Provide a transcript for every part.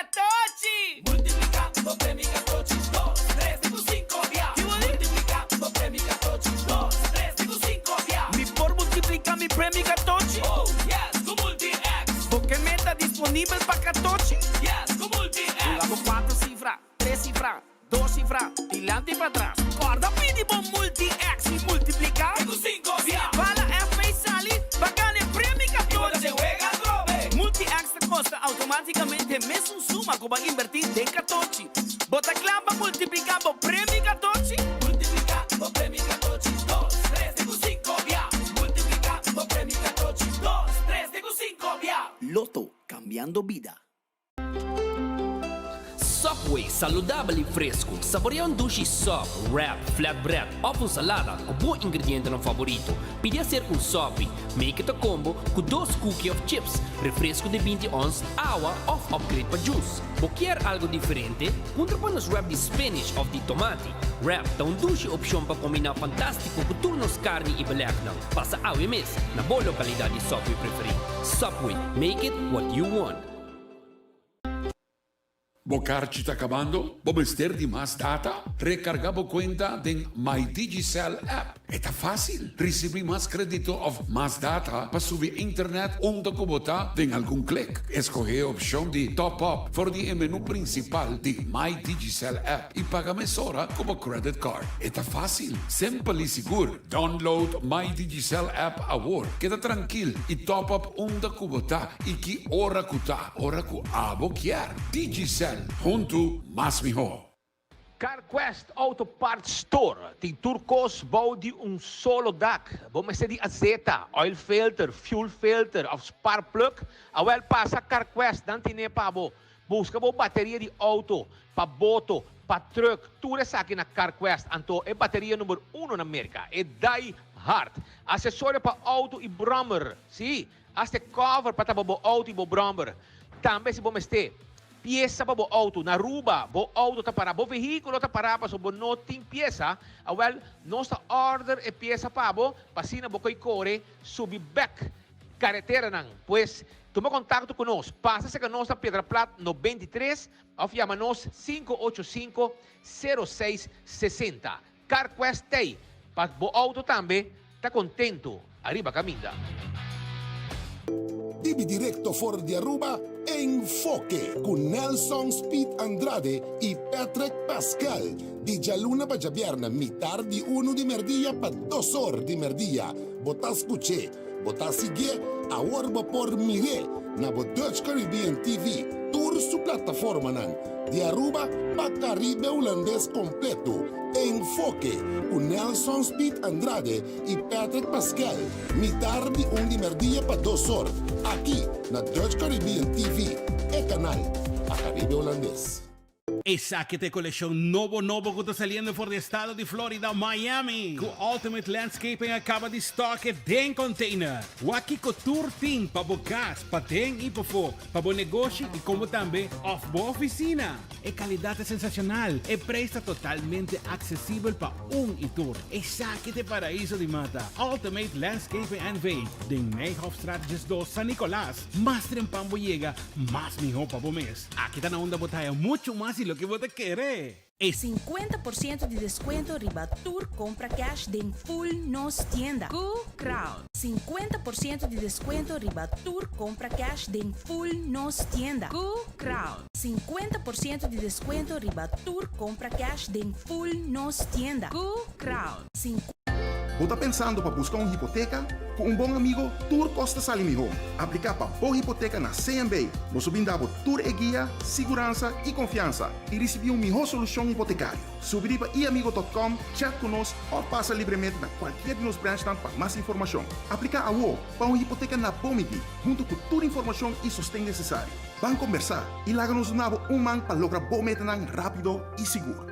Catochi! Multiplica bo premio Catochi, dos, tres, te cu cinco bia. Multiplica bo premio Catochi, dos, tres, te cu cinco bia. Mi por multiplica mi premio Catochi? Oh, yes, cu Multi-X! Bo ke meta disponibel pa Catochi? Yes, cu Multi-X! Duna bo cuatro cifra, tres cifra, dos cifra, dilanti y patras. Corda pidi bo Multi-X y multiplica. Te cu cinco bia. Si bala FP sali, bo a gana e premio Catochi! Multi-X ta costa automaticamente mesun suma cu bo a inverti den Catochi. Bo ta kla pa multiplica bo premio Catochi? Multiplica bo premio Catochi, dos, tres te cu cinco bia. Multiplica bo premio Catochi, dos, tres te cu cinco bia. Lotto, cambiando bida. Subway, saludabel y fresco. Saborea un dushi sub, wrap, flatbread of un salada cu bo ingredientenan favorito. Pidi hacer un sopi. Make it a combo cu dos cookie of chips, refresco di binti ons, awa of upgrade pa juice. Bo kier algo diferente? Puntra pa nos wrap di spinach of di tomati. Wrap ta un dushi opcion pa combina fantastico cu tur nos carni y belegnan. Pasa awe mes na bo localidad di Subway preferi. Subway, make it what you want. Bo karchi ta kabando? Bo mester di mas data? Rekargá bo kuenta den My Digicel app. E ta fásil! Risibí mas krédito òf mas data pa subi internet unda ku bo ta den algun klik. Eskohé e opshon di Top Up for di e menú prinsipal di My Digicel app i paga mesora ku bo credit card. E ta fásil, simpel i sigur. Download My Digicel app awor. Keda trankil i top up unda ku bo ta i ki ora ku ta. Ora ku abo kier. Digicel, huntu mas mihó. CarQuest Auto Parts Store tin tur kos bou di un solo dak. Bo mester di azeta, oil filter, fuel filter of spark plug? Awel pasa CarQuest, nan tine pa bo. Buska bo bateria di auto, pa boto, pa truck, tur esaki na CarQuest. Anto e bateria number uno na Merca, e Die Hard. Asesorio pa auto y brommer, si. Hasta e cover pa tapa bo auto y bo bromber. Tambe si bo mester pieza pa bo auto na Aruba, bo auto ta para, bo vehiculo ta para pasobra bo no tin pieza, awel nos ta order e pieza pa bo pa asina bo koy core subi bek careteranan. Pues tuma contacto cu nos, pasa cerca nos na Piedra Plat 93 of yama nos 585 0660. CarQuest t'ei pa bo auto tambe ta contento ariba caminda. Dibi directo for di Aruba, Enfoke cu Nelson Speed Andrade y Patrick Pascal, di djaluna pa djabièrnè mitar di unu di merdia pa dos or di merdia. Bo ta scuch'é, bo ta siguié, awor bo por mir'é na bo Dutch Caribbean TV, tur su plataformanan, di Aruba pa Caribe Hulandes completo. Enfoke cu Nelson Speed Andrade y Patrick Pascal, mitar di un di merdia pa dos or, aki na Dutch Caribbean TV, e canal pa Caribe Hulandes. Esaki ta e kolekshon nobo nobo ku ta saliendo for di estado di Florida, Miami, ku Ultimate Landscaping a kaba di stock e den container. Wak kiko tur tin pa bo kas, paden i pafó, pa bo negoshi i komo tambe òf bo ofisina. E kalidat ta sensashonal, e preis ta totalmente aksesibel pa un i tur. Esaki ta e paraiso di mata, Ultimate Landscaping NV, den Nijhofstraat 12, San Nicolas. Mas trempan bo yega, mas mihó pa bo mes. Aki ta na unda bo ta haya muchu mas di loke bo ta kere. E 50% di descuento riba tur compra cash den full nos tienda. Ku Crown. 50% di descuento riba tur compra cash den full nos tienda. Ku Crown. 50% di descuento riba tur compra cash den full nos tienda. Ku Crown. Bo ta pensando pa busca un hipoteca? Cu un bon amigo tur cos ta sali miho. Aplica pa bo hipoteca na CMB. Nos lo brinda bo tur e guia, siguransa y confiansa y ricibi un miho solucion hipotecario. Subi riba iamigo dot com, chat cu nos of pasa libremente na cualkier di nos branchnan pa mas informacion. Aplica awo pa un hipoteca na bo midi, hunto cu tur informacion y sosten necesario. Ban combersa y laga nos duna bo un man pa logra bo metanan rapido y sigur.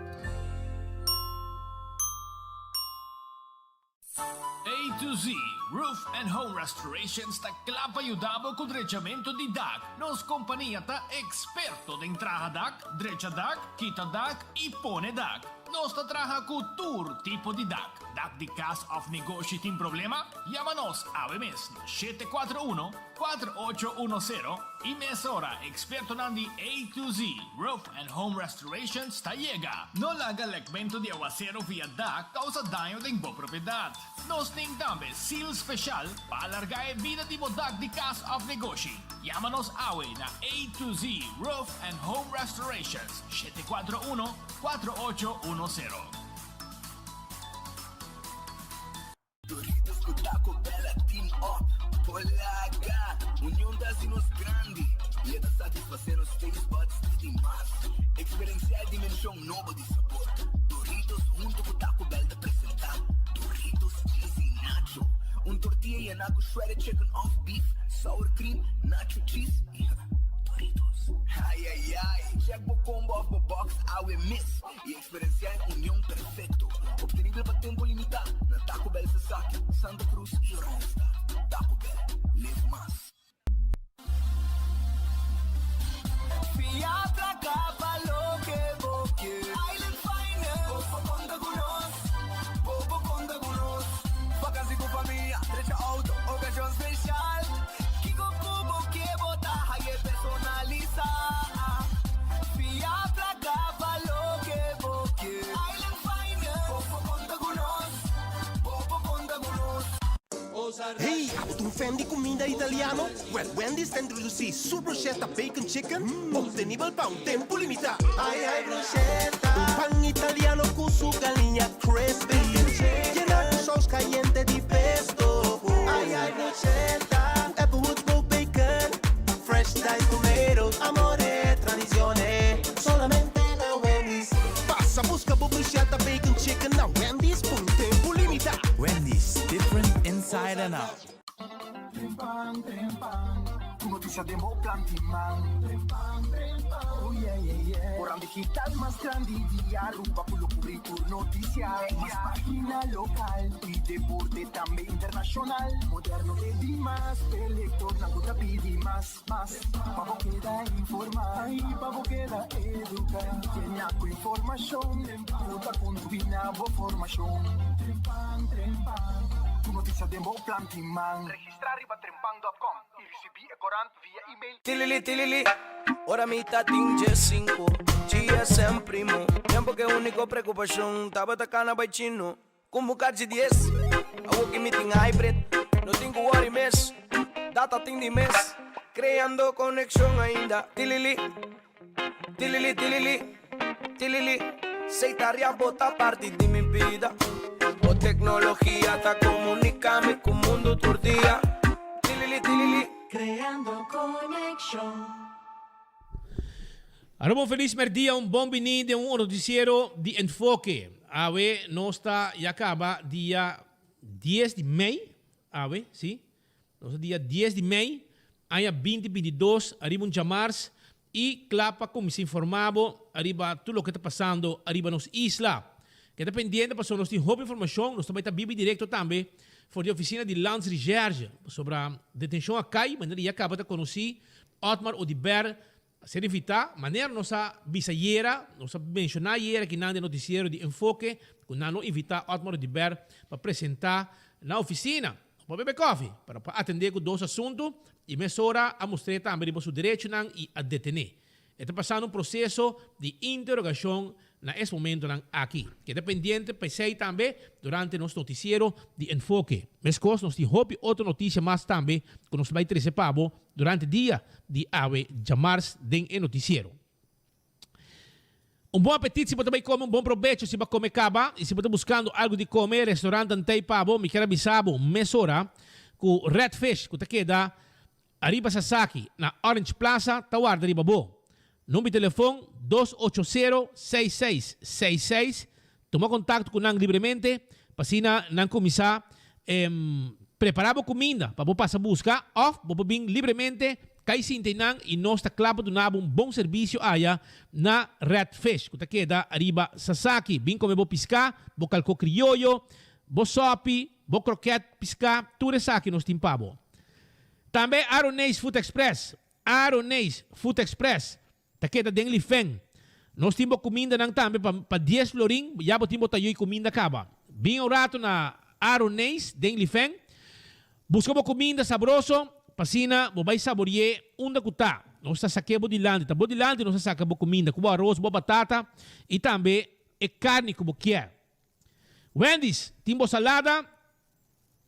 A to Z Roof and Home Restorations ta kla pa yuda bo ku drechamentu di dak. Nos kompania ta eksperto den traha dak, drecha dak, kita dak i pone dak. Nos ta traha ku tur tipo di dak. Dak di kas òf negoshi tin problema? Yama nos awe mes na 741 4810 i mesora ekspertonan di A to Z Roof and Home Restorations ta yega. No laga lekmentu di awaseru via dak kousa daño den bo propiedat. Nos tin tambe seal special pa alarga e bida di bo dak di cas of negoshi. Yama nos awe na A to Z Roof and Home Restorations, 741 4810. Doritos cu Taco Bell a team up Polaga! Union ta haci nos grandi y e ta satisface nos taste buds di mas. Experiencia e dimension nobo di sabor. Doritos hunto cu Taco Bell ta presenta Doritos Cheesy Nacho, un tortilla yena cu shredded chicken of beef, sour cream, nacho cheese y Doritos. Ay ay ay! Check bo combo of bo box awe mes y experiencia e union perfecto. Obtenibel pa tempo limita na Taco Bell Sasaki, Santa Cruz y Oranjestad. Taco Bell, live mas. Fia placa pa loke bo kier. Island Finance. Bo por conta cu nos. Bo por conta cu nos. Vakantie cu famia, drecha auto, ocasion special. Kico cu bo kier bo ta haye personalisa. Fia placa pa loke bo kier. Island Finance. Bo por conta cu nos. Bo por conta cu nos. Hey, abo ta un fan di cuminda italiano? Well, Wendy's ta introduci su bruschetta bacon chicken, obtenibel pa un tempo limita. Ay ay bruschetta! Un pan italiano cu su galiña crispy, yena cu saus cayente di pesto. Ay ay bruschetta! Cu Applewood smoked bacon, fresh diced tomatoes, amore, tradicione, solamente na Wendy's. Pasa busca bo bruschetta bacon chicken na Wendy's pa un tempo limita. Wendy's, different inside and out. Trempan, trempan, ku notisia den bo plan di man. Trempan, trempan, oh yeah, yeah, yeah. Koran digital mas grandi di Aruba ku lo kubri tur notisia. Mas pagina lokal i deporte tambe internashonal. Moderno te dimas, e lektornan ku ta pidi mas, mas. Pa bo keda informá i pa bo keda eduká. Yena ku informashon ku ta kontribuí na bo formashon. Trempan, trempan, ku notisia den bo plan di man. Registrá riba trempan dòt kòm i risibí e korant via email. Tilili tilili, ora mi ta tin djesinku, GSM primo, tempo ke uniko preokupashon tabata kana bai chino. Ku buka di dies, awo ki mi tin hybrid, no tin ku worry mes, data tin di mes, creando conexion ainda, tilili, tilili tilili, tilili, sey ta ria bo ta parti di mi bida, bo tecnologia ta comunica mi ku mundo tur dia, tilili tilili. Creando conexion. Aruba un felis merdia, un bon bini den un noticiero di Enfoke. Awe nos ta ya caba dia dies di mei, awe, si, nos ta dia dies di mei, aña binti binti dos, ariba un djamars, y cla pa cuminsa informa bo ariba tur loke ta pasando ariba nos isla. Keda pendiente pasobra nos tin hopi informacion, nos ta bay ta bibi directo tambe for di oficina di Landsrecherche, pasobra detencion a cay, manera ya caba ta conoci, Otmar Oduber a ser invitá, manera nos a bisa ayera, nos a menshoná ayera kinan den notisiero di Enfoke, ku nan lo invitá Otmar Oduber pa presentá na ofisina, no pa bebe kòfi, pero pa atendé ku dos asuntu i mesora a mustr'é tambe riba su derechonan i a detené. E ta pasando un proseso di interogashon na es momentonan aki. Keda pendiente pa esei tambe durante nos notisiero di Enfoke. Meskos nos tin hopi otro notisia mas tambe ku nos bai trese pa bo durante dia di awe djamars den e notisiero. Un bon apetit si bo ta bai kome, un bon probecho si bo a kome kaba i si bo ta buskando algu di kome, restaurant Antei pa bo. Mi kier a bisa bo mesora ku Red Fish ku ta keda Ariba Sasaki na Orange Plaza ta warda riba bo. Number di telefon, 280 6666. Tuma kontakto ku nan libremente pa asina nan kuminsá prepará bo kuminda pa bo pasa buska òf bo por bin libremente kai sinta einan i nos ta kla pa duna bo un bon servisio aya na Red Fish ku ta keda ariba Sasaki. Bin kome bo piská, bo kalkó krioyo, bo sòpi, bo krokèt piská, tur esaki nos tin pa bo. Tambe Aroneis Food Express, Aroneis Food Express, ta keda den Lifen. Nos tin bo kumindanan tambe pa pa dies florin, ya bo tin bo tayoi kuminda kaba. Bin un rato na Aaron Neis den Lifeng. Buska bo kuminda sabroso pa asina bo bai sabori'é unda ku ta. Nos ta sak'é bo dilanti. Ta bo dilanti nos ta saka bo kuminda ku bo aros, bo batata i tambe e karni ku bo kier. Wendy's tin bo salada,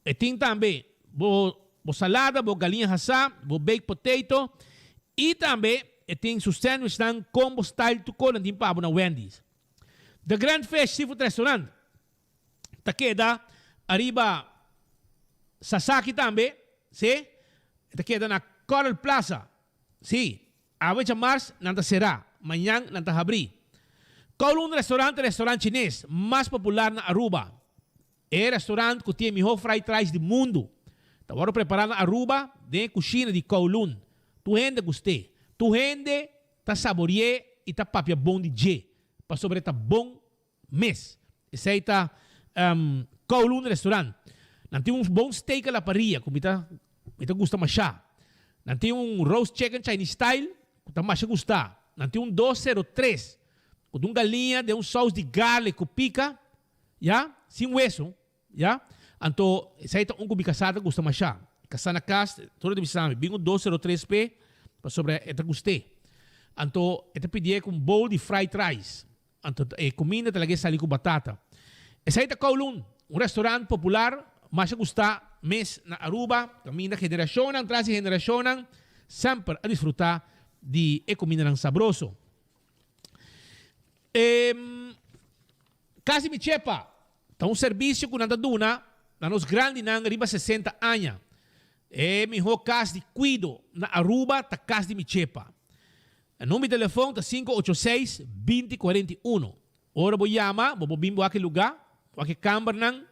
e tin tambe bo bo salada, bo galiña hasá, bo baked potato i tambe e tin su sandwichnan combo style tur nan tin pa bo na Wendy's. The Grand Fish Seafood Restaurant ta keda ariba Sasaki tambe, si, e ta keda na Coral Plaza, si, awe djamars nan ta será, mañan nan ta habrí. Kowloon Restaurant ta e restaurant chines mas popular na Aruba. E restaurant cu tin e miho fried rice di mundo ta wordo prepara na Aruba den e cushina di Kowloon. Tur hende gust'é, tur hende ta sabori'é y ta papia bon di dje, pasobra e ta bon mes. Esei ta Kowloon Restaurant. Nan tin un bon steak a la parrilla ku mi ta mi ta gusta masha. Nan tin un roast chicken Chinese style ku ta masha gusta. Nan tin un 203 ku ta un galiña den un saus di garlic ku pika, ya, sin weso, ya. Anto esei ta un ku mi kasá ta gusta masha. Kasá na kas tur ta bisa mi bin un 203 p'e pasobra e ta gust'é. Anto e ta pidié ku un bowl di fried rice. Anto e kuminda ta lag'é sali ku batata. Esei ta Kowloon, un restaurant popular masha gustá mes na Aruba, kaminda generashonnan tras di generashonnan semper a disfrutá di e kumindanan sabroso. E Kas di Mi Chepa ta un serbisio ku nan ta duna na nos grandinan riba 60 aña. E mihó kas di kuido na Aruba ta Kas di Mi Chepa. E number di telefon ta 586 20 41. Ora bo yama, bo por bin bo aki lugá, bo aki kambernan,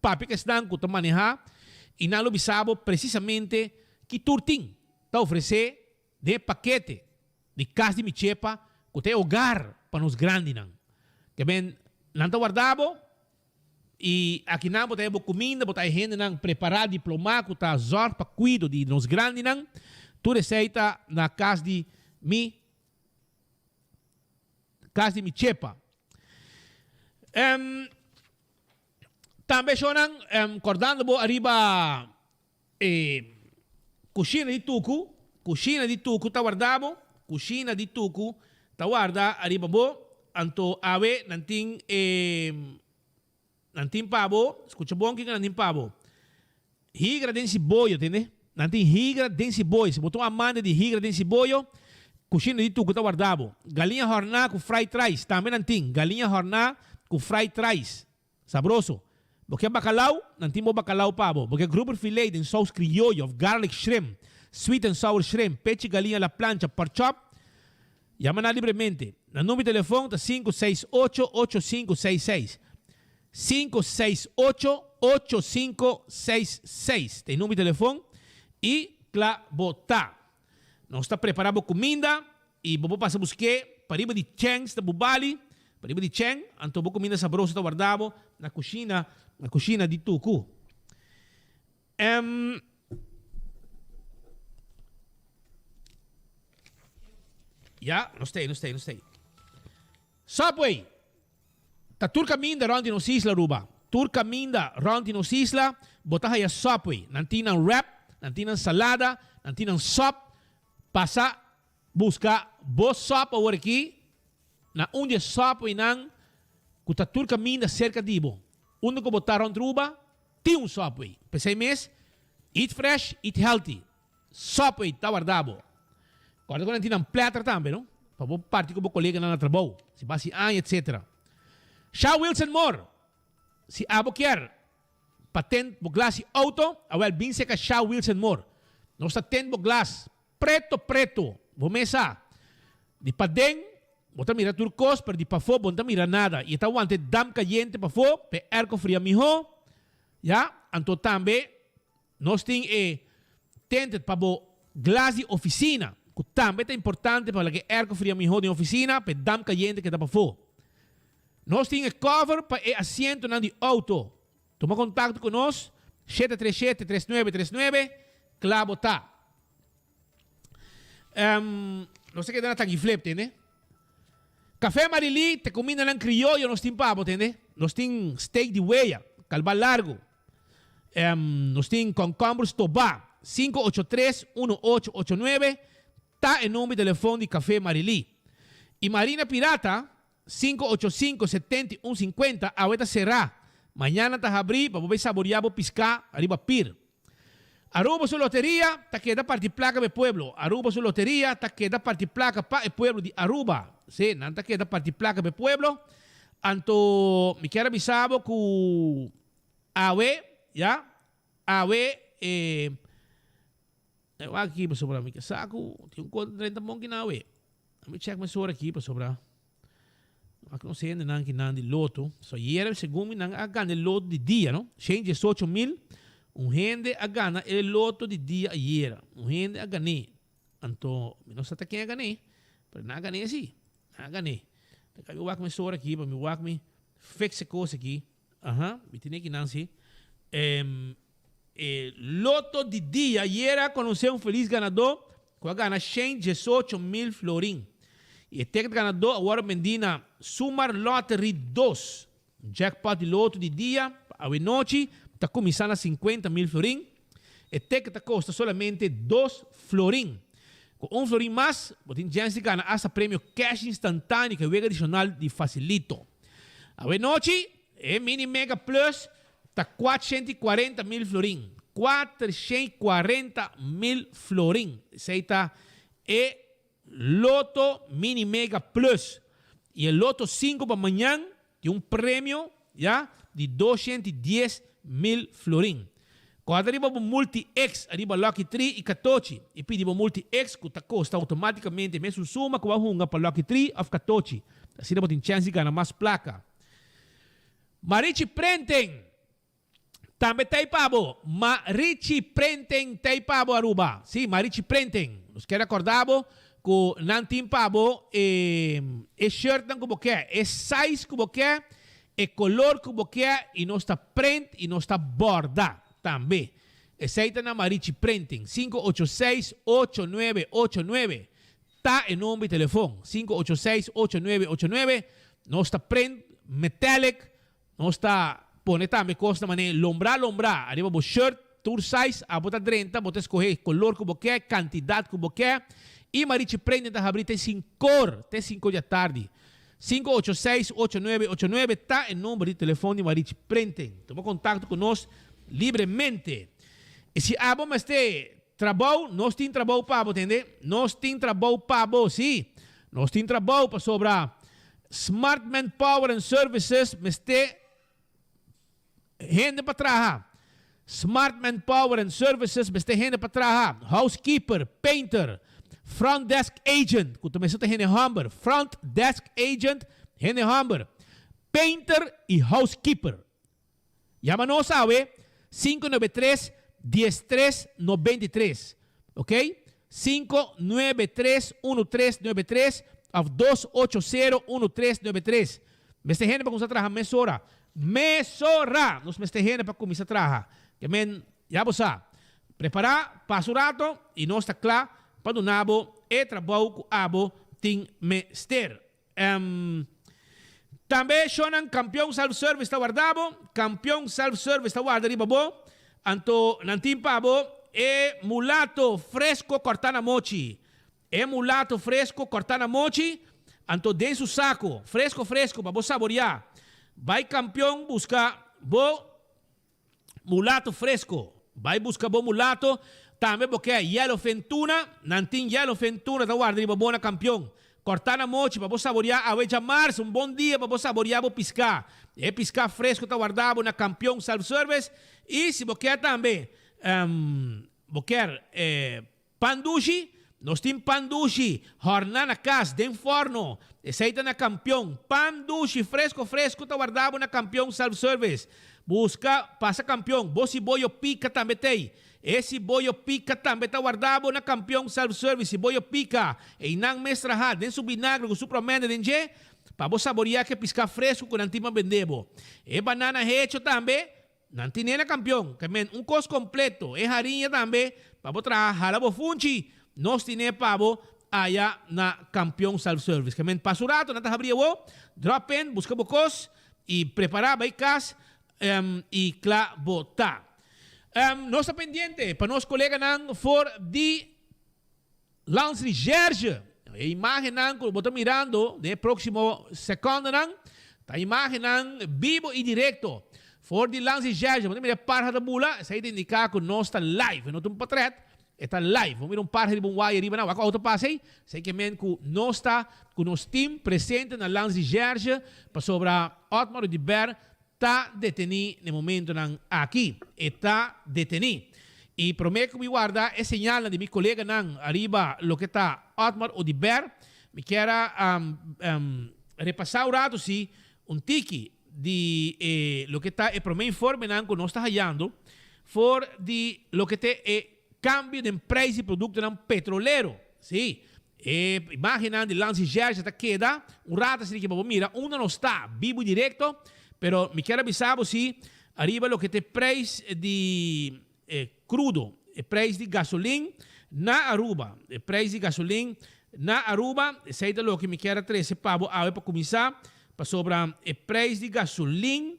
papia ku esnan ku ta manehá i nan lo bisa bo presisamente ki tur tin ta ofresé den e pakete di Kas di Mi Chepa ku ta e hogar pa nos grandinan. Ke men nan ta warda bo I akinan bo ta haya bo kuminda, bo ta haya hendenan prepará, diplomá ku ta zòrg pa kuido di nos grandinan. Tur esei ta na kas di mi, kas di mi chepa. Tambe shownan, kòrdando bo ariba e kushina di tuku, kushina di tuku ta warda bo, kushina di tuku ta warda ariba bo, anto awe nan tin e, nan tin pa bo, skucha bon kiko nan tin pa bo, higra den siboyo, tende, nan tin higra den siboyo, si bo ta un amante di higra den siboyo, kushina di tuku ta warda bo, galiña hòrná ku fried rice, tambe nan tin, galiña hòrná ku fried rice. Sabroso. Bo ke bacalao? Nan tin bo bacalao pa bo. Bo ke grouper filet den saus crioyo of garlic shrimp, sweet and sour shrimp, pechi galiña a la plancha, pork chop? Yama nan libremente. Nan number di telefon ta 568 8566. 568 8566 ta e number di telefon y kla bo ta. Nos ta prepara bo cuminda I bo por pasa busk'é pariba di Cheng sta bo bali, pariba di Cheng, anto bo kuminda sabroso ta warda bo na kushina, na kushina di Tuku. Em. Ya, nos ta ei, nos ta ei, nos ta ei. Subway ta tur kaminda rònt di nos isla, Aruba. Tur kaminda rònt di nos isla bo ta haya Subway. Nan tin nan wrap, nan tin nan salada, nan tin nan sòp. Pasa buska bo sòp awor aki na un di e sòpweinan ku ta tur kaminda serka di bo. Unda ku bo ta rònt Ruba tin un sòpwei. P'esei mes, eat fresh, eat healthy. Sòpwei ta warda bo. Kòrda ku nan tin nan platter tambe, no? Pa bo parti ku bo koleganan na trabou, si bo hasi aña, etsetera. Sha Wilson Moore, Si abo kier Pa tent bo glas di auto, awel bin seka Sha Wilson Moore. Nos ta tent bo glas preto preto, bo mes sa. Di paden bo ta mira tur kos, pero di pafó bo no ta mira nada. I e ta wanta e damp kayente pafó pa e airco fria mihó. Ya, anto tambe nos tin e tinted pa bo glas di oficina, ku tambe ta importante pa laga e airco fria mihó den oficina pa e damp kayente keda pafó. Nos tin e cover pa e asientonan di auto. Tuma contacto cu nos, 737 3939, cla bo ta. Um, nos ta keda na Tangi Flip, tende? Café Marily, te cumindanan crioyo nos tin pa bo, tende? Nos tin steak di weya, kalba largu. Nos tin kònkòmber stobá. 583 1889 ta e number di telefòn di Café Marilí. I Marina Pirata, 585 71 50, awe ta será. Mañana ta habrí pa bo bai saboriá bo piská riba pir. Aruba su loteria ta keda parti placa pa e pueblo. Aruba su loteria ta keda parti placa pa e pueblo di Aruba. Sí, nan ta keda parti placa pa e pueblo. Anto mi kier a bisa bo cu awe, ya, awe e wak aki pasobra mi ke sa cu tin un conta 30 monki na awe. Mi check mesora aki pasobra. Wak nos hendenan ki nan di loto. So ayera segun mi nan a gana e loto di dia no. Shen diesocho mil un hende a gana e loto di dia ayera. Un hende a gané. Anto mi no sa ta ken a gané, pero nan a gané si. Nan a gané. Ta ka mi wak mesora aki pa mi wak mi fix e kos aki. Aha, mi tene ki nan si. E loto di dia ayera a conoce un feliz ganador cu a gana shen diesocho mil florin. Y e ticket ganador a worde bendi na Sumar Lottery dos. Un jackpot di loto di dia pa awenochi ta cuminsa na cincuenta mil florin. E ticket ta costa solamente dos florin. Cu un florin mas bo tin chance di gana hasta premio cash instantaneo cu e wega adicional di Facilito. Awenochi e Mini Mega Plus Ta 440 mil florin. 440 mil florin. Esei ta e Lotto Mini Mega Plus. Y e Lotto 5 pa mañan tin un premio ya di 210 mil florin. Corda riba bo Multi X ariba Lucky Tree y Catochi y pidi bo Multi X cu ta costa automaticamente mesun suma cu bo a hunga pa Lucky Tree of Catochi. Asina bo tin chance di gana mas placa. Marichi Prenten tambe ta ei pa bo. Marichi Prenten ta ei pa bo Aruba. Sí, Marichi Prenten. Nos kier acorda bo cu nan tin pa bo e e shirtnan cu bo ke, e size cu bo ke, e color cu bo ke y nos ta print y nos ta borda tambe. Esey ta na Marichi Printing, 586 8989 Ta e nomber di telefon, 586 8989. Nos ta print metallic, nos ta pone tambe cosnan mane lombra lombra ariba bo shirt, tur size, abo ta drenta, bo ta escoge color cu bo ke, cantidad cu bo ke, y Marichi Printing ta habri te cincor, te cinco di atardi. 586 8989 ta e nomber di telefon di Marichi Printing. Tuma contacto cu nos libremente. Y si abo mester Trabou, nos tin trabou pa bo, tende? Nos tin trabou pa bo, sí. Nos tin trabou pasobra Smart Manpower and Services mester hende pa traha. Smart Manpower and Services mester hende pa traha. Housekeeper, painter, front desk agent, ku ta mester ta hende hòmber, front desk agent, hende hòmber, painter i housekeeper. Yama nos awe 593 13 93 ok 593 1393 of 280 1393 Mester hende pa cuminsa traha mesora mesora nos mester hende pa cuminsa traha ke men ya bo sa prepara pasa un rato y nos ta cla pa duna bo e trabou cu abo tin mester. Tambe shownan Campeon Self Service ta warda bo, Campeon Self Service ta warda riba bo, anto nan tin pa bo e mulato fresco corta na mochi, e mulato fresco corta na mochi, anto den su saco, fresco fresco pa bo saboria. Bai Campeon busca bo Mulato fresco. Bai busca bo mulato. Tambe bo ke yellowfin tuna. Nan tin yellowfin tuna ta warda riba bo na Campeon. Corta na mochi pa bo saboria awe djamars. Un bon dia pa bo saboria bo pisca. E pisca fresco ta warda bo na Campeon Self Service. Y si bo ke tambe bo kier Pan dushi? Nos tin pan dushi hòrná na kas den fòrno. Esei ta na Kampion. Pan dushi fresco fresco ta warda bo na Kampion Self Service. Buska pasa Kampion. Bo siboyo pika tambe t'ei. E siboyo pika tambe ta warda bo na Kampion Self Service. Siboyo pika einan mes traha den su binagre ku su promende den dje pa bo saboria ke piská fresco ku nan tin pa bende bo. E banana hecho tambe Nan tine na kampion, ke men un kos kompleto, e hariña tambe pa bo traha hala bo funchi, nos tine pa bo aya na Kampion Self Service. Ke men pasa un rato nan ta habri awo, drop in, buska bo kos, I prepará bai kas i kla bo ta. Nos ta pendiente pa nos koleganan for di Landsrecherche. E imágennan ku bo ta mirando den e próksimo sekòndenan ta imágennan bibo i direkto for di Landsrecherche. Bo ta mira e parha ta bula, esei ta indiká ku nos ta live, e no ta un potrèt, e ta live. Bo mira un parha riba un waya riba nan, wak outo pasa ei, esei ke men ku nos ta ku nos tim presente na Landsrecherche pasobra Otmar Oduber Ta detení n'e momentonan aki. E ta detení. I promé ku mi warda e señalnan di mi koleganan ariba loke ta Otmar Oduber, mi kier a repasá un ratu si un tiki di e loke ta e promé informenan ku nos ta hayando for di loke ta e kambio den prijs di produktonan petrolero. Sí, E imagennan di Lancy Gerge ta keda un rato asina ki pa bo mira unda nos ta bibu directo, pero mi kier a bisa bo si ariba loke ta e prijs di crudo, e prijs di gasolin na Aruba, e prijs di gasolin na Aruba, esey ta loke mi kier a trece pa bo awe pa cuminsa, pasobra e prijs di gasolin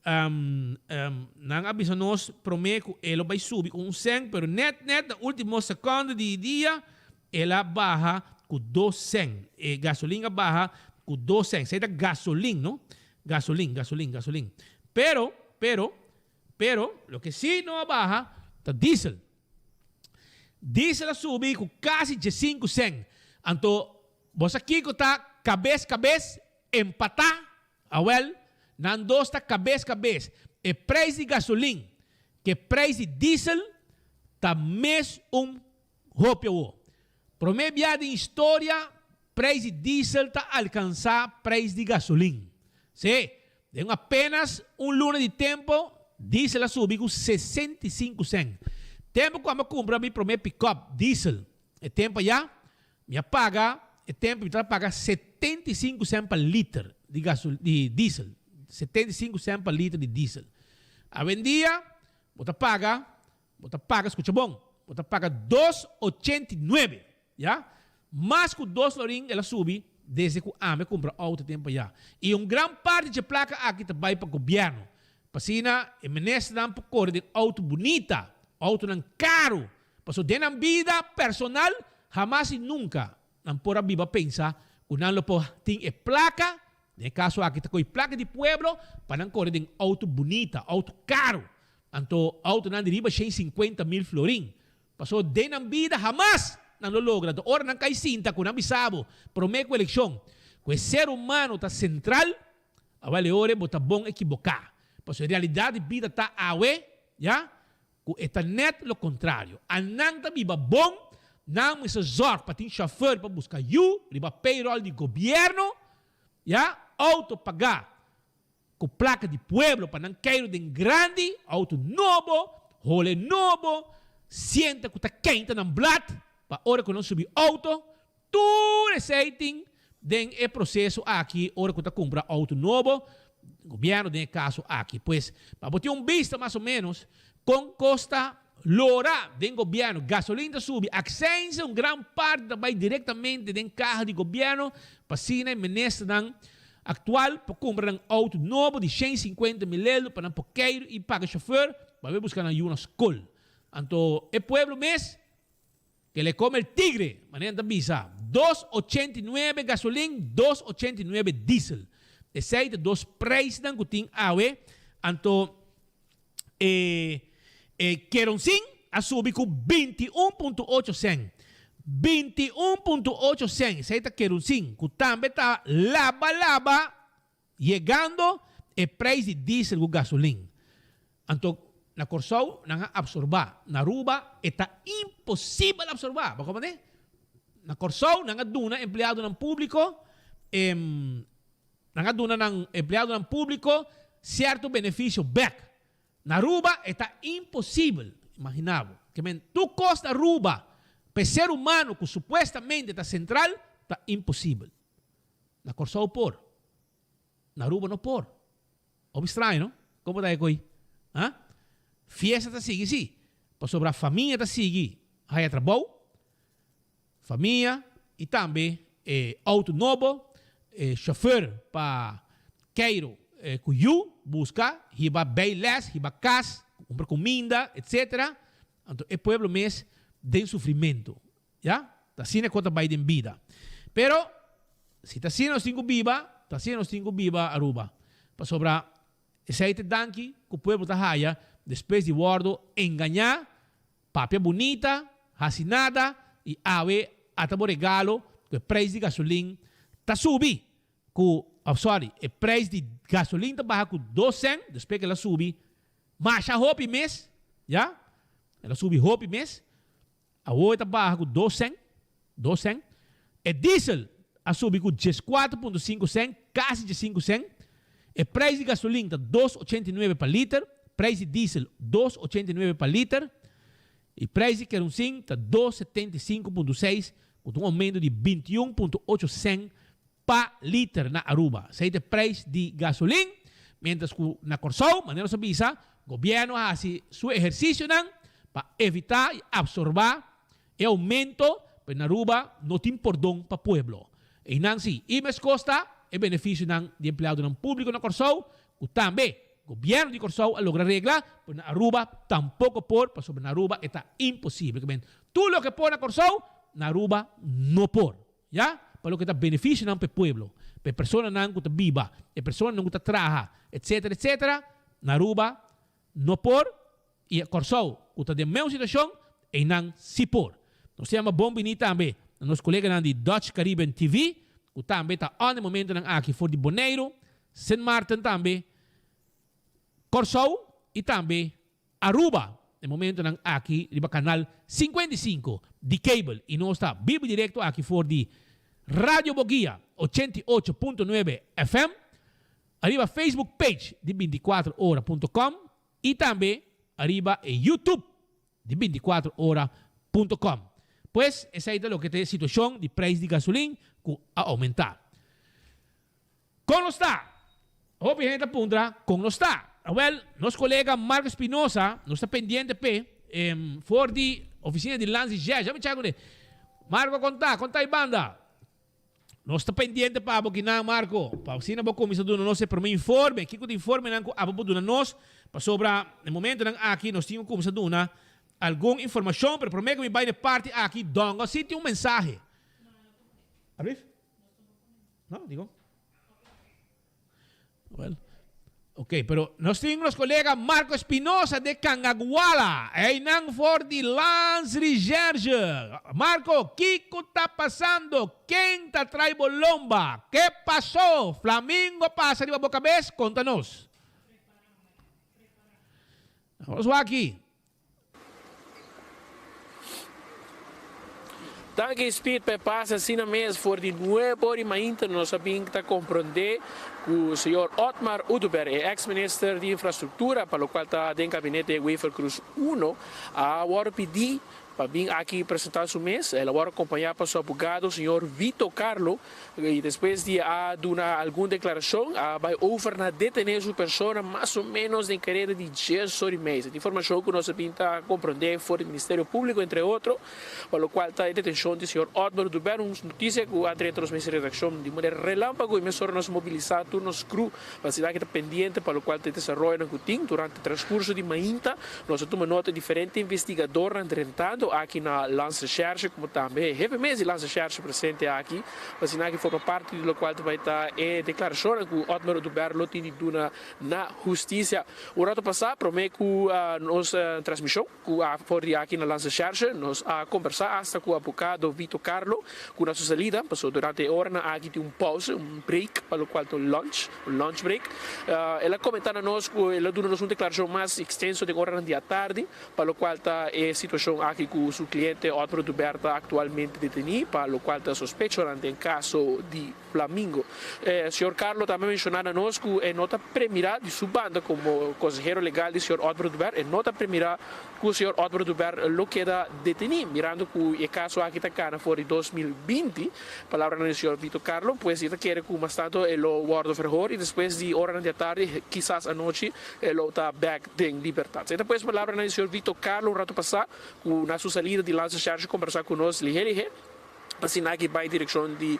Nan a bisa nos promé ku e lo bai subi ku un sèn, pero nèt nèt na último sekònde di dia el a baha ku dos sèn. E gasolin a baha ku dos sèn. Esei ta gasolin, no? Gasolin, gasolin, gasolin. Pero, pero, pero, loke sí no a baha ta diesel. Diesel a subi ku kasi diesinku sèn. Anto, bo sa kiko ta kabes kabes? Empatá. Awel, nan dos ta kabes kabes. E prijs di gasolin ku e prijs di diesel ta mes un hopi awo. Prome bia den historia prijs di diesel ta alkansa prijs di gasolin. Sí, den apenas un luna di tempo diesel a subi ku 65 cent. Tempo ku ami a kumpra mi prome pickup diesel e tempo aya Mi a paga e tempo mi tabata paga 75 cent pa liter di gasol di diesel. 75 cent pa liter di diesel. Awendia bo ta paga, bo ta paga, scucha bon, bo ta paga dos ochenta i nuebe, ya. Mas cu dos florin el a subi desde cu ami a cumpra auto tempo aya. Y un gran parti dje placa aki ta bay pa gobierno. P'asina e ministernan por core den auto bunita, autonan caro, Pasobra den nan bida personal hamas i nunka nan por a biba pensa ku nan lo por tin e plaka, den e kaso aki ta kohe plaka di pueblo, pa nan kore den outo bunita, outo karu. Anto outonan di riba 150 mil florin. Pasobra den nan bida hamas nan lo logra. Anto ora nan kai sinta ku nan bisa bo promé ku elekshon ku e ser humano ta sentral, awel e ora bo ta bon ekiboká. Pasobra e realidat di bida ta awe, ya, Ku e ta nèt lo kontrario. A nan ta biba bon, nan mester zòrg pa tin shòfèr pa buska yu riba payroll di gobièrnu, ya, outo pagá ku plaka di pueblo pa nan keiru den grandi, outo nobo, hole nobo, sienta ku ta keinta nan blat pa ora ku nan subi outo, Tur esei tin den e proseso aki ora ku ta kumpra outo nobo, gobièrnu den e kaso aki. Pues, pa bo tin un bista mas o ménos kon kos ta lora den gobièrnu, gasolin ta subi, aksensia un gran parti ta bai direktamente den kaha di gobièrnu pa asina e ministernan aktual por kumpra nan outo nobo di 150 mil euro pa nan por keiru i paga shofèr pa bai buska nan yu na skol. Anto e pueblo mes Que le come el tigre, manera nan ta bisa. Dos ochenta i nuebe gasolin, dos ochenta i nuebe diesel. Esei ta dos prijsnan ku tin awe. Anto e e keronsin a subi ku 21.8 sen. 21.8 sen, esei ta keronsin ku tambe ta laba laba Yegando e prijs di diesel ku gasolin. Anto na Kòrsou nan a absorbá, na Aruba e ta imposibel absorbá. Bo komprendé? Na Kòrsou nan a duna empleadonan públiko, nan a duna nan empleadonan públiko sierto benefisio bèk. Na Aruba e ta imposibel. Imaginá bo. Ke men tur kos na Aruba pa e ser humano ku supuestamente ta sentral ta imposibel. Na Kòrsou por. Na Aruba no por. Hopi straño, no? Kon bo ta e ko'i? Ha? Fiesta ta sigui sí, pasobra famia ta sigui haya trabou, famia i tambe e outo nobo, e chauffeur pa keiru. ku yu buska hiba bei les, hiba kas, kumpra kuminda, etsetera. Anto e pueblo mes den sufrimentu. Ya, ta asina ku ta bai den bida. Pero, si ta asina nos tin ku biba, ta asina nos tin ku biba Aruba. Pasobra esei ta e danki ku pueblo ta haya despues di wòrdu engañá, papia bunita, hasi nada i awe ata bo regalo ku e preis di gasolin ta subi ku, oh sorry, e preis di gasolin ta baha ku dos sèn despues ku el a subi masha hopi mes, ya, el a subi hopi mes. Awor e ta baha ku dos sèn, dos sèn. E diesel a subi ku 14.5 sèn, kasi 15 sèn. E prijs di gasolin ta 2,89 pa liter, prijs di diesel 2,89 pa liter. I prijs di keronsin ta 2,75.6 ku ta un oumento di 21.8 sèn pa liter na Aruba. Esei ta e prijs di gasolin, mientras ku na Kòrsou, manera nos a bisa, gobièrnu a hasi su ehersisionan pa evitá i apsorbá e oumento, pero na Aruba no tin pordon pa pueblo. Einan si, i meskos ta e benefisionan di empleadonan públiko na Kòrsou, ku tambe gobièrnu di Kòrsou a logra regla, pero na Aruba tampoko por, pasobra na Aruba e ta imposible. Tur loke por na Kòrsou, na Aruba no por. Ya, pa loke ta beneficionan pa e pueblo, pa e personanan cu ta biba, e personanan cu ta traha, etcetera, etcetera, na Aruba no por y e Corsou cu ta den meun situacion, eynan si por. Nos ta yama bon bini tambe na nos coleganan di Dutch Caribbean TV cu tambe ta on e momentonan aki for di Boneiru, Sint Maarten tambe, Corsou y tambe Aruba e momentonan aki riba canal 55 di cable y nos ta bibo directo aki for di Radio Boguia 88.9 FM, ariba Facebook page di 24 ora punto com y tambe ariba e YouTube di 24 ora punto com. Pues esey ta loke ta e situacion di prijs di gasolin cu a aumenta. Kon nos ta? Hopi hende ta puntra kon nos ta. Awel, nos kolega Marco Espinosa, nos ta pendiente p'e, for di oficina di Lanzi Jazz. Ya mi chai kuné. Marco, kon ta? Kon ta e banda? Nos ta pendiente pa abo kinan, Marco, pa asina bo kuminsá duna nos e promé informe. Kiko ta informenan ku abo por duna nos? Pasobra e momentonan aki nos tin ku kuminsá duna algun informashon, pero promé ku mi bai na e parti aki, Dongo si tin un mensahe. Alblief? No, digo. Well, ok, pero nos tin nos colega Marco Espinosa de Cangaguala. Einan for di Lans Recherche. Marco, kiko ta pasando? Ken ta trae bo lomba? Ke pasó? Flamingo pasa riba bo cabes? Conta nos. Nos wak aki. Danki Speed pa e pase asina mes for di nuebe ora di mainta nos a bin ta comprende cu señor Otmar Oduber e ex minister di infrastructura pa locual ta den gabinete Wever Croes uno a worde pidi pa bin aki presenta su mes. El a worde acompaña pa su abogado señor Vito Carlo Y despues di a duna algun declaracion a bay over na detene su persona mas o menos den careda di dies ora y meis. E informacion cu nos a bin ta comprende for di Ministerio Publico entre otro, pa locual ta e detencion di señor Otmar Oduber, un noticia cu a drenta nos mes redaccion di manera relampago y mesora nos a mobilisa tur nos crew pa asina ki ta pendiente pa locual ta e desaroyonan cu tin durante transcurso di mainta. Nos a tuma nota diferente investigadornan drentando aki na Landsrecherche como tambe e hefe mes di Landsrecherche presente aki pa asina aki forma parti di locual ta bay ta e declaracionnan cu Otmar Oduber lo tin di duna na husticia. Un rato pasa prome cu nos transmision cu a for di aki na Landsrecherche nos a combersa hasta cu abogado Vito Carlo cu na su salida pasobra durante e oranan aki tin un pauze, un break pa locual ta un lunch. Un lunch break. El a comenta na nos cu el a duna nos un declaracion mas extenso den oranan di atardi, pa locual ta e situacion aki cu su cliente Otmar Oduber ta actualmente deteni, pa locual ta sospechonan den caso di Flamingo. Señor Carlo tambe a menciona na nos cu e no ta premira di su banda como consehero legal di señor Otmar Oduber, e no ta premira cu señor Otmar Oduber lo keda deteni, mirando cu e caso aki ta cana for di 2020. Palabranan di señor Vito Carlo, pues i ta kere ku mas tanto e lo wòrdu verhoor i despues di oranan di atardi, kisas anochi, e lo ta bèk den libertat. Esei ta pues palabranan di señor Vito Carlo un rato pasá ku na su salida di Landsrecherche kombersá ku nos lihé lihé. Pa asina aki bai direkshon di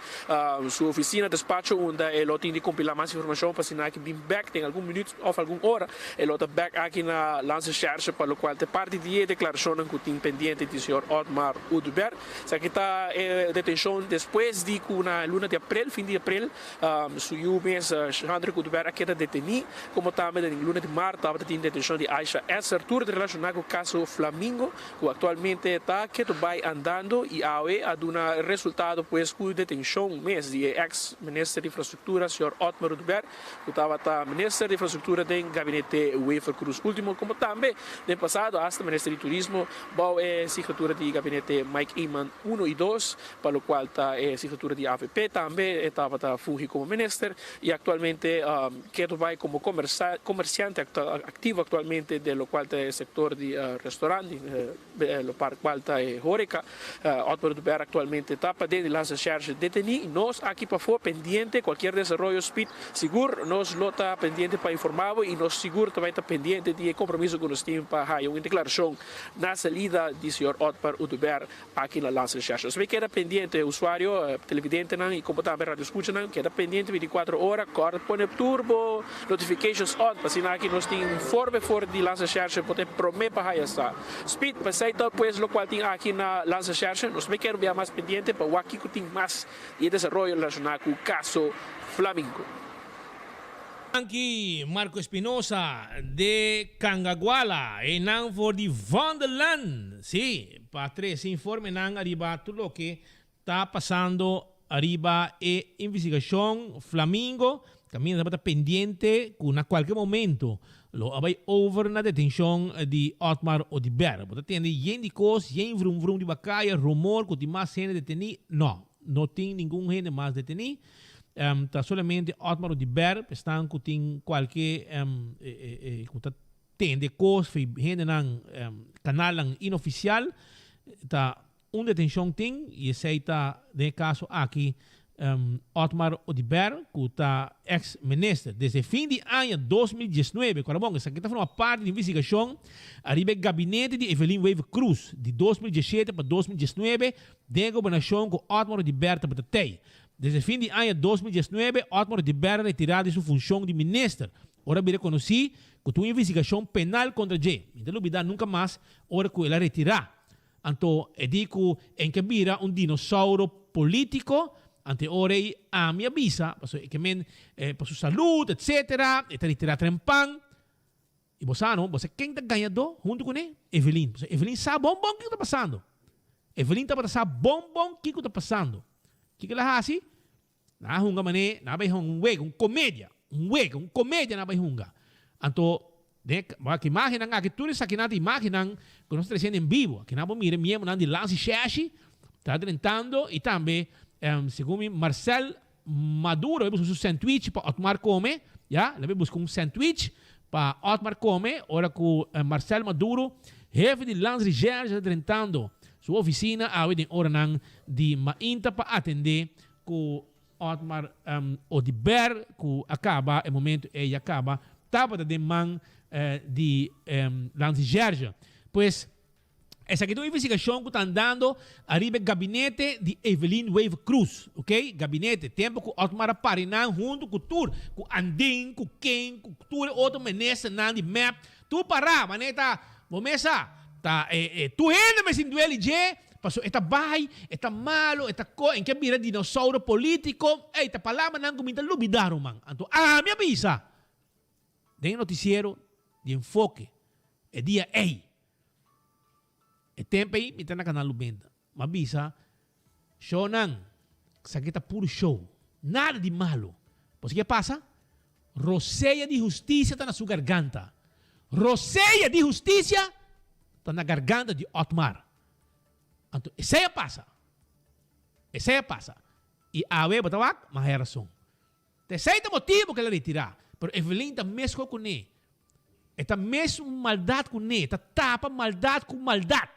su ofisina, despacho, unda e lo tin di kompilá mas informashon pa asina aki bin bèk den algun minüt òf algun ora e lo ta bèk aki na Landsrecherche pa lokual ta e parti di e deklarashonnan ku tin pendiente di señor Otmar Oduber. Esaki ta e detenshon despues di ku na luna di aprel, fin di aprel, su yu mes Shandrick Oduber a keda detení, komo tambe den luna di mart tabata tin detenshon di Aisha Esser, tur relashoná ku kaso Flamingo. Cu actualmente ta keto bay andando y awe a duna resultado pues cu detencion mes di e ex minister di infrastructura señor Otmar Oduber cu tabata minister di infrastructura den gabinete Wever Croes ultimo como tambe den pasado hasta minister di turismo bao e signatura di gabinete Mike Eman uno y dos pa locual ta e signatura di avp tambe e tabata fungi como minister y actualmente keto bay como comerciante activo actualmente den locual ta e sector di restaurant den locual ta e horeca. Otmar Oduber actualmente ta paden di Landsrecherche deteni y nos aki pafo pendiente cualkier desaroyo speed sigur nos lo ta pendiente pa informa bo y nos sigur ta bay ta pendiente di e compromiso cu nos tin pa haya un declaracion na salida di señor Otmar Oduber Aki na Landsrecherche. Nos bay keda pendiente, usuario, televidentenan y como tambe radioscuchanan, keda pendiente 24 ora, corda pone tur bo notifications on, pa asina aki nos tin informe for di Landsrecherche bo ta e prome pa haya sa. Speed, p'esey ta pues locual tin aki na Landsrecherche, nos bay keda un bia mas pendiente pa wak kico tin mas di e desaroyo relaciona cu caso Flamingo. Danki Marco Espinosa de Cangaguala, einan for di Vondelland. Sí, pa trece informenan ariba tur loke ta pasando ariba e investigacion Flamingo. Caminda tabata pendiente cu na cualkier momento lo a bay over na detencion di Otmar Oduber. Bo ta tende yen di cos, yen vrum vrum riba caya, rumor cu tin mas hende deteni. No, no tin ningun hende mas deteni. Ta solamente Otmar Oduber esnan cu tin cualke cu ta tende cos fi hendenan canalnan inoficial ta un detencion tin y esey ta den e caso aki Otmar Oduber cu ta ex minister desde fin di aña 2019 cu bon esaki ta forma parti di investigacion ariba e gabinete di Evelyn Wever Croes di 2017 pa 2019 den e gobernacion cu Otmar Oduber tabata tey. Desde fin di aña 2019 Otmar Oduber a retirá di su funshon di minister, ora a bira konosí ku tin un investigashon penal kontra dje. Mi ta lubidá nunka mas ora ku el a retirá. Anto e di ku en ke bira un dinosauro polítiko, anto e ora ei ami a bisa, pasobra e ke men pa su salud etcetera, e ta retirá trempan. I bo sa no, bo sa ken ta gañadó huntu kuné? Evelyn. Pasobra Evelyn sa bon bon kiko ta pasando. Evelyn tabata sa bon bon kiko ta pasando. Kiko el a hasi? Nan a hunga manera, nan a bai hunga un wega, un komedia, un wega, un komedia nan a bai hunga. Anto, den e, wak imágennan aki, tur esakinan ta imágennan ku nos ta tresiendo en bibo. Akinan bo mira e miembronan di Lansi Shèshi ta drentando i tambe, segun mi, Marcel Maduro a bai buska su sandwich pa Otmar kome, ya, el a bai buska un sandwich pa Otmar kome, ora ku Marcel Maduro, hefe di Landsrecherche ta drentando su oficina awe den oranan di mainta pa atende ku Otmar Oduber ku a kaba e momento ei a kaba tabata den man di Landsrecherche. Pues Esaki ta un investigashon ku ta andando ariba e gabinete di Evelyn Wever Croes, ok, gabinete, tempu ku Otmar a pari nan huntu ku tur, ku Andin, ku Ken, ku tur e otro ministernan di mep, tur pará, manera ta, bo mes sa, ta e, e, tur hende mes tin duel di dje, pasobra e ta bai, e ta malo, e ta ko, en ke bira dinosauro politico, ey, ta palabranan ku mi ta lubida ruman, anto ami a bisa den e noticiero di Enfoke e dia ey. E tempu ei mi ta na Canal Lubenta. M'a bisa, Shownan, esaki ta puru show. Nada di malu. Bo sa ke pasa? Rosea di hustisia ta na su garganta. Rosea di hustisia ta na garganta di Otmar. Anto esei a pasa. Esei a pasa. I awe bo ta wak, m'a haya rason. Ta esei ta motibu ku el a retirá. Pero Evelyn ta mesko kuné. E ta mes un maldat kuné. E ta tapa maldat ku maldat.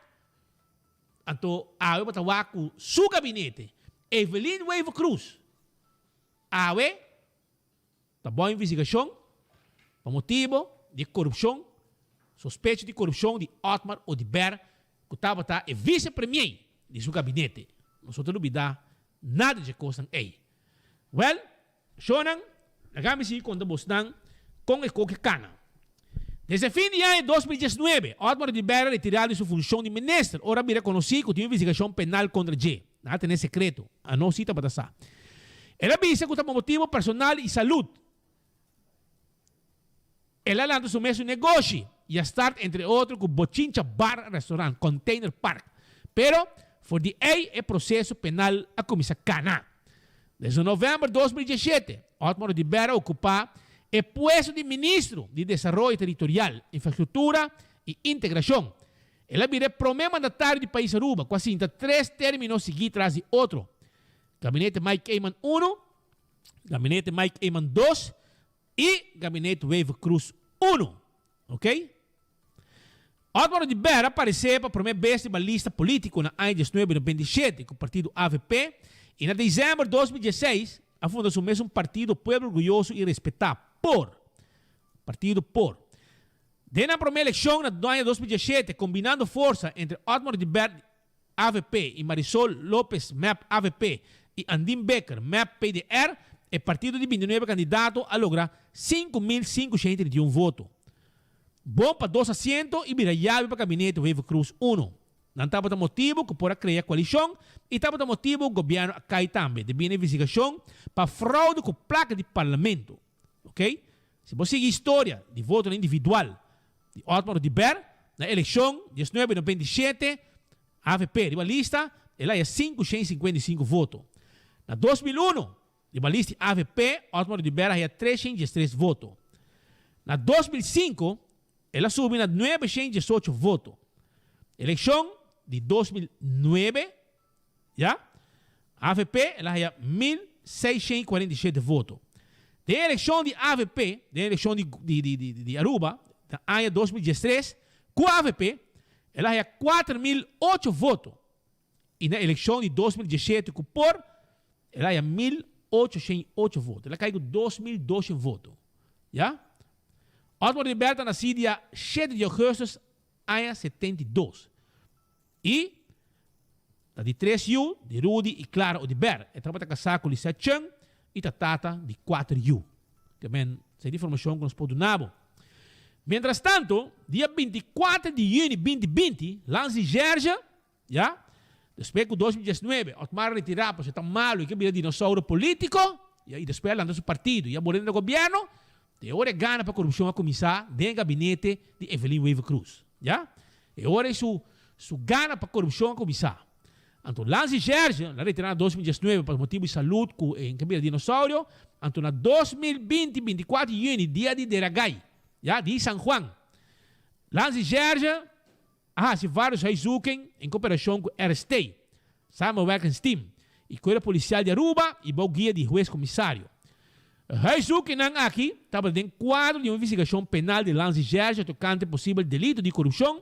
Anto awe bo ta wak ku su gabinete, Evelyn Wever-Croes, awe ta bon investigashon pa motibu di korupshon, sospecho di korupshon di Otmar Oduber ku tabata e vice-premier di su gabinete. Nos no ta lubidá nada dje kosnan ei. Wèl, shonnan, laga mi sigui konta bosnan kon e koke kana. Desde fin di aña 2019, Otmar Oduber a retirá di su funshon di minister ora a bira konosí ku tin un investigashon penal kontra dje. Nan a tene sekreto. Anos sí tabata sa. El a bisa ku ta pa motibu personal i salud. El a lanta su mes un negoshi y a start entre otro cu Bochincha Bar Restaurant, Container Park. Pero for di ey e proceso penal a cuminsa cana. Desde november 2017, Otmar Oduber a ocupa e puesto di Ministro di Desaroyo Territorial, Infrastructura y Integracion. El a bira e prome mandatario di pais Aruba cu a sinta tres termino sigui tras di otro. Gabinete Mike Eman uno, Gabinete Mike Eman dos y Gabinete Wever Croes uno. Ok. Otmar Oduber a aparece pa prome bes riba lista politico na aña 1997 cu partido avp y na december 2016 a funda su mesun partido Pueblo Orguyoso y Respetá, por. Partido por. Den nan prome eleccion na aña 2017 combinando forsa entre Otmar Oduber avp y Marisol Lopez, mep avp, y Andin Bikker, mep PDR, e partido di bintinuebe candidato a logra 5.531 voto. Bon pa dos asiento y bira yabi pa gabinete Wever Croes uno. Nan tabata motibo cu por a crea coalicion y tabata motibo cu gobierno a cay tambe debi na investigacion pa fraude cu placa di parlamento. Ok, si bo sigui historia di votonan individual di Otmar Oduber na elekshon 1997, avp riba lista el haya 555 voto. Na 2001 riba lista di avp Otmar Oduber a haya 313 voto. Na 2005 el a subi na 918 voto. Elekshon di 2009 Ya. Avp el a haya 1647 voto. Den eleccion di avp, den eleccion di di di di di Aruba, na aña 2013, cu avp el a haya 4008 voto. Y na eleccion di 2017 cu por, el a haya 1808 voto. El a cay cu 2200 voto. Ya. Otmar Oduber ta naci dia 7 di augustus aña 72. I ta di tres yu di Rudy i Clara Oduber. E tabata kasá ku Lisette Chung i ta tata di kuater yu. Ke men esei di informashon ku nos por duna bo. Mientrastanto, dia 24 di yüni 2020, Lanzi Gerge, ya, despues ku 2019 Otmar a retirá pasobra e ta malu i ke bira dinosauro polítiko, ya, i despues a lanta su partido i a bole den gobièrnu, te ora e gana pa korupshon a kuminsá den e gabinete di Evelyn Wever-Croes. Ya. E ora ei su su gana pa korupshon a kuminsá. Anto Lanzi Gerge la retirá na 2019 pa motibu di salud ku e ke bira dinosaurio. Anto na 2020, 24 di yüni, dia di Deragai, ya, di San Juan, Lanzi Gerge a hasi vários huiszoeking en koperashon ku RST, Samenwerkingsteam, i Kuerpo Polisial di Aruba i bou guia di hues komisario. E huiszoekingnan aki tabata den kuadro di un investigashon penal di Lanzi Gerge tokante posibel delito di korupshon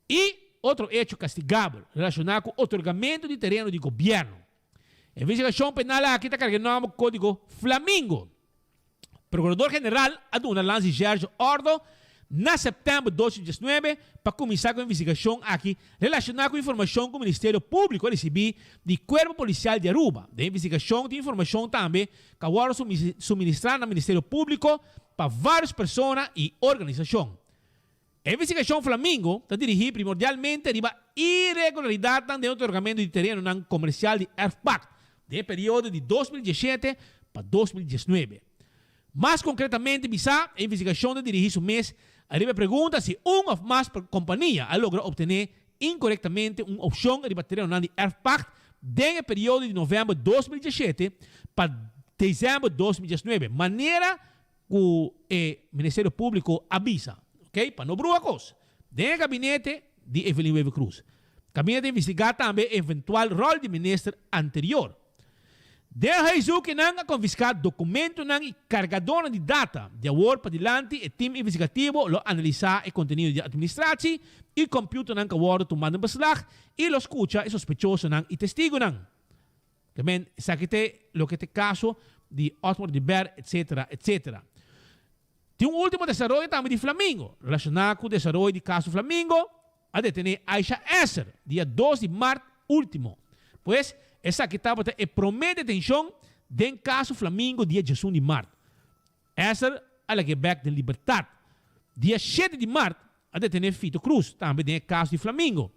i otro echo kastigabel relashoná ku otorgamentu di tereno di gobièrnu. E investigashon penal aki ta karga e nòmber Kódigo Flamingo. Procurador General a duna Lanzi Gerge ordo na september 2019 pa cuminsa cu e investigacion aki relaciona cu informacion cu Ministerio Publico a ricibi di Cuerpo Policial di Aruba. Den e investigacion tin informacion tambe cu a wordo suministra na Ministerio Publico pa varios persona y organisacion. E investigacion Flamingo ta dirigi primordialmente riba iregularidadnan den otorgamento di terenonan comercial di erfpacht den e periodo di 2017 pa 2019. Mas concretamente bisa, e investigacion ta dirigi su mes ariba e pregunta si un of mas compania a logra obtene incorectamente un opcion riba terenonan di erfpacht den e periodo di november 2017 pa december 2019, manera cu e Ministerio Publico a bisa, ok, pa no bruha cos, den e gabinete di Evelyn Wever-Croes. Caminda ta investiga tambe e eventual rol di minister anterior. Den huiszoekinan a confisca documentonan y cargadornan di data. Di awor padilanti e team investigativo lo analisa e contenido di administratie y computernan cu a wordo tuma den beslag y lo scucha e sospechosonan y testigonan. Tamen esaki ta loke ta e caso di Otmar Oduber etc. Etc. Tin un ultimo desaroyo tambe di Flamingo. Relaciona cu desaroyo di caso Flamingo, a detene Aisha Esser dia 2 di mart ultimo. Pues, esaki tabata e promé detenshon den kaso Flamingo dia djesun di mart. Esser a lag'é bèk den libertat. Dia shete di mart a detené Fito Cruz, tambe den e kaso di Flamingo.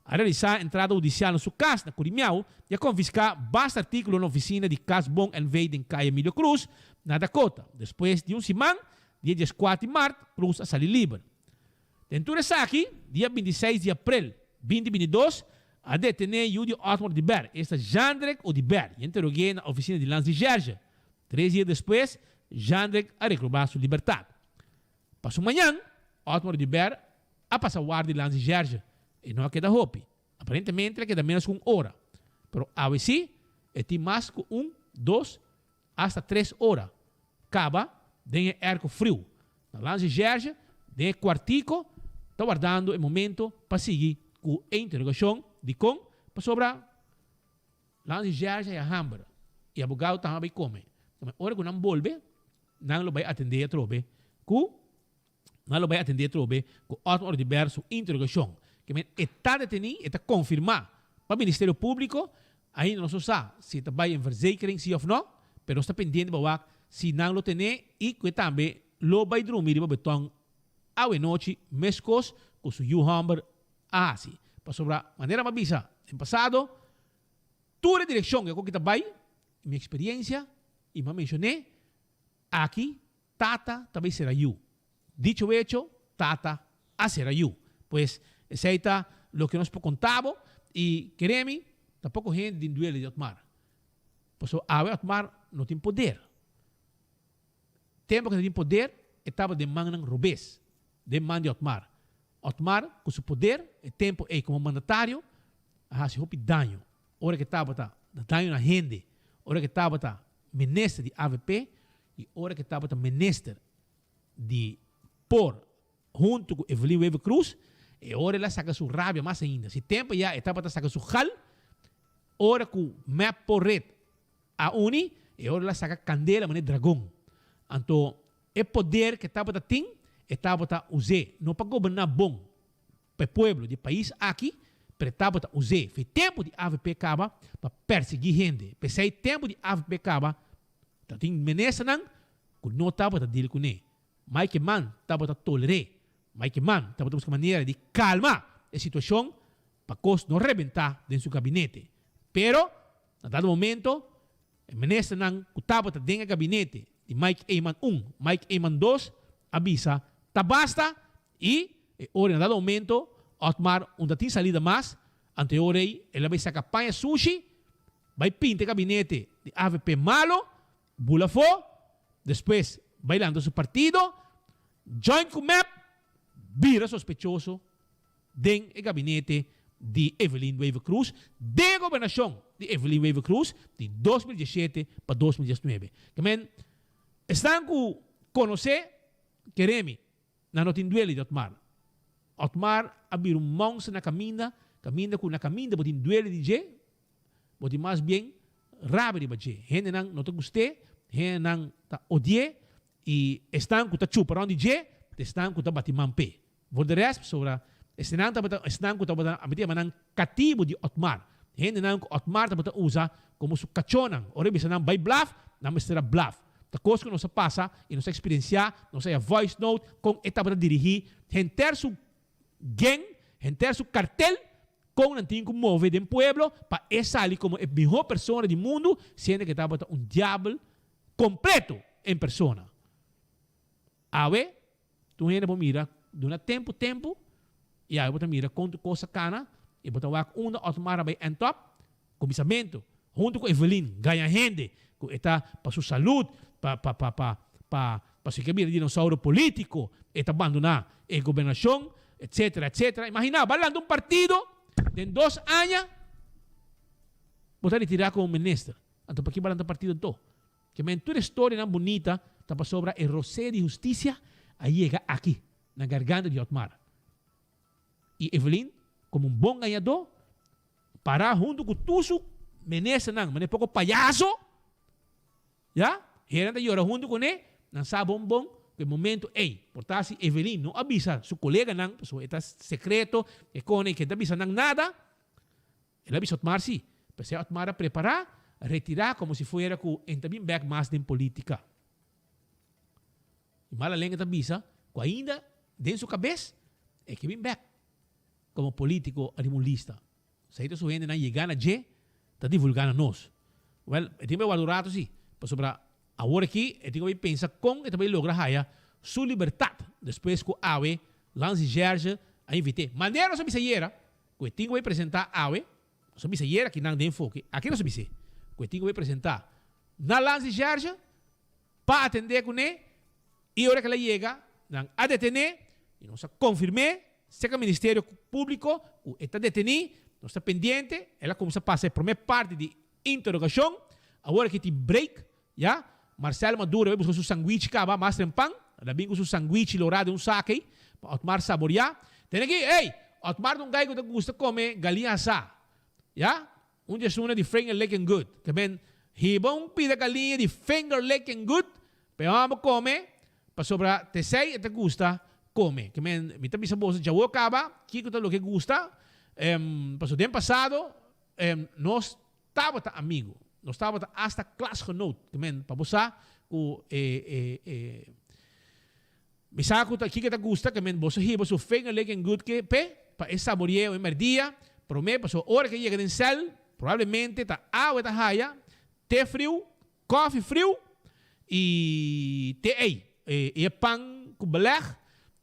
A realisá entrada hudisial na su kas na Curimiao i a konfiská basta artíkulo na ofisina di Kas Bon NV. den Kaya Emilio Cruz, na Dakota. Despues di un siman, dia dieskuater di mart, Cruz a sali liber. Den tur esaki, dia bintiseis di aprel binti bintidos, a detené yu di Otmar Oduber, esta Jandrek Oduber, i a interog'é na ofisina di Landsrecherche. Tres dia despues, Jandrek a rekrobá su libertat. Pa su mañan, Otmar Oduber a pasa warda di Landsrecherche. E no a keda hopi. Aparentemente el a keda ménos ku un ora. Pero awe sí, e tin mas ku un, dos, Asta tres ora kaba den e airco friu. Na Landsrecherche, den e kuartico, ta wardando e momento pa sigui ku e interogashon. Dikon? Pasobra Landsrecherche haya hamber i abogado tambe a bai kome. Ora ku nan bolbe, nan lo bai atendé atrobe ku. Nan lo bai atendé atrobe ku Otmar Oduber su interogashon. Ke men e ta detení, e ta konfirmá pa Ministerio Públiko. Ainda nos no sa si e ta bai en verzekering sí òf nò, pero nos ta pendiente pa wak si nan lo ten'é i ku e tambe lo bai drumi riba betòn awenochi meskos ku su yu hòmber a hasi. Pasobra manera mi a bisa den pasado, tur e direkshon ku e ta bai, mi eksperiensia i mi a menshon'é aki, Tata ta bay sera yu. Dicho hecho, tata a sera yu. Pues, esey ta loke nos por conta bo y kere mi, ta poco hende tin duele di Otmar. Pasobra awe Otmar no tin poder. Tempo cu e ta tin poder, e tabata den mannan robes, den man di Otmar. Otmar cu su poder, e tempo ey como mandatario, a haci hopi daño. Ora cu e tabata da daño na hende, ora cu e tabata minister di avp y ora cu tabata minister di por hunto cu Evelyn Wever Croes, e ora el a saca su rabia mas ainda. Si tempo ya e tabata saca su gal, ora cu mep por red a uni, e ora el a saca candela manera dragon. Anto e poder cu e tabata tin, e tabata us'e, no pa goberna bon, Pa e pueblo di e pais aki, pero e tabata us'é fe tempu di avp kaba pa persiguí hende. P'esei tempu di avp kaba, tabatin menesanan ku no tabata deal kuné. Mike Eman tabata toler'é. Mike Eman tabata buska manera di kalma e situashon pa kos no rebentá den su gabinete. Pero, na dado momento, e ministernan ku tabata den e gabinete di Mike Eman un, Mike Eman dos a bisa ta basta i e ora na dado momento Otmar un ta tin salida mas, anto e ora ei el a bai saka paña sushi, bai pinta e gabinete di avp malo, bula afó, despues bai lanta su partido, join ku mep, bira sospechoso den e gabinete di Evelyn Wever-Croes, den e gobernashon di Evelyn Wever-Croes di 2017 pa 2019. Ke men, esnan ku konosé Keremi, Nan no tin duele di Otmar. Otmar a bira un monster na kaminda, kaminda ku na kaminda bo tin duele di dje, bo tin mas bien rabia riba dje. Hendenan no ta gust'é, hendenan ta odi'é i esnan ku ta chupa rònt di dje ta esnan ku ta bati man p'e. Voor de rest, pasobra esnan tabata esnan ku tabata a miti yama nan katibu di Otmar, hendenan ku Otmar tabata usa komo su kachónan. Ora e bisa nan bai blaf, nan mester a blaf. Ta kos ku nos a pasa i nos a eksperensiá, nos a haya voice note kon e tabata dirigí henter su gang, henter su kartel, kon nan tin ku move den pueblo pa e sali komo e mihó persona di mundu, siendo ku e tabata un diabel kompleto en persona. Awe, tur hende por mira duna tempu tempu i awe bo ta mira kon tur kos a kana i bo ta wak unda Otmar a bai end up, kuminsamentu huntu ku Evelyn gaña hende ku e ta pa su salud pa pa pa pa pa pasobra e ke bira dinosauro politico e ta bandona e gobernacion etcetera etcetera imagina bo a lanta un partido den dos aña bo ta retira como minister anto paki bo a lanta partido anto? Ke men tur e storianan bunita ta pasobra e rosé di hustisia a yega aki na garganta di Otmar. I Evelyn, komo un bon gañadó, pará huntu ku tur su menesanan, manera poko payaso, ya, heren ta yora huntu kuné, nan sa bon bon ku e momento ei, por ta si Evelyn no a bisa su koleganan, pasobra e ta sekreto, e kone, i ke no ta bisa nan nada, El a bisa Otmar si. P'esei Otmar a prepará retirá komo si fuera ku e ta bin bèk mas den polítika. I mala lenga ta bisa ku ainda den su kabes e ke bin bèk komo polítiko ariba un lista. Esei ta su hendenan yega na dje ta divulgá na nos. Wèl, e tin ku bai warda un ratu si, pasobra awor aki e tin ku bai pensa kon e ta bai logra haya su libertat despues ku awe Lanzi Gerge a invit'é. Manera nos a bisa ayera ku e tin ku bai presentá awe, nos a bisa ayera akinan den Enfoke, aki nos a bis'é ku e tin ku bai presentá na Lanzi Gerge pa atendé kuné i ora ku el a yega nan a detené i nos a konfirm'é Serka Ministerio Públiko ku e ta detení, nos ta pendiente, el a kuminsá pasa e promé parti di interogashon, awor aki tin break, ya. Marcel Maduro a bai buska su sangwichi kaba mas trempan, el a bin ku su sangwichi lorá den un saki pa Otmar saboriá. Tene aki, ey! Otmar ta un guy ku ta gusta kome galiña asá, ya. Un di esuna di Finger Licking Good. Ke men hiba un pida galiña di Finger Licking Good pa e hòmber kome, pasobra t'esei e ta gusta kome. Ke men mi ta bisa boso djawo kaba kiko ta loke e gusta, pasobra den pasado nos tabata amigu, nos tabata asta klasgenoot. Ke men pa bo sa ku e e mi sa ku ta kiko e ta gusta, ke men boso hiba su Finger Licking Good ke p'e. Pa e sabore'é e merdia, promé pasobra ora ke yega den sèl, probablemente ta awa e ta haya, te friu, kòfi friu i te ei, i e pan ku belèg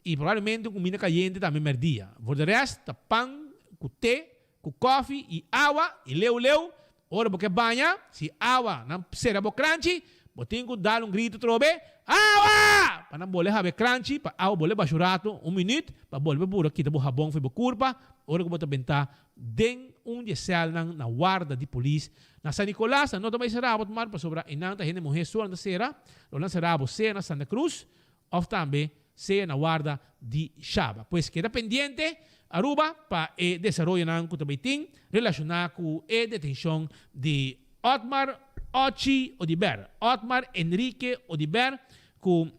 i probablemente un kuminda kayente tambe merdia. Voor de rest ta pan ku te, ku kòfi i awa i leu leu Ora bo ke baña, si awa nan sera bo kranchi, bo tin ku dal un gritu trobe, Awa! Pa nan bole habi e kranchi, pa awa bole basha un ratu, un minüt, pa bolbe bura kita bo habon for bo kurpa, ora ku bo ta bentá den un di e sèlnan na warda di polis na San Nicolas. Nan no ta bai sera bo tmar pasobra einan ta hende muhé so nan ta sera, lo nan sera bo sea na Santa Cruz Of tambe sea na warda di Shaba. Pues keda pendiente Aruba pa e desaroyonan ku ta bay tin relashoná ku e detenshon di Otmar Ochi Odiber, Otmar Enrique Odiber, ku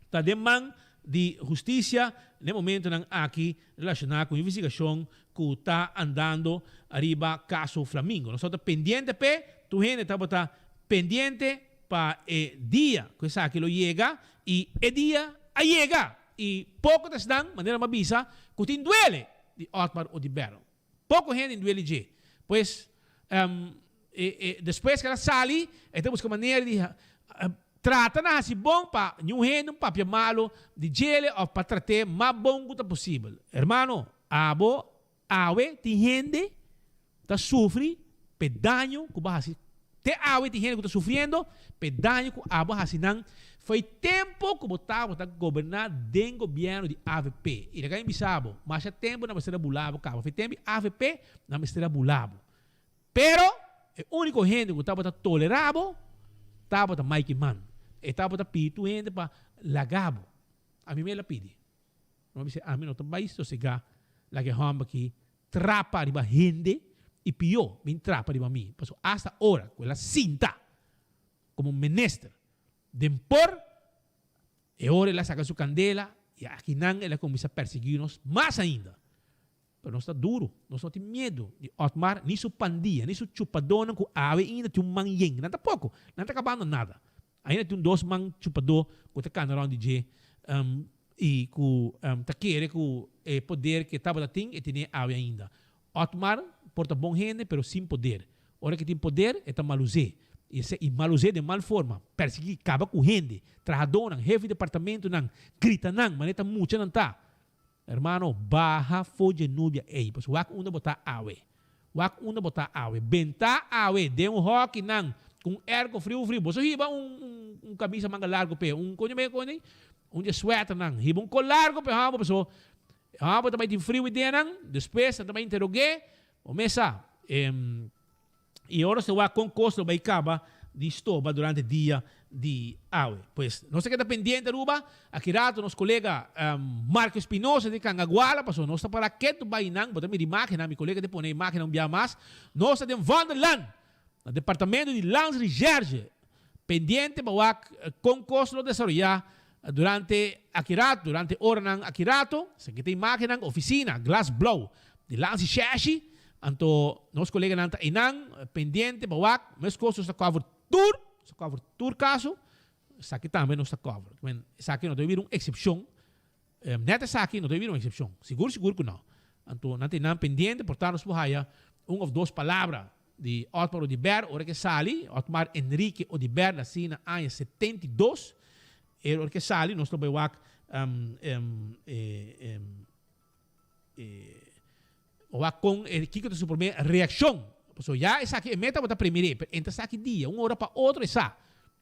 ta den man di hustisia n'e momentonan aki relashoná ku investigashon ku ta andando ariba kaso Flamingo. Nos tabata pendiente p'e, tur hende tabata pendiente. Pa e dia ku esaki lo yega, i e dia a yega! I poko ta esnan, manera mi a bisa, ku tin duele di Otmar Oduber. Poko hende tin duele dje. Pues, e despues ku el a sali, e ta buska manera di trata na hasi bon pa niun hende un papia malu di djele òf pa trat'é mas bon ku ta posibel. Hermano, abo Awe tin hende ta sufri p'e daño ku bo a hasi. Te awe tin hende ku ta sufriendo p'e daño ku abo a hasi nan fo'i tempu ku bo tabata goberná den gobièrnu di avp. I laga mi bisa bo, masha tempu nan mester a bula bo kaba. Fo'i tempu di avp nan mester a bula bo. Pero e úniko hende ku tabata tolerá bo tabata Mike Eman. E tabata pidi tur hende pa laga bo. Ami mes el a pidi. Mi a bisa, ami no ta bai sosegá laga e hòmber aki trapa riba hende i pió bin trapa riba mi. Pasobra asta ora ku el a sinta komo minister den por, e ora el a saka su kandela i akinan el a kuminsá persiguí nos mas ainda. Pero nos ta duru, nos no tin miedu di Otmar ni su pandia, ni su chupadónan ku awe ainda tin un man yen. Nan ta poko, nan ta kabando nada. Ainda tin un dos man chupadó ku ta kana rònt di dje i ku ta kere ku e poder ku e tabata tin e tene awe ainda. Otmar por ta bon hende pero sin poder. Ora ku e tin poder e ta malus'é. I esei i malus'é den mal forma, persiguí, kaba ku hende, trahadónan, hefe di departamentonan, grita nan manera ta mucha nan ta. Hermano, baha for dje nubia ei, pasobra wak unda bo ta awe. Wak unda bo ta awe. Bentá awe den un hòki nan ku un èrko friu friu. Boso hiba un un un kamisa manga largu p'e, un koño mei koño ei? Un dje suèternan. Hiba un kol largu p'e hòmber pasobra e hòmber ta bai tin friu den nan. Despues nan ta bai interog'é. Bo mes sa. I ora nos ta wak kon kos lo bai kaba di stoba durante dia di awe. Pues, nos ta keda pendiente Aruba. Aki rato nos kolega Marco Espinosa di Cangaguala, pasobra nos ta para ketu bai nan, bo ta mira imagennan, mi kolega ta pone imagennan un bia mas. Nos ta den Vondelland, na departamento di Landsrecherche, pendiente pa wak kon kos lo desaroyá durante aki rato, durante oranan aki rato. Esaki ta imagennan, ofisina, glas blou di Landsrecherche. Anto nos koleganan ta einan pendiente pa wak meskos nos ta cover tur, nos ta cover tur kaso, esaki tambe nos ta cover. Esaki no ta bira un eksepshon, net esaki no ta bira un eksepshon, sigur sigur ku no. Anto nan ta einan pendiente por ta nos por haya un of dos palabra di Otmar Oduber ora ke sali, Otmar Enrique Oduber nasi na aña 72, e ora ke sali nos lo bai wak Wak kon e kiko ta su prome reakshon. Pasobra ya esaki e meta bo ta premir'é, pero en ta sa ki dia, un ora pa otro e sa.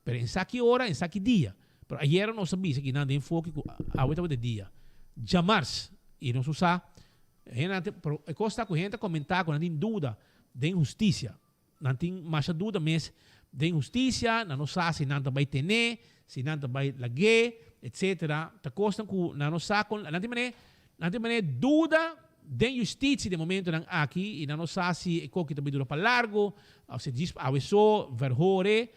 Pero en sa ki ora, en sa ki dia. Pero ayera nos a bisa kinan den foki ku awe tabata e dia. Djamars. I nos no sa, hendenan te, pero e kos ta ku hende ta komentá ku nan tin duda den hustisia. Nan tin masha duda mes den hustisia, nan no sa si nan ta bai ten'é, si nan ta bai lag'é, etcetera. Ta kosnan ku nan no sa kon, nan tin manera, nan tin manera duda den hustisia den momentonan aki i nan no sa si e koki ta bai dura pa largu òf si djis awe so verhor'é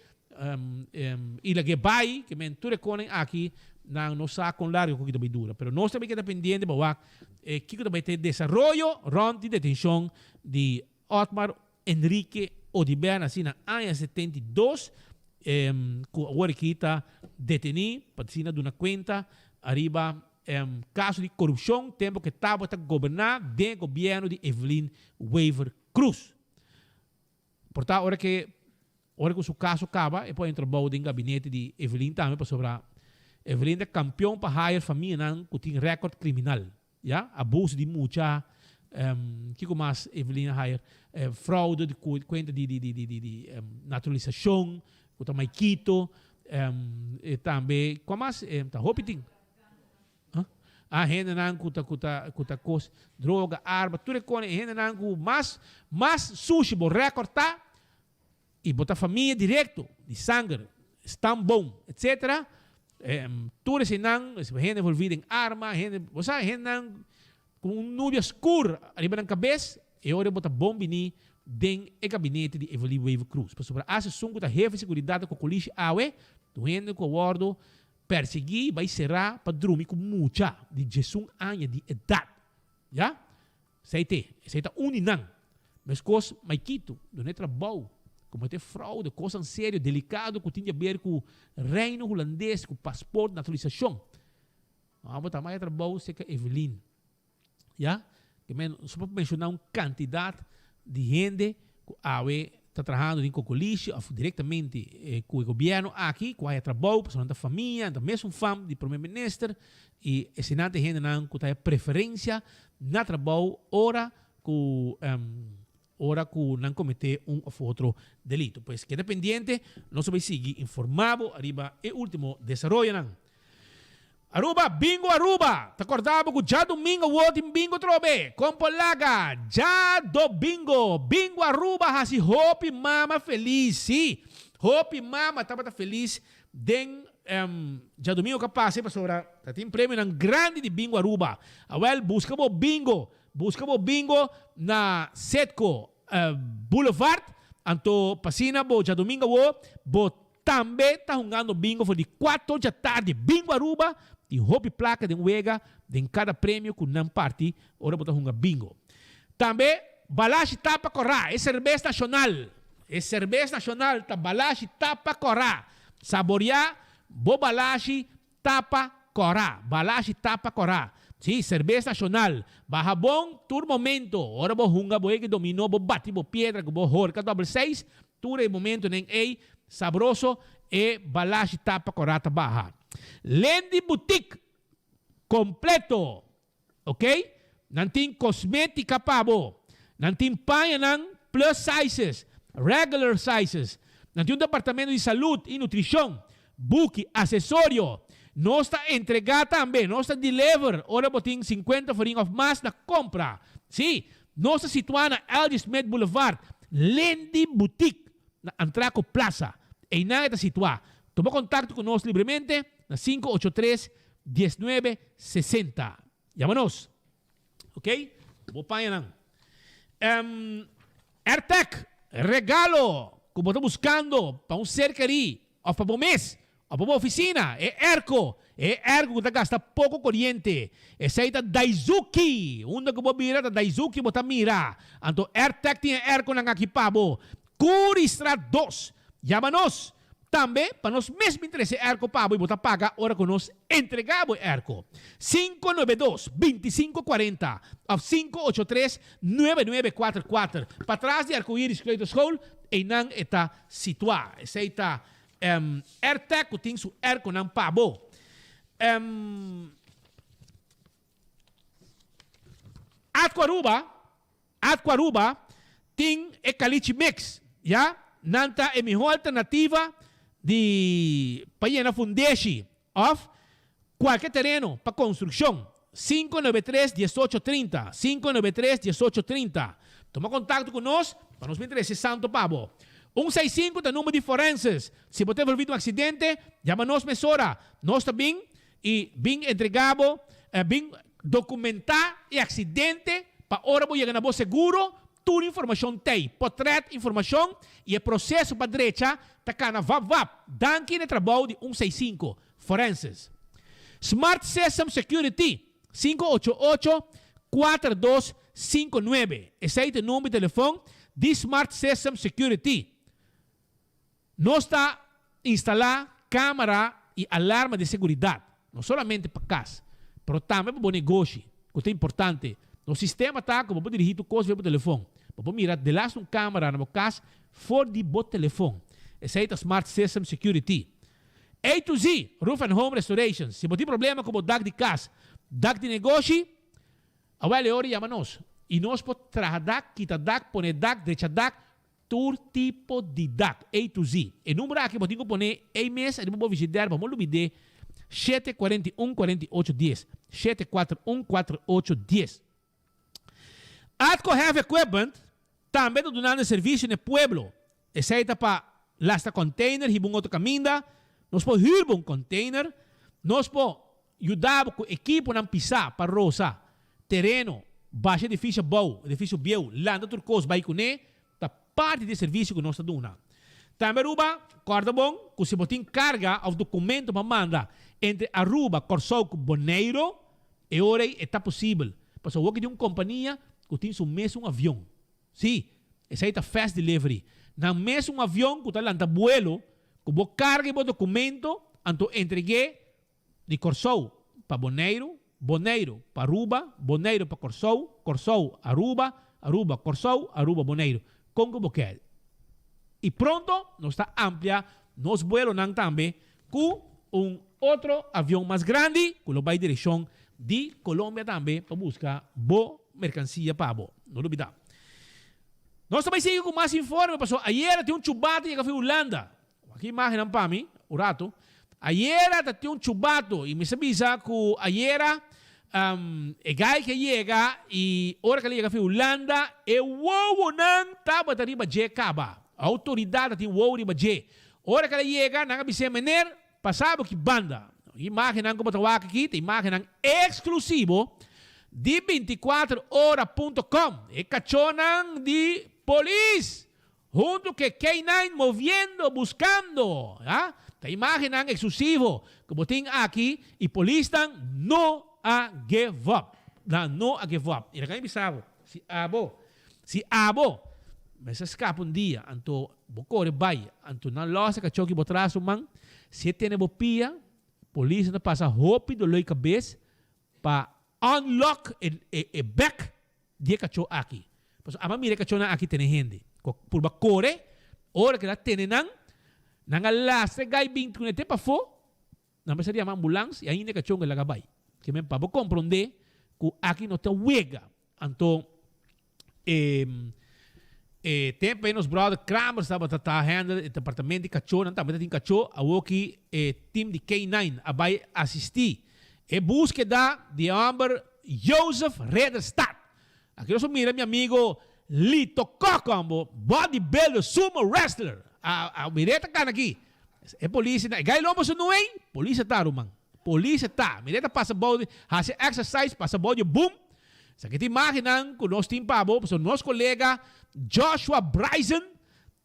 i lag'é bai. Ke men tur e konan aki nan no sa kon largu e koki ta bai dura. Pero nos ta bai keda pendiente pa wak kiko ta bai ta e desaroyo rònt di detenshon di Otmar Enrique Oduber nací na aña 72, cu awor aki ta deteni pa asina duna cuenta ariba caso di corupcion tempo cu e tabata goberna den e gobierno di Evelyn Wever Croes. Por ta ora cu ora cu su caso caba e por entra bou den gabinete di Evelyn tambe pasobra Evelyn ta campeon pa hire famianan cu tin record criminal. Ya, abuso di mucha, kiko mas Evelyn a haya? Fraude di kuenta di di di di di naturalisashon ku ta Maikito, e tambe kua mas? Ta hopi tin. Ah, hendenan ku ta ku ta ku ta kos droga, arma, tur e kos, e hendenan ku mas mas sushi bo rèkòrt ta i bo ta famia direkto di sanger, stamboom, etcetera, tur eseinan, hende envolví den arma, hende, bo sa, hendenan ku un nubia skur ariba nan kabes, e ora bo ta bon bini den e gabinete di Evelyn Wever Croes. Pasobra as esun ku ta hefe di seguridat di Kokolishi awe, un hende ku a wòrdu persiguí bai será pa drumi ku mucha di diesun aña di edat. Ya? Esei te, esei ta un di nan. Meskos Maikito, duna e trabou, komete fraude, kosnan serio, delikado ku tin di aber ku Reino Hulandes, ku pasport, naturalisashon. Abo ta maya trabou serka Evelyn. Ya? Ke men, so por menshoná un kantidat di hende ku awe ta trahando den kokolishi òf direktamente ku e gobièrnu aki, ku haya trabou, pasobra nan ta famia, nan ta mesun fam di prome minister, i eseinan ta e hendenan ku ta haya preferensia na trabou ora ku ora ku nan kometé un òf otro delito. Pues keda pendiente, nos ta bai sigui informá bo ariba e último desaroyonan. Aruba, Bingo Aruba! Ta kòrda bo ku djadumingo awor tin bingo atrobe! Kon por laga? Djadobingo! Bingo Aruba hasi hopi mama felis! Sí, hopi mama tabata felis den djadumingo ku a pasa pasobra ta tin premionan grandi di Bingo Aruba. Awèl, buska bo bingo! Buska bo bingo na Setco Boulevard, anto pa asina bo djadumingo awor bo Tambe ta hungando bingo for di cuato djatardi. Bingo Aruba tin hopi placa den wega den cada premio cu nan parti ora bo ta hunga bingo. Tambe Balashi Tapa Corá, e cerbes nacional. E cerbes nacional ta Balashi Tapa Corá. Saborea bo Balashi Tapa Corá. Balashi Tapa Corá. Si, cerbes nacional. Baha bon tur momento. Ora bo hunga bo ege dominó, bo bati bo piedra cu bo horca dobbel seis, Tur e momentonan ei sabroso e balashi tapa kora ta baha. Lendy Boutique completo ok nan tin cosmetica pa bo nan tin pañanan plus sizes regular sizes nan tin un departamento di salud y nutricion buki accesorio nos ta entrega tambe nos ta deliver ora bo tin 50 florin of mas na compra si Nos ta situá na L.G. Smith Boulevard, Lindy Boutique, na Antraco Plaza. Einan e ta situá. Tuma kontakto ku nos libremente na 583 19 60. Yama nos. Ok? Bo pañanan. Um, AirTag, regalo ku bo ta buskando pa un ser kerí òf pa bo mes. Òf pa bo ofisina, e airco, e airco ku ta gasta poko koriente. Esei ta Daizuki! Unda ku bo bira ta Daizuki bo ta mira. Anto Airtec tin e airconan aki pa bo. Curistraat dos. Yama nos! Tambe pa nos mes bin trese airco pa bo i bo ta paga ora ku nos entrega bo e airco. 592, 25 40 òf 583, 9944. Patras di Arcoiris Kleuterschool, einan e ta situá. Esei ta Airtec ku tin su airconan pa bo. Atco Aruba, Atco Aruba tin e Caliche Mix, ya. Nan ta e mihó alternativa di pa yena fundeshi òf kualke tereno pa konstrukshon. 593 18 30, 593 18 30. Tuma kontakto ku nos pa nos bin trese santo pa bo. Un seis sinku ta number di forenses. Si bo ta envolví den un aksidente, yama nos mesora. Nos ta bin i bin entrega bo, bin dokumentá e aksidente pa ora bo yega na bo seguro, tur informashon t'ei, potrèt, informashon i e proseso pa drecha ta kana vap vap. Danki na e trabou di un seis sinku. Forenses. Smart System Security, 588 4259. Esei ta e number di telefon di Smart System Security. Nos ta instalá kámara i alarma di seguridat, no solamente pa kas, pero tambe pa bo negoshi, ku ta importante. Nos sistema ta ku bo por dirigí tur kos via bo telefon. Bo por mira delas un kámara na bo kas for di bo telefon. Esei ta Smart System Security. A to Z, Roof and Home Restorations, Si bo tin problema ku bo dak di kas, dak di negoshi, awel e ora yama nos i nos por traha dak, kita dak, pone dak, drecha dak, tur tipo di dak, A to Z. E number aki bo tin ku pone ei mes ariba bo vishider pa bo lubid'é, shete 41 48 dies, shete kuater un kuater ocho dies. Atco Heavy Equipment tambe ta dunando e servicio na e pueblo. Esey ta pa lasta container hiba un otro caminda. Nos por huur bo un container. Nos por yuda bo cu equiponan pisa pa rosa tereno, basha edificio abou, edificio bieu, lanta tur cos bay cune. Ta parti di e servicio cu nos ta duna. Tambe Aruba, corda bon cu si bo tin carga of documento pa manda entre Aruba, Corsou cu Boneiro, E ora ei e ta posibel, pasobra woki di un kompania ku tin su mes un avion. Sí, esei ta fast delivery. Nan mes un avion ku ta lanta buelo, ku bo karga i bo dokumento, anto entreg'é di Kòrsou pa Boneiru, Boneiru pa Aruba, Boneiru pa Kòrsou, Kòrsou Aruba, Aruba Kòrsou, Aruba Boneiru. Kon ku bo ke. I pronto nos ta amplia nos buelonan tambe Ku un otro avion mas grandi ku lo bai direkshon di Colombia tambe pa buska bo merkansia pa bo. No lubida. Nos ta bai sigui ku mas informe pasobra ayera tin un chubato yega for Hulanda. Wak e imagennan pa mi un rato. Ayera ta tin un chubato i mi sa bisa ku ayera e gai ke yega i ora ke el a yega for Hulanda e wowonan tabata riba dje kaba. Outoridat ta tin wowo riba dje. Ora ku el a yega, nan a bis'é, Meneer, pasa bo ki banda. E imágennan ku bo ta wak aki ta imágennan eksklusivo di 24 ora punto com. E kachónan di polis huntu ku e K-nine moviendo, buskando. Ya, ta imágennan eksklusivo ku bo tin aki i polisnan no a give up. Nan no a give up. I laga mi bisa bo, si abo, si abo mester skapa un dia, anto Bo kore bai, anto nan lòs e kachó ki bo tras su man. Si e tene bo pia, polis ta pasa hopi doló i kabes pa unlock e e bek di e kachó aki. Pasobra aba mira e kachónan aki tene hende. Ku a purba kore, ora ku el a tene nan, nan a lastra e gai binti kuné te pafó, Nan mester yama ambulans y ainda e cachon a laga bay. Ke men pa bo comprende cu aki no ta wega. Anto e e tempo ey nos brother Kramers tabata ta handle e departamento di cacho, nan tambe ta tin cacho, awoki e team di K-nine a bay asisti e buskeda di e homber Joseph Ridderstad. Aki nos a mira mi amigo Lito Kok hombo, body builder, sumo wrestler. A a mir'é ta kana aki. E polis na e gai lombo su nuei, polis a ta ruman. Polis a ta. Mir'é ta pasa bou di, hasi exercise, pasa bou di e boom. Esaki ta imagennan ku nos tin pa bo, pasobra nos kolega Joshua Bryson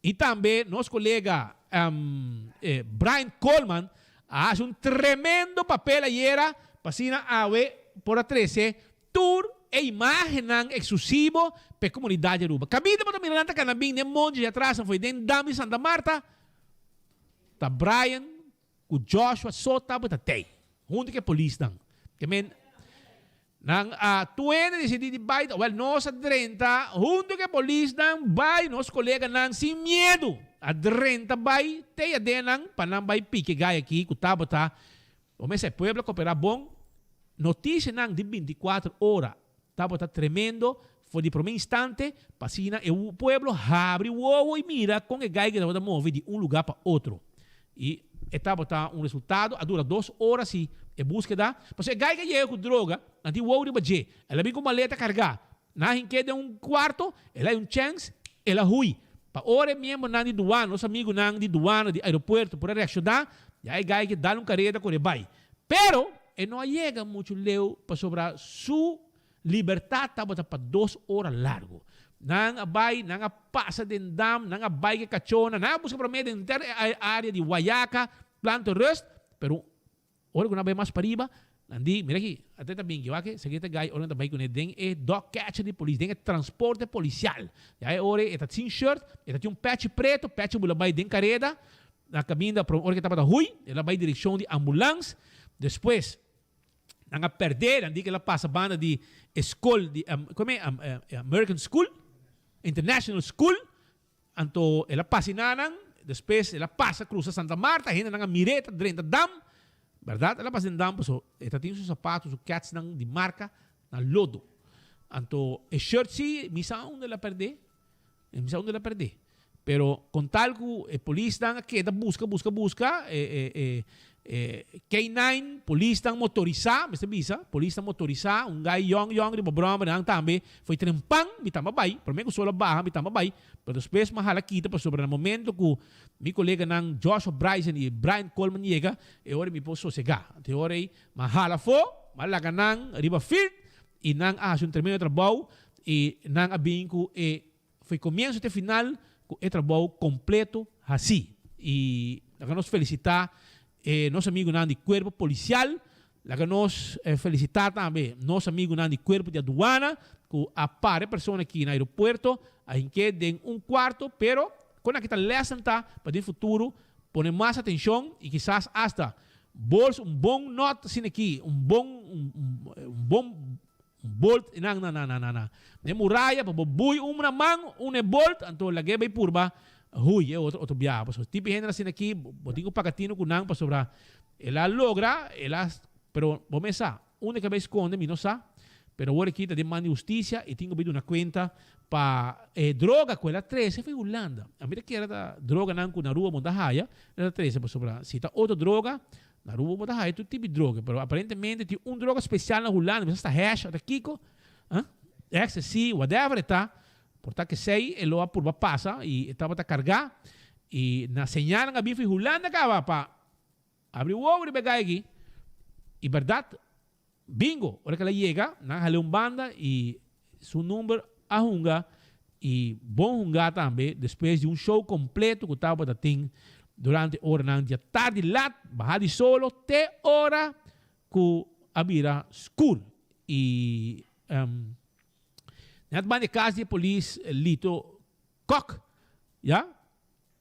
i tambe nos kolega Brian Coleman. A hasi un tremendo papel ayera pa asina awe por a trece tur e imagennan exclusivo pa e comunidad di Aruba. Caminda bo ta mira nan ta cana bin den monchi di atras nan fo'i den dam di Santa Marta, ta Brian cu Joshua so tabata tey hunto cu e polisnan. Ke men Nan a tuende disidí di bai, wèl nos a drenta huntu ku e polisnan bai, nos koleganan sin miedu a drenta bai te aden nan pa nan bai piki gai aki ku tabata, bo mester e pueblo a koperá bon, notisianan di binti kuater ora tabata tremendo for di promé instante pa asina e pueblo habri wowo i mira kon e gai ki tabata move di un lugá pa otro. I e tabata un resultado, a dura dos ora si e búskeda, pasobra e gai ke yega ku droga, nan tin wou riba dje, el a bin ku maleta kargá, nan a hink'é den un kuarto, el a hay un chèns, el a hui. Pa ora e miembronan di duana, nos amigunan di duana di aeropuerto por a reakshoná, ya e gai ke dal un kareda kore bai. Pero e no a yega muchu leu pasobra su Libertad tabata pa dos ora largo. Nan a bai, nan a pasa den dam, nan a bai ke cachona, nan a busca prome den henter e area di Wayaca, Planto Rust, pero ora cu nan a bai mas pariba, nan di, mira aki, ate ta binki, wak, esaki ta gai ora nan ta bai cune den e dog catcher di polis, den e transporte policial. Ya e ora e ta sin shirt, e ta tin un pechi preto, pechi bula bai den careda, na caminda, ora ke tabata hui, el a bai direccion di ambulance, despues, Nan a perdé, nan di ku el a pasa banda di e skol di, kome, American School, International School, anto el a pasa enanan, despues el a pasa krusa Santa Marta, hendenan a mir'é ta drenta dam, bèrdat el a pasa den dam paso e ta tin su sapato, su kètsnan di marka na lodo. Anto e shirt si mi sa unda el a perdé, Mi sa unda el a perdé. Pero con tal cu e polisnan a keda busca, busca, busca, e, e, e, e K9, polisnan motorisá, mester bisa, polisnan motorisá, un gai yong yong riba brommer, nan tambe foi trempan, mi tamba bai, prome cu sol a baha mi tamba bai, pero despues mi a hala kita pasobra na momento cu mi coleganan Joshua Bryson y Brian Coleman yega, e ora mi por sosega. Anto e ora ei mi a hala afó, mi a laga nan riba field y nan a haci un tremendo trabou I nan a bin ku e foi komienso te final ku e trabou kompleto hasí. I laga nos felisitá e nos amigunan di kuerpo polisial, laga nos felisitá tambe nos amigunan di kuerpo di aduana ku a para e persona aki na aeropuerto, a hink'é den un kuarto, pero kon aki ta lèsnan ta pa den futuro pone mas atenshon i kisas asta bols un bon nòt asina aki, un bon un bon Bolt nan na na na na na ne muraya pa bo bui un na man un ne bolt anto lag'é bai purba hui e otro otro biaha pasobra tipo hende asina aki bo tin ku paga tino ku nan pasobra el a logra el a pero bo mes sa unda ke a bai skonde mi no sa pero awor aki ta den man di hustisia i tin ku bai duna kuenta pa e droga ku el a trese for Hulanda a mi ta kere ta droganan ku na Aruba bo no ta haya el a trese pasobra si ta otro droga Na Aruba bo ta haya tur tipo di droga, pero aparentemente tin un droga special na Hulanda, mi sa si ta hash o ta kiko, ah, ecstasy, whatever e ta, por ta kesey e lo a purba pasa y e tabata carga y na señalnan a bin for Hulanda caba pa abri wowo riba e guy aki y berdad Bingo! Ora ku el a yega, nan a hal'é un banda i su number a hunga i bon hungá tambe despues di un show kompleto ku tabata tin durante oranan di atardi lat, baha di solo te ora ku a bira skur. I net banda e kas di e polis Lito Kok, ya,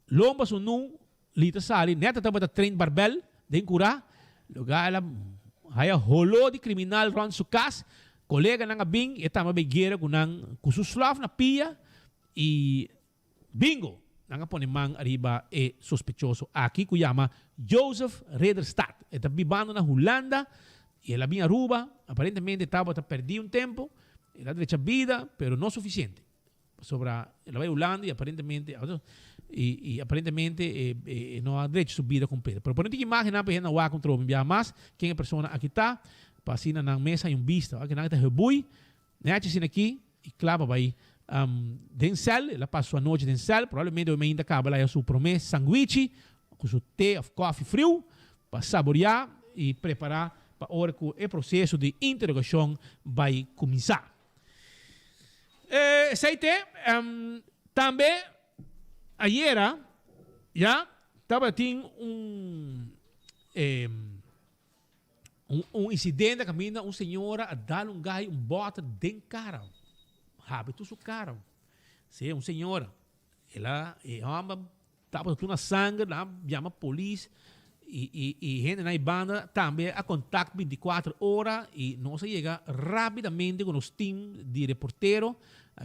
Lomba su nu li ta sali net a tabata train barbel den cura, lugar el a haya holo di criminal rond su cas, coleganan a bin y e tamba bay guera cu nan cu su slof na pia y bingo! Nan a pone man ariba e sospechoso aki cu yama Joseph Ridderstaat. E ta bibando na Hulanda y el a bin Aruba, aparentemente tabata perdi un tempo, el a drecha bida pero no suficiente. Pasobra el a bai Hulanda y aparentemente y aparentemente e no a drecha su bida completo. Pero pone un tiki imagennan pa e hende nan wak un trobe biaha mas ken e persona aki ta pa asina nan mes haña un bista. Wak nan ta hebui nechi asina aki y kla pa bai den sel. El a pasa su anochi den sel. Probablemente hoy mainta caba el a haya su prome sangwichi cu su te of koffie friu pa saborea y prepara pa ora cu e proceso di interogacion bai cuminsa. Esei te, tambe ayera ya tabatin un. eh, un, un incidente caminda un señora a dal un guy un boter den cara. Habri tur su cara. Sí, un señora. El a, e homber tabata tur na sanger, nan a yama polis y, y, y hende na e banda tambe a contact 24 ora y nos a yega rapidamente cu nos team di reportero.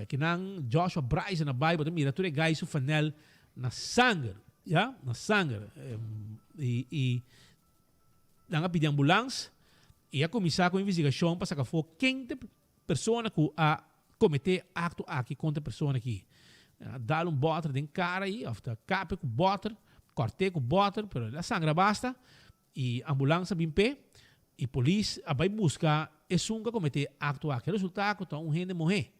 Kinan Joshua Bryson a bay, bo ta mira tur e guy su fanel na sanger, ya, na sanger. Y, y nan a pidi ambulans y a cuminsa cu investigacion pa saca afo ken ta e persona cu a comete acto aki contra e persona aki. Nan a dal un boter den cara ayi of ta cape cu boter, corte cu boter, pero el a sangra basta y ambulans a bin p'e y polis a bay busca esun cu a comete e acto aki. A resulta cu ta un hende muhe,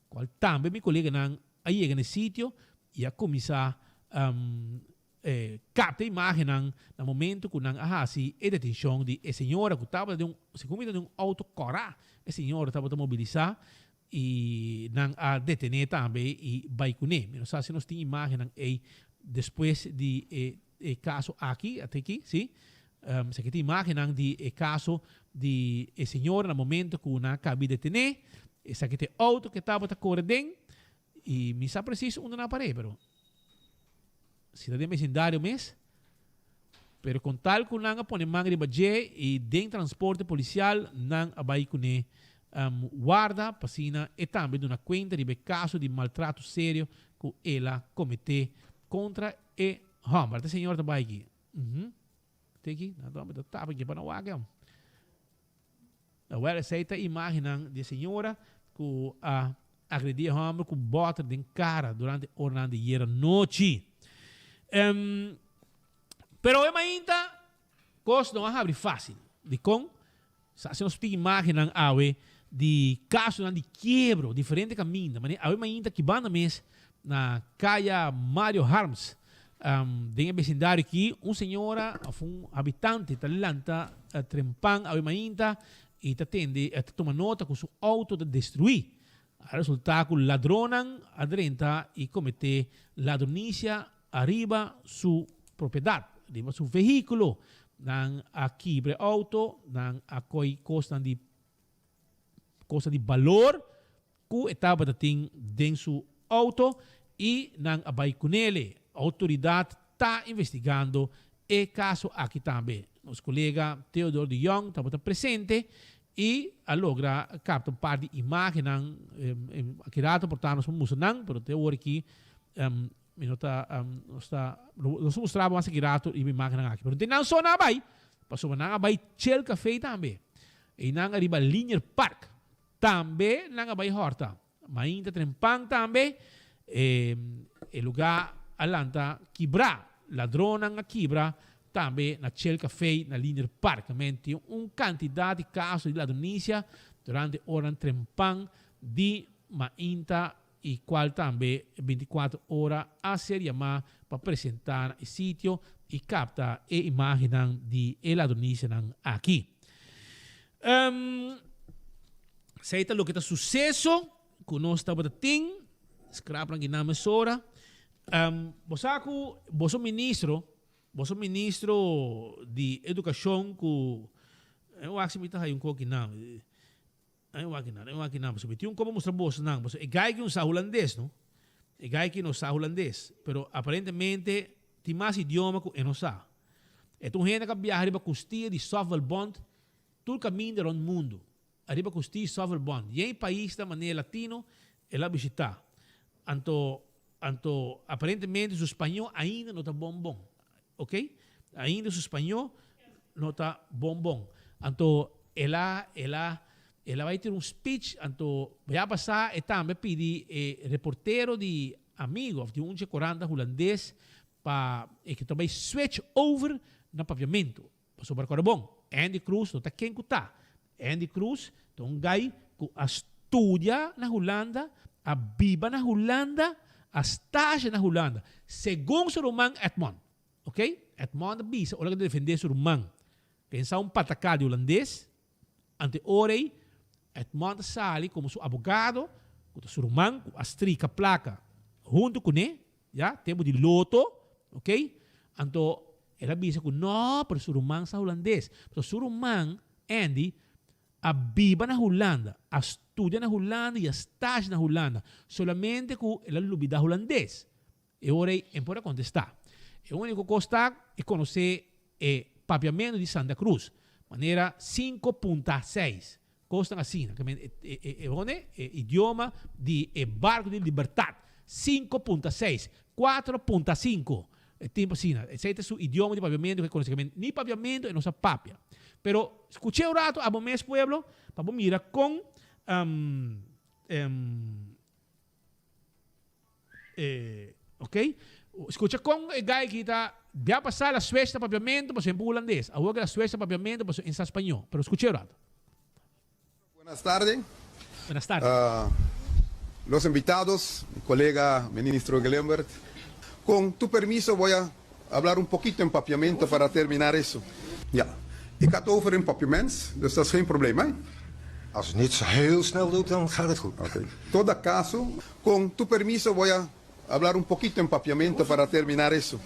cual tambe mi coleganan a yega na e sitio y a cuminsa Capta imagennan na momento cu nan a haci e detencion di e señora cu tabata den un, segun mi ta den un auto cora, e señora tabata mobilisa y nan a detene tambe y bay cune. Mi no sa si nos tin imagennan ey despues di e e caso aki, ata aki, si. Esaki ta imagennan di e caso di e señora na momento cu nan a cabi detene. Esaki ta e auto cu e tabata core den y mi sa precies unda nan a pare, pero. Si ta den besindario mes, pero con tal cu nan a pone man riba dje y den transporte policial nan a bay cune warda pa asina e tambe duna cuenta riba e caso di maltrato serio cu el a comete contra e homber. Ta e señor ta bay aki. Uhum. Te aki, nan ta homber ta tapa aki pa nan wak e. Awel esei ta imagennan di e señora cu a agredi e homber cu boter den cara durante oranan di yera nochi. Um, pero e mainta cos no a habri facil. Dicon? Sa si nos tin imagennan awe di casonan di kiebro, diferente caminda. Mane awe mainta ki banda mes na Caya Mario Harms, den e besindario aki, un señora of un habitante ta lanta trempan awe mainta y ta tende, ta tuma nota cu su auto ta destrui. A resulta cu ladronnan a drenta y comete ladronicia ariba su propiedad, riba su vehiculo. Nan a kibra e auto, nan a coy cosnan di cosnan di balor cu e tabata tin den su auto y nan a bay cunele. Autoridad ta investigando e caso aki tambe. Nos colega Theodore de Jong tabata presente y a logra capta un par di imagennan. Aki rato por ta nos por mustra nan, pero te awor aki mi no ta, nos ta, nos ta mustra bo mas aki rato riba imagennan aki. Pero nan so nan a bay, pasobra nan a bay Chel Café tambe. Eynan ariba Linear Park. Tambe nan a bai hòrta. Mainta trempan tambe e e lugá a lanta kibrá. Ladronnan a kibra tambe na Chel Café na Linear Park. Men tin un kantidat di kaso di ladronisia durante oranan trempan di mainta i kual tambe bintikuater ora a ser yamá pa presentá na e sitio i kapta e imágennan di e ladronisianan aki. Esei ta loke ta suseso ku nos tabata tin. Skrapnan ki nan mesora. Bo sa ku boso ministro, boso ministro di edukashon ku, wak si mi ta haña un koki nan. Ai wak nan, ai wak nan, pasobra mi tin un kopa mustra boso nan, pasobra e gai ki no sa hulandes no, e gai ki no sa hulandes, pero aparentemente tin mas idioma ku e no sa. E ta un hende ku a biaha riba kustia di Sovelbond tur kaminda rònt mundu, ariba kustia di Sovelbond, yen paisnan manera latino el a bishitá. Anto, anto aparentemente su spañó ainda no ta bon bon, ok, ainda su spañó no ta bon bon. Anto el a, el a, el a bai tira un speech, anto ya pasá e tambe a pidi e reportero di Amigo of di un dje koranta hulandes pa e ke ta bai switch over na papiamentu. Pasobra kòrda bon, Andy Cruz no ta ken ku ta. Andy Cruz ta un gai ku a studia na Hulanda, a biba na Hulanda, a stage na Hulanda, segun su ruman Edmond. Ok, Edmond a bisa ora ku ta defendé su ruman. Pensa un pataká di hulandes, ante ora ei Edmond a sali komo su abogado, ku ta su ruman ku a strika plaka huntu kuné, ya, tempu di loto, ok, anto. El a bisa ku no, pero su ruman sa hulandes. Pasobra su ruman, Andy, a biba na Hulanda, a studia na Hulanda i a stage na Hulanda. Solamente ku el a lubida hulandes. E ora ei e por a kontestá. E úniko kos ta e konosé e papiamentu di Santa Cruz, manera sinku punta seis. Kosnan asina. Ke men e hone e idioma di e barku di libertat. 5.6, 4.5, e tempu asina. Esei ta su idioma di papiamentu ku e konosé. Ke men ni papiamentu e no sa papia. Pero skuch'é un ratu abo mes pueblo pa bo mira kon Eh, ok. Escucha con e guy ki ta bia pasá la switch na papiamento pasobra en por hulandes. Awor ke la switch na papiamento pasobra en sa spañó. Pero escucha un rato. Buenas tardes. Buenas tardes. Uh, los invitados, mi colega ministro Glenbert. Con tu permiso voy a hablar un poquito en papiamento para terminar eso. Ja, ik had over in papiaments, dus dat is geen probleem, hè? Als het niet zo heel snel doet, dan gaat het goed. Oké. Todo caso, con tu permiso voy a hablar un poquito en papiamento para terminar eso.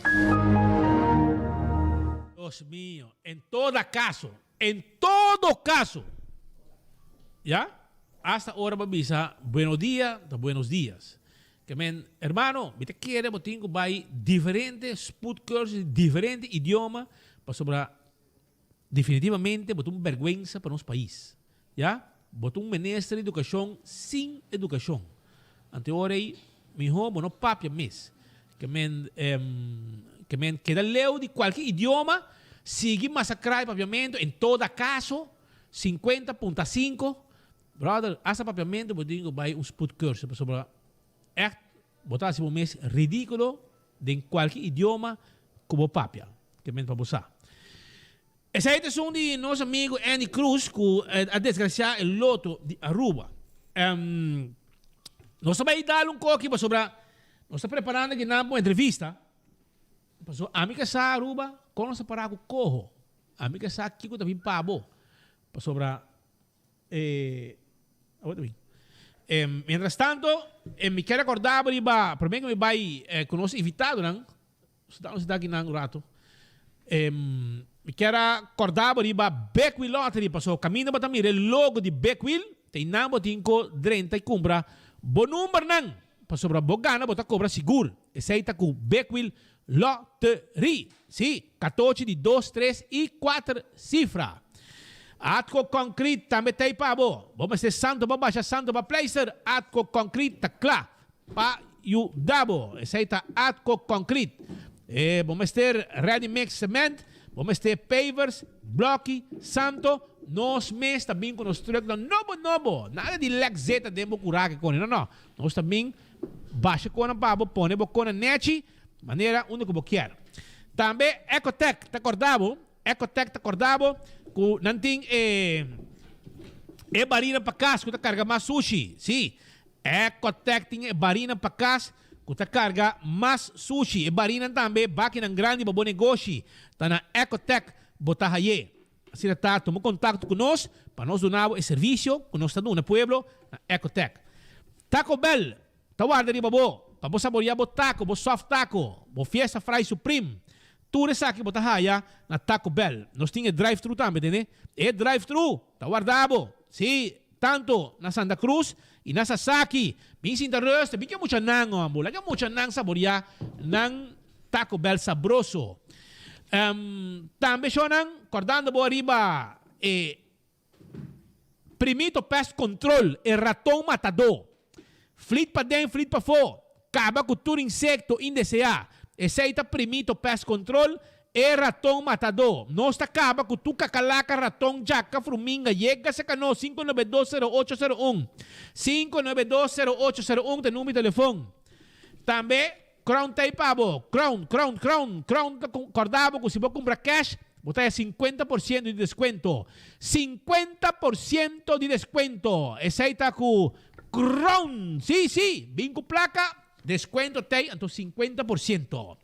Dios mío, en todo caso, en todo caso. Ya? Hasta ora bo bisa buenos dia ta buenos dias. Ke men, hermano, mi ta kere bo tin ku bai diferente spoedcursus di diferente idioma pasobra definitivamente bo ta un bergwensa pa nos pais. Ya? Bo ta un minister di edukashon sin edukashon. Anto e ora ei mihó bo no papia mes. Ke men, ke men keda leu di kualke idioma, sigui masakrá e papiamentu en toda kaso, sinkuenta punta sinku, brother, asta papiamentu bo tin ku bai un spoedcursus pasobra ègt bo ta hasi bo mes ridíkulo den kualke idioma ku bo papia. Ke men pa bo sa. Esei ta esun di nos amigo Andy Cruz ku a desgracia e loto di Aruba. Nos ta bai dal un koki pasobra nos ta preparando kinan pa un entrevista. Pasobra ami ke sa Aruba kon nos ta para ku koho. Ami ke sa kiko ta bin pa bo. Pasobra e awor ta bin. Mientras tanto mi ke recorda bo riba prome ku mi bai ku nos invitadonan. Nos ta aki nan un rato. Mi kier a corda bo riba Big Wheel Lottery paso caminda bo ta mira e logo di Big Wheel ta einan bo tin cu drenta y cumpra bo numbernan pasobra bo gana bo ta cobra sigur. Esey ta cu Big Wheel Lottery. Si, catochi di dos, tres y cuater cifra. Atco Concrete tambe ta ey pa bo. Bo mester santo pa basha santo pa pleister, Atco Concrete ta cla. Pa yuda bo, esei ta Atco Concrete. E bo mester ready mix cement, bo mester pavers, bloki, santo, nos mes ta bin ku nos trucknan nobo nobo, nada di lek zeta den bo kurake kone, no no, nos ta bin basha konan pa bo, pone bo konan nechi manera unda ku bo kier. Tambe Ecotec ta korda bo, Ecotec ta korda bo ku nan tin e e barina pa kas ku ta karga mas sushi, si, Ecotec tin e barinan pa kas ku ta karga mas sushi. E barinan tambe bakinan grandi pa bo negoshi. Ta na Ecotec bo ta hay'é. Asina ta, tuma kontakto ku nos pa nos duna bo e servisio ku nos ta duna pueblo na Ecotec. Taco Bell ta warda riba bo pa bo saboria bo taco, bo soft taco, bo fiesta fry supreme. Tur esaki bo ta haya na Taco Bell. Nos tin e drive-thru tambe, tende? E drive-thru ta warda bo. Sí, tanto na Santa Cruz y na Sasaki. Bin sinta rust, bin ke muchanan hombo. Laga muchanan saboria nan Taco Bell sabroso. Tambe shownan, cordando bo ariba e Primito Pest Control, e raton matadó. Flit paden, flit pafó, kaba ku tur insekto indeseá. Esei ta Primito Pest Control, e raton matadó. Nos ta kaba ku tur kakalaka, raton, djaka, fruminga. Yega serka nos, 5920801. 5920801 ta e number di telefon. Tambe Crown ta ei pa bo. Crown, Crown, Crown, Crown ta corda bo cu si bo cumpra cash, bo ta haya cincuenta por ciento di descuento. Cincuenta por ciento di descuento! Esey ta cu Crown! Si, si! Bin cu placa, descuento ta ei, anto cincuenta por ciento.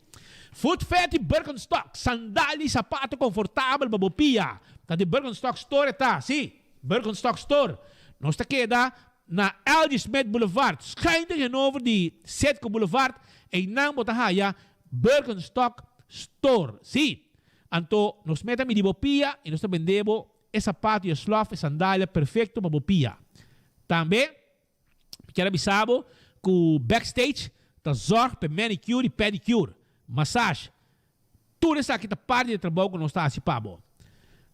Foot Fair di Birkenstock, sandal y sapato confortabel pa bo pia. Ta di Birkenstock Store e ta, si, Birkenstock Store. Nos ta keda Na L.G. Smith Boulevard, schuin tegenover di Citgo Boulevard, einan bo ta haya Birkenstock Store. Sí. Anto nos meta midi bo pia i nos ta bende bo e sapato i e slof, e sandalia perfecto pa bo pia. Tambe mi kier a bisa bo ku Backstage ta zorg p'e manicure i pedicure, massage. Tur esaki ta parti di e trabou ku nos ta hasi pa bo.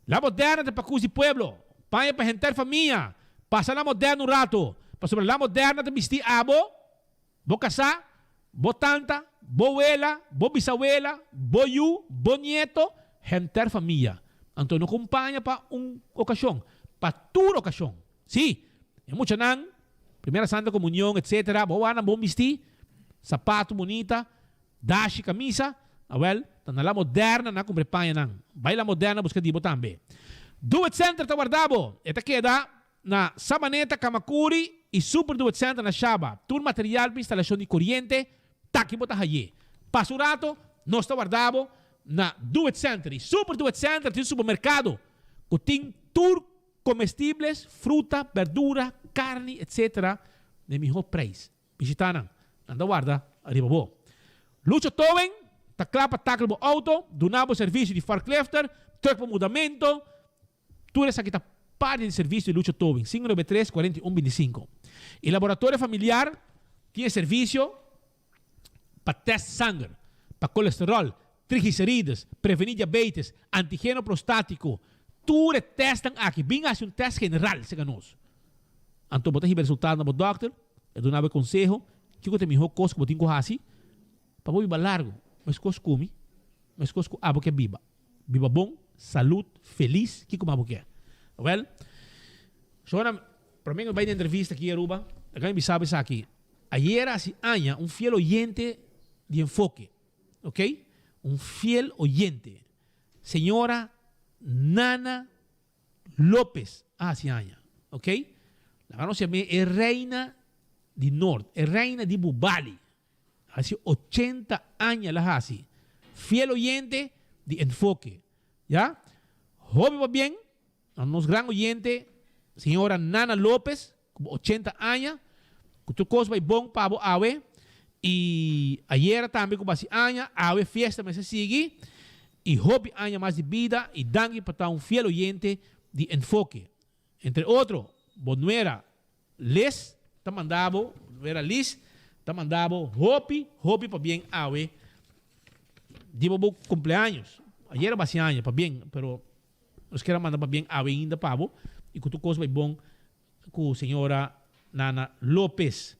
La Moderna ta pakus di pueblo, paña pa henter famia. Pasa La Moderna un rato, pasobra La Moderna ta bisti abo, bo kasá, bo tanta, bo wela, bo bisawela, bo yu, bo nieto, henter famia. Anto no ku un paña pa un okashon, pa tur okashon. Sí, e muchanan, Primera Santa Komunion, etsetera, bo wak nan bon bistí, sapato bunita, Dashi camisa, awel, ta na La Moderna nan cumpra e pañanan. Bay La Moderna busca di bo tambe. Do It Center ta warda bo. E ta keda na Sabaneta, Camacuri y Super Do It Center na Shaba. Tur material pa instalacion di coriente ta aki bo ta haye. Pasa un rato, nos ta warda bo na Do It Center. Y Super Do It Center tin un supermercado cu tin tur comestibles, fruta, berdura, carni, etc. Na e miho prijs. Bishita nan. Nan ta warda riba bo. Lucho Towing ta kla pa tackle bo auto, duna bo servicio di forklifter, truck pa mudamento. Tur esaki ta parti di servicio di Lucho Towing, 593 41 25. E laboratorio familiar tin e servicio pa test sanger, pa colesterol, triglicerides, preveni diabetes, antigeno prostatico. Tur e testnan aki, bin haci un test general cerca nos. Anto bo ta hiba e resultado na bo dokter, e duna bo e konseho kiko ta e mihó kos ku bo tin ku hasi pa bo biba largu. Meskos ku mi, meskos ku abo ke biba. Biba bon, salud, felis, kiko mas bo ke? Wèl, Shona, promé ku mi bai den entrevista aki Aruba, laga mi bisa bo esaki. Ayera hasi aña un fiel oyente di Enfoke, ok? Un fiel oyente, señora Nana Lopez a hasi aña, ok? Laga nos yam'é e reina di Noord, e reina di Bubali. Hasi ochenta aña el a hasi. Fiel oyente di Enfoke, ya? Hopi pabien na nos gran oyente, señora Nana Lopez, ku bo ochenta aña, ku tur kos bai bon pa bo awe, i ayera tambe ku bo hasi aña, awe fiesta mester sigui, i hopi aña mas di bida, i danki pa ta un fiel oyente di Enfoke. Entre otro, bo nuera Liz ta manda bo, nuera Liz ta manda bo hopi, hopi pabien awe di bo bo cumpleaños. Ayera bo hasi aña, pabien, pero nos kier a manda pabien awe ainda pa bo, i ku tur kos bai bon ku señora Nana Lopez.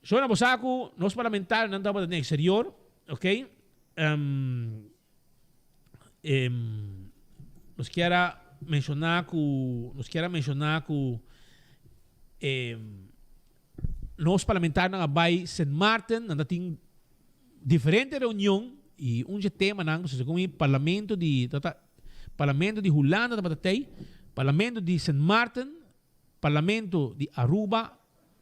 Shona bo sa ku nos parlamentarionan tabata den exterior, ok, nos kier a menciona ku, nos kier a menciona ku nos parlamentarionan a bai Sint Maarten, nan ta tin diferente reunion i un dje temanan, segun e parlamento di, tabata Parlamento di Hulanda tabata tei, Parlamento di Sint Maarten, Parlamento di Aruba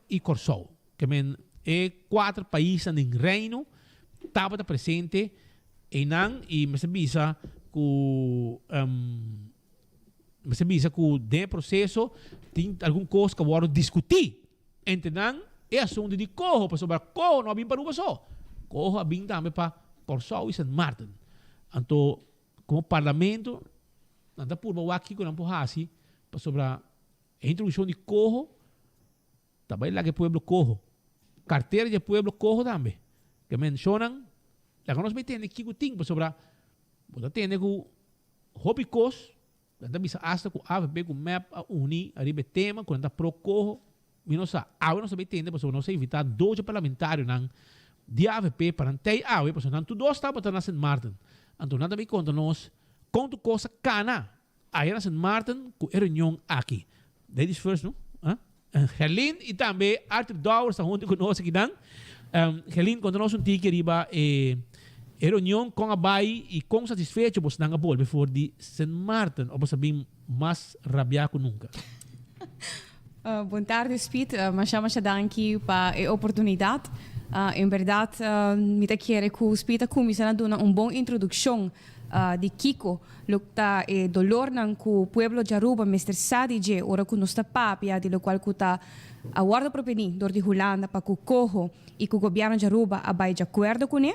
i Kòrsou. Ke men e kuater paisnan den Reino tabata presente einan i mester bisa ku mester bisa ku den e proseso tin algun kos ku a wòrdu diskutí entre nan e asuntu di koho pasobra koho no a bin pa Aruba so, koho a bin tambe pa Kòrsou i Sint Maarten. Anto Como parlamento nan ta purba wak kico nan por haci pasobra e introduccion di coho ta bay laga e pueblo coho. Cartera di e pueblo coho tambe. Ke mencionan laga nos bay tende kico tin pasobra bo ta tende cu hopi cos nan ta bisa hasta cu avp cu mep a uni ariba e tema cu nan ta pro coho. Mi no sa. Awe nos ta bay tende pasobra nos a invita doce parlamentarionan di avp pa nan tey awe pasobra nan tur dos tabata na Sint Maarten. Anto nan ta bay conta nos con tur cos a cana aya na Sint Maarten cu e reunion aki. Ladies first no? Ah? Gerlin y tambe Arthur Dowers ta hunto cu nos akinan. Gerlin conta nos un tiki riba e e reunion con a bay y con satisfecho bosnan a bolbe for di Sint Maarten of bos a bin mas rabia cu nunca? Bon tardi Speed, masha masha danki pa e oportunidad. En berdad mi ta kere cu Speed a cuminsa na duna un bon introduccion di kico lo ta e dolornan cu pueblo di Aruba mester sa di dje ora cu nos ta papia di locual cu ta a wordo propeni dor di Hulanda pa cu coho y cu gobierno di Aruba a bay di acuerdo cune.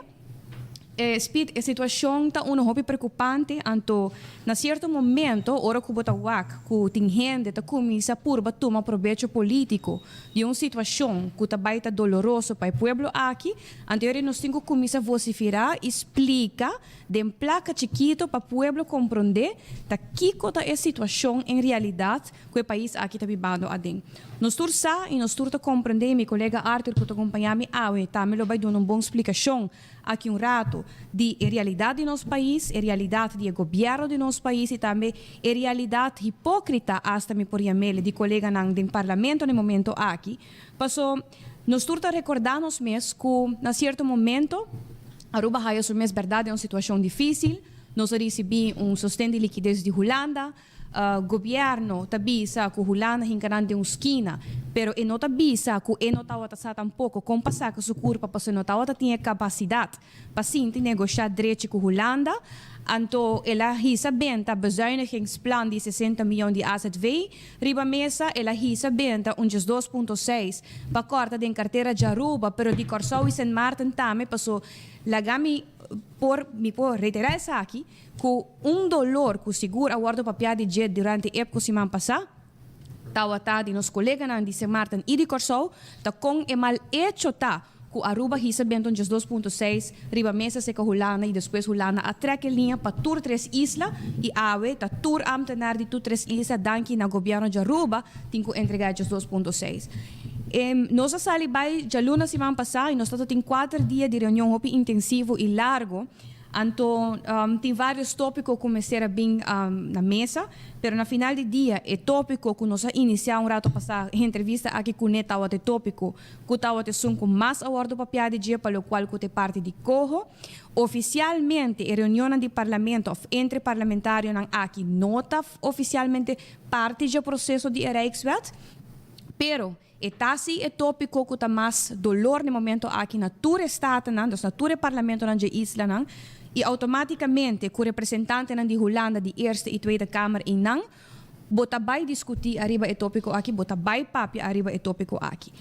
Speed, e situacion ta uno hopi preocupante, anto na cierto momento ora cu bo ta wak cu tin hende ta cuminsa purba tuma probecho politico di un situacion cu ta bay ta doloroso pa e pueblo aki, anto eri nos tin cu cuminsa vocifera y splica den placa chikito pa pueblo compronde ta kico ta e situacion en realidad cu e pais aki ta bibando aden. Nos tur sa y nos tur ta comprende y mi colega Arthur cu ta acompaña mi awe tambe lo bay duna un bon splicacion aki un rato di e realidad di nos pais, e realidad di e gobierno di nos pais y tambe e realidad hipocrita hasta mi por yamele di coleganan den parlamento na e momento aki. Paso nos tur ta recorda nos mes cu na cierto momento Aruba haya su mes berdad den un situacion dificil, nos a ricibi un sosten di liquidez di Hulanda, Gobierno ta bisa cu Hulanda hinca nan den un skina, pero e no ta bisa cu e no tawata sa tampoco con pa saca su curpa pasobra e no tawata tin e capacidad pa sinti negosha drechi cu Hulanda. Anto el a hisa benta bezuinigingsplan di 60 miyon di azv riba mesa, el a hisa benta un 12.6 pa corta den cartera djaruba, pero di Corsou y Sint Maarten tambe paso laga mi por mi por reitera esaki. Ku un dolor ku sigur a wòrdu papiá di dje durante ep ku siman pasá, tawata di nos koleganan di Sint Maarten i di Kòrsou, ta kon e mal echo ta ku Aruba hisa benta un 12.6 riba mesa seka Hulanda i despues Hulanda a trèk e liña pa tur tres isla i awe ta tur ámtenar di tur tres isla danki na gobièrnu djaruba tin ku entregá e 12.6. Nos a sali bai djaluna siman pasá i nos ta tin kuater dia di reunion hopi intensivo i largo. Anto tin varios topico cu mester a bin na mesa, pero na final di dia e topico cu nos a inicia un rato pasa e entrevista aki cune tawata e topico cu tawata esun cu mas a wordo papia di dje pa locual cu ta e parti di coho. Oficialmente e reunionnan di parlamento of entre parlamentarionan aki no ta oficialmente parti dje proceso di e Rijkswet, pero E ta si e tópiko ku ta mas dolor na e momento aki na tur e statennan, dus na tur e parlamentonan dje islanan, i outomátikamente ku representantenan di Hulanda di Eerste i Tweede Kamer einan, bo ta bai diskutí ariba e tópiko aki, bo ta bai papia ariba e tópiko aki.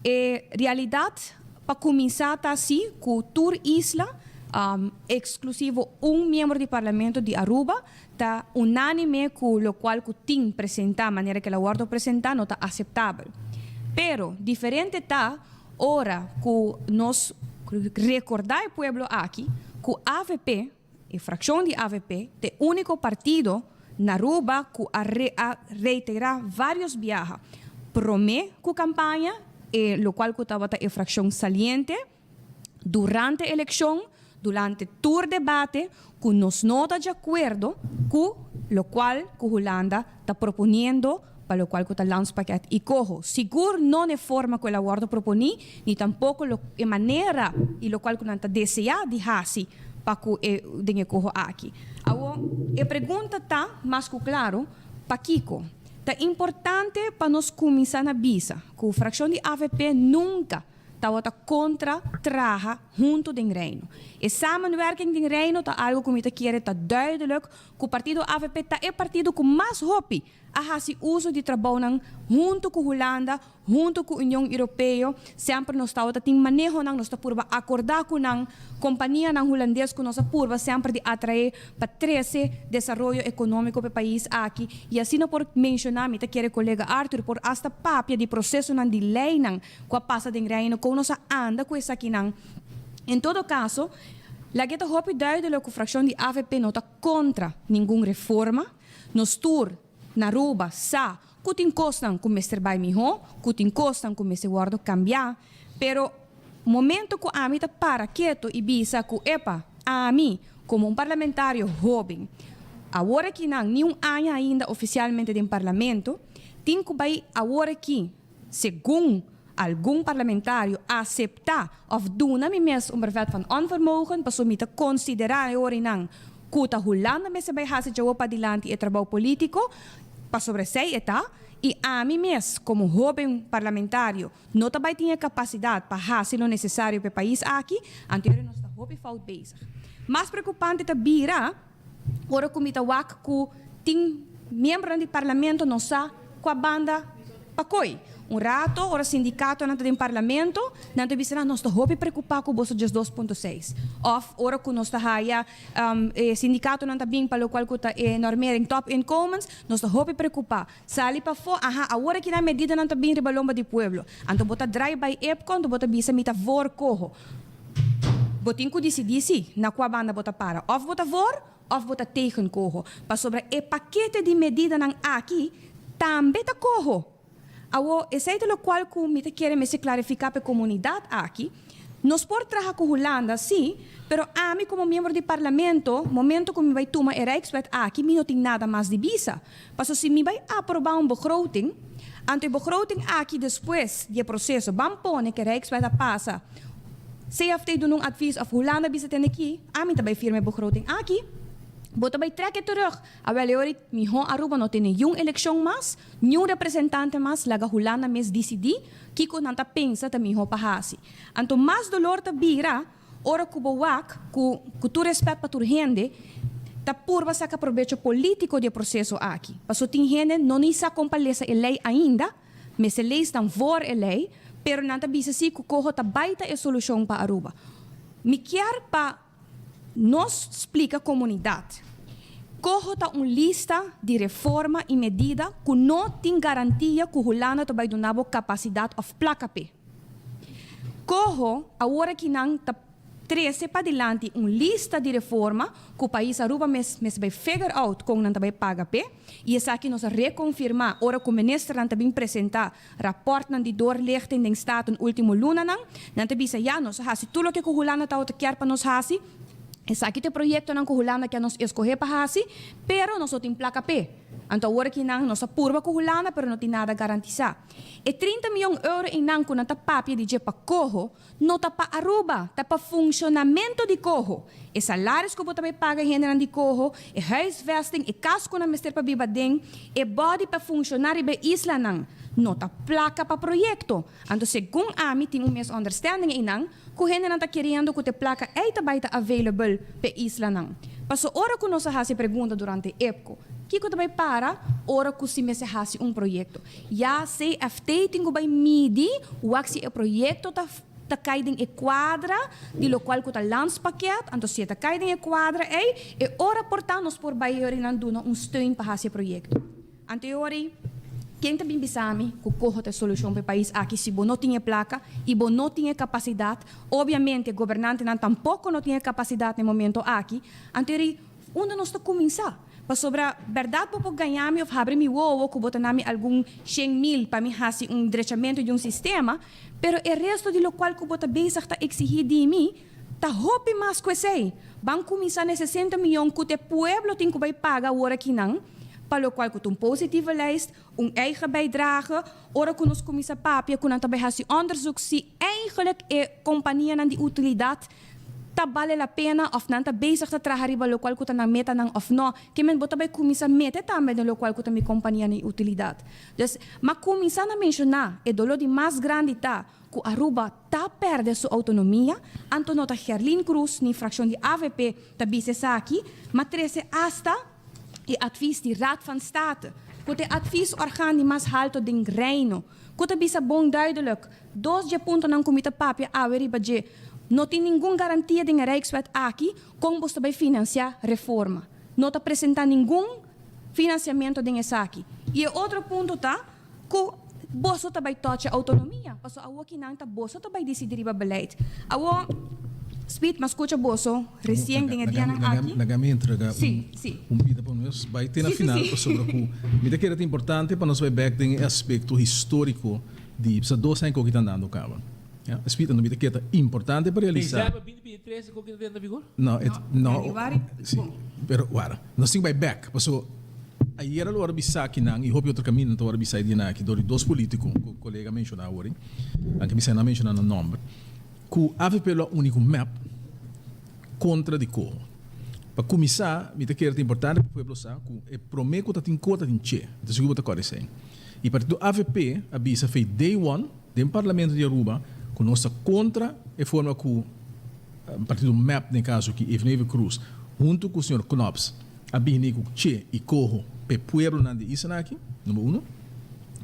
E realidat pa kuminsá ta si ku tur isla, eksklusivo un miembro di parlamento di Aruba, Ta unánime ku lokual ku tin presentá manera ku el a wòrdu presentá no ta aseptabel. Pero diferente ta ora ku nos rekordá e pueblo aki ku avp, e frakshon di avp, ta e úniko partido na Aruba ku a a reiterá vários biaha promé ku kampaña e lokual ku tabata e frakshon saliente, durante eleccion, durante tur debate cu nos no ta di acuerdo cu locual cu Hulanda ta proponiendo pa locual cu ta landspakket y coho. Sigur no n'e forma cu el a wordo proponi, ni tampoco lo e manera y locual cu nan ta desea di haci pa cu e den e coho aki. Awor, e pregunta ta mas cu claro, pakico ta importante pa nos cuminsa na bisa cu fraccion di avp nunca Tabata kontra traha huntu den Reino. E samenwerking den Reino ta algo ku mi ta kere ta duidelijk ku partido avp ta e partido ku mas hopi a hasi uso di trabounan huntu ku Hulanda, huntu ku Union Europeo. Semper nos tabata tin manehonan, nos ta purba akordá ku nan, kompanianan hulandes ku nos a purba semper di atraé pa trese desaroyo ekonómiko pa e pais aki. I asina por menshoná, mi ta kere kolega Arthur por asta papia di prosesonan di leinan Ku a pasa den Reino, kon nos a anda ku esakinan. En todo kaso, lag'e ta hopi duidelijk ku frakshon di avp no ta kontra ningun reforma. Nos tur na Aruba sa ku tin kosnan ku mester bai mihó, ku tin kosnan ku mester wòrdu kambiá. Pero momento ku ami ta para ketu i bisa ku epa, ami komo un parlamentario hóben, awor akinan ni un aña ainda ofisialmente den parlamento, tin ku bai awor aki, Segun algun parlamentario aseptá òf duna mi mes un brevet van onvermogen paso mi ta konsiderá e orinan ku ta Hulanda mester bai hasi djawo padilanti e trabou polítiko, pasobra esei e ta, i ami mes komo hóben parlamentario no ta bai tin e kapasidat pa hasi lo nesesario pa e pais aki, anto ora nos ta hopi fout bezig. Mas preokupante ta bira Ora ku mi ta wak ku tin miembronan di parlamento no sa kua banda pa koi. Un rato, ora sindicatonan ta den Parlamento, nan ta bisa nan, nos ta hopi preocupa cu boso 12.6. Of ora cu nos ta haya e sindicatonan ta bin pa locual cu ta e normering topinkomens, nos ta hopi preocupa. Sali pafó, aha, awor aki nan medidanan ta bin riba lomba di pueblo. Anto bo ta draai bai EPCO, anto bo ta bisa mi ta voor coho. Bo tin cu dicidi si, na cua banda bo ta para. Of bo ta voor, of bo ta tegen coho. Pasobra e pakete di medidanan aki tambe ta coho. Awor, esei ta locual cu mi ta kere mester clarifica pa e comunidad aki. Nos por traha cu Hulanda, si, pero ami como miembro di Parlamento, momento cu mi bai tuma e Rijkswet aki, mi no tin nada mas di bisa. Paso si mi bai aproba un begroting, anto e begroting aki despues di e proceso ban pone cu e Rijkswet a pasa, CFT duna un advies of Hulanda bisa tende ki, ami ta bai firma e begroting aki, bo ta bai trek e terug. Awel e ora mihó Aruba no tene niun eleccion mas, niun representante mas, laga Hulanda mes dicidi kico nan ta pensa ta mihó pa haci. Anto mas dolor ta bira ora cu bo wak cu, cu tur respet pa tur hende, ta purba saca probecho politico di e proceso aki. Paso tin hende no ni sa con pa lesa e ley ainda, mester lees dan voor e ley, pero nan ta bisa si cu coho ta bay ta e solucion pa Aruba. Mi kier pa nos splica comunidad. Coho ta un lista di reforma y medida cu no tin garantia cu Hulanda ta bay duna bo capacidad of placa p'e. Coho awor aki nan ta trece padilanti un lista di reforma cu pais Aruba mes mester bay figure out con nan ta bay paga p'e y esaki nos a reconfirma ora cu ministernan ta bin presenta raportnan di doorlichting den Staten ultimo lunanan. Nan ta bisa ya nos a haci tur loke cu Hulanda tawata kier pa nos haci, esaki ta e proyectonan cu Hulanda kier nos escoge pa haci, pero nos no tin placa p'e. Anto awor aki nan nos a purba cu Hulanda pero no tin nada garantisa. E 30 miyon euro einan ku nan ta papia di dje pa koho, no ta pa Aruba, ta pa funshonamentu di koho. E salaris ku bo ta bai paga e hendenan di koho, e huisvesting, e kas ku nan mester pa biba den, e body pa funshoná riba e islanan, no ta plaka pa proyekto. Anto segun ami tin un misunderstanding einan ku hendenan ta keriendo ku te plaka ei ta bai ta available p'e islanan. Paso ora ku nos a hasi e pregunta durante EPCO, kiko ta bai para ora ku si mester hasi un proyekto? Ya CFT tin ku bai midi wak si e proyekto ta ta kai den e kuadra di lokual ku ta landspakket, anto si e ta kai den e kuadra ei, e ora por ta nos por bai e ora nan duna un steun pa hasi e proyekto. Anto e ora ei, ken ta bin bisa mi ku koho ta e solushon pa e pais aki si bo no tin e plaka i bo no tin e kapasidat? Obiamente gobernantenan tampoko no tin e kapasidat na e momento aki, anto e ora ei unda nos ta kuminsá? Pasobra bèrdat bo por gaña mi òf habri mi wowo ku bo ta na mi algun 100.000 pa mi hasi un drechamentu di un sistema, pero e resto di lokual ku bo ta bezig ta eksihí di mi ta hopi mas ku esei. Ban kuminsá na e 60 mion ku te pueblo tin ku bai paga awor akinan, pa lokual ku ta un positieve lijst, un eigen bijdrage, ora ku nos kuminsá papia ku nan ta bai hasi onderzoek si eigenlijk e kompanianan di utilidat ta bale la pena of nan ta bezig ta traha riba locual cu ta nan metanan of no, ke men bo ta bay cuminsa mete tambe den locual cu ta mi compania ni utilidad. Dus, m'a cuminsa na menciona, e dolor di mas grandi ta cu Aruba ta perde su autonomia, anto no ta Gerlin Croes ni fraccion di avp ta bisa esaki, m'a trece hasta e advies di Raad van State, cu ta e adviesorgaan di mas halto den Reino, cu ta bisa bon duidelijk, Dos dje puntonan ku mi ta papia awe riba dje, No tin ningun garantia den e Rijkswet aki kon bos ta bai finansiá reforma. No ta presentá ningun finansiamentu den esaki. I e otro punto ta ku boso ta bai tòchi outonomia, pasobra awor kinan ta boso ta bai disidí riba beleid. Awor, Speed, m'a skucha boso resien den e dianan aki. Laga mi entrega un pida pa nos bai te na final pasobra ku mi ta kere ta importante pa nos bai bèk den e aspekto históriko Di sa dos aña koki ta andando kaba. Ya, Speed, anto mi ta kere ta importante pa realisa. December 2023 koki ta drenta vigor? No, et, no. Januari, Si, pero wara, nos tin ku bai bek, paso ayera lo wòrdu bisa akinan i hopi otro kaminda ta wòrdu bisa e dianan aki dor di dos politiko ku kolega a menshona awor, anke mi sa nan a menshona nan nòmber, ku avp lo a uni ku mep kontra di koho. Pa kuminsá, mi ta kere ta importante pa pueblo sa ku e promé ku ta tin ko ta tin che. Mi ta sigur bo ta kòrda esei. E partido avp a bisa fei day one den parlamento di Aruba cu nos ta contra e forma cu partido mep den e caso aki Evenever Croes hunto cu señor Knops a bini cu che y coho p'e pueblonan di isla aki, number uno.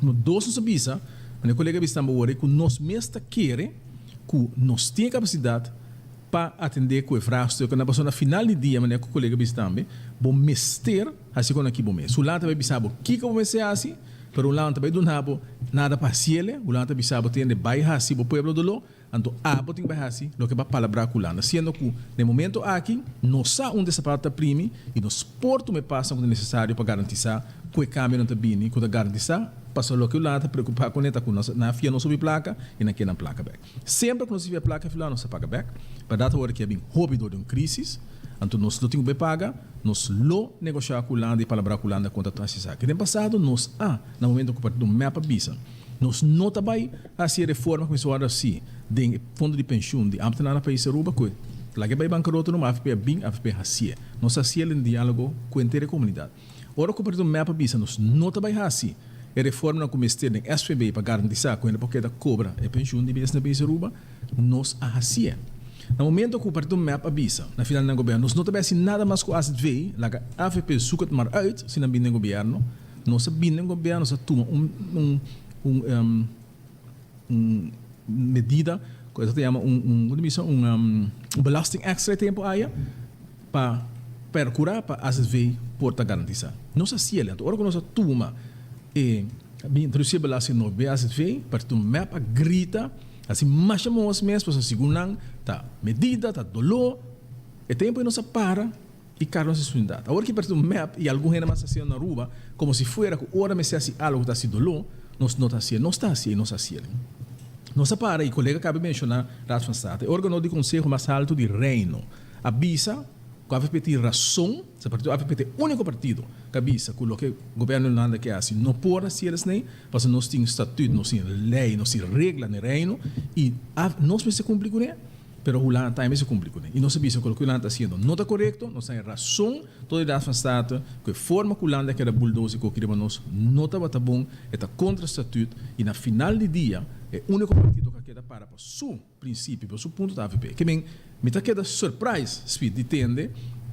Number dos nos a bisa. Manera kolega bisa tambe wòrdu ku nos mes ta kere ku nos tin e kapasidat pa atendé ku e vraagstuknan pasobra na final di dia, manera ku kolega bisa tambe, bo mester hasi kon aki bo mes. Hulanda ta bai bisa bo kiko bo mester hasi, pero Hulanda ta bai duna bo nada pa hasiele, Hulanda ta bisa bo tende bai hasi bo pueblo doló, Anto abo tin bai hasi loke bo a palabrá ku Hulanda, siendo ku na e momento aki nos sa unda e sapato ta primi i nos por tuma e pasonan ku ta nesesario pa garantisá ku e kambionan ta bini ku ta garantisá pasobra loke Hulanda ta preokupá kuné ta ku nos nan a fia nos hopi plaka i nan ke nan plaka bèk. Semper ku nos a fia plaka fi Hulanda nos a paga bèk. Bèrdat awor ki a bin hopi dor di un krísis, anto nos lo tin ku bai paga, nos lo negoshá ku Hulanda i palabrá ku Hulanda konta ta hasi esaki. Den pasado nos a, na momento ku partido mep a bisa, Nos no ta bai hasi e reforma ku mester wòrdu hasi den e fondo di penshun di ámtenar na pais Aruba ku laga e bai bankaroto numa avp a bin avp hasié. Nos a hasiel den diálogo ku henter e komunidat. Ora ku partido mep a bisa nos no ta bai hasi e reformanan ku mester den SVB pa garantisá ku hende por keda kobra e penshun di bes na pais Aruba, nos a hasié. Na momento ku partido mep a bisa na final den gobièrnu nos no ta bai hasi nada mas ku azv, laga avp zoek het maar uit si nan bin den gobièrnu. Nos a bini den gobierno, nos a tuma un un un un medida ku esaki ta yama un un ku ta bisa un un belasting extra e tempu aya pa percura pa azv por ta garantisa. Nos a hasiel, anto ora ku nos a tuma e bin introdusi e belasting nobo den azv, partido mep a grita hasi masha mos mes pasobra segun nan ta medida, ta doló, e tempu ei nos a para. I Carlos e Swindat. Awor ki partido mep i algun hende mas ta hasiendo na Aruba como si fuera cu ora mester haci algo cu ta haci dolor, nos no ta hacié. Nos ta hacié i nos a hacié. Nos a para i colega cabe menciona Raad van State, e organo di conseho mas halto di Reino, a bisa cu avp tin rason, sa partido avp ta e unico partido cu a bisa cu loke gobierno di Hulanda ke haci no por haci esney, pasobra nos tin statuut, nos tin ley, nos tin regla den Reino i nos mester cumpli cune. Pero Hulanda tambe mester cumpli cune. Y nos a bisa cu loke Hulanda ta haciendo no ta corecto, nos ta razon todo e Raad van State cu e forma cu Hulanda a keda bulldoze cu riba nos no tabata bon, e ta contra statuut y na final di dia e unico partido cu a keda para pa su principio, pa su punto ta avp. Ke men, mi ta keda surprise, Speed, di tende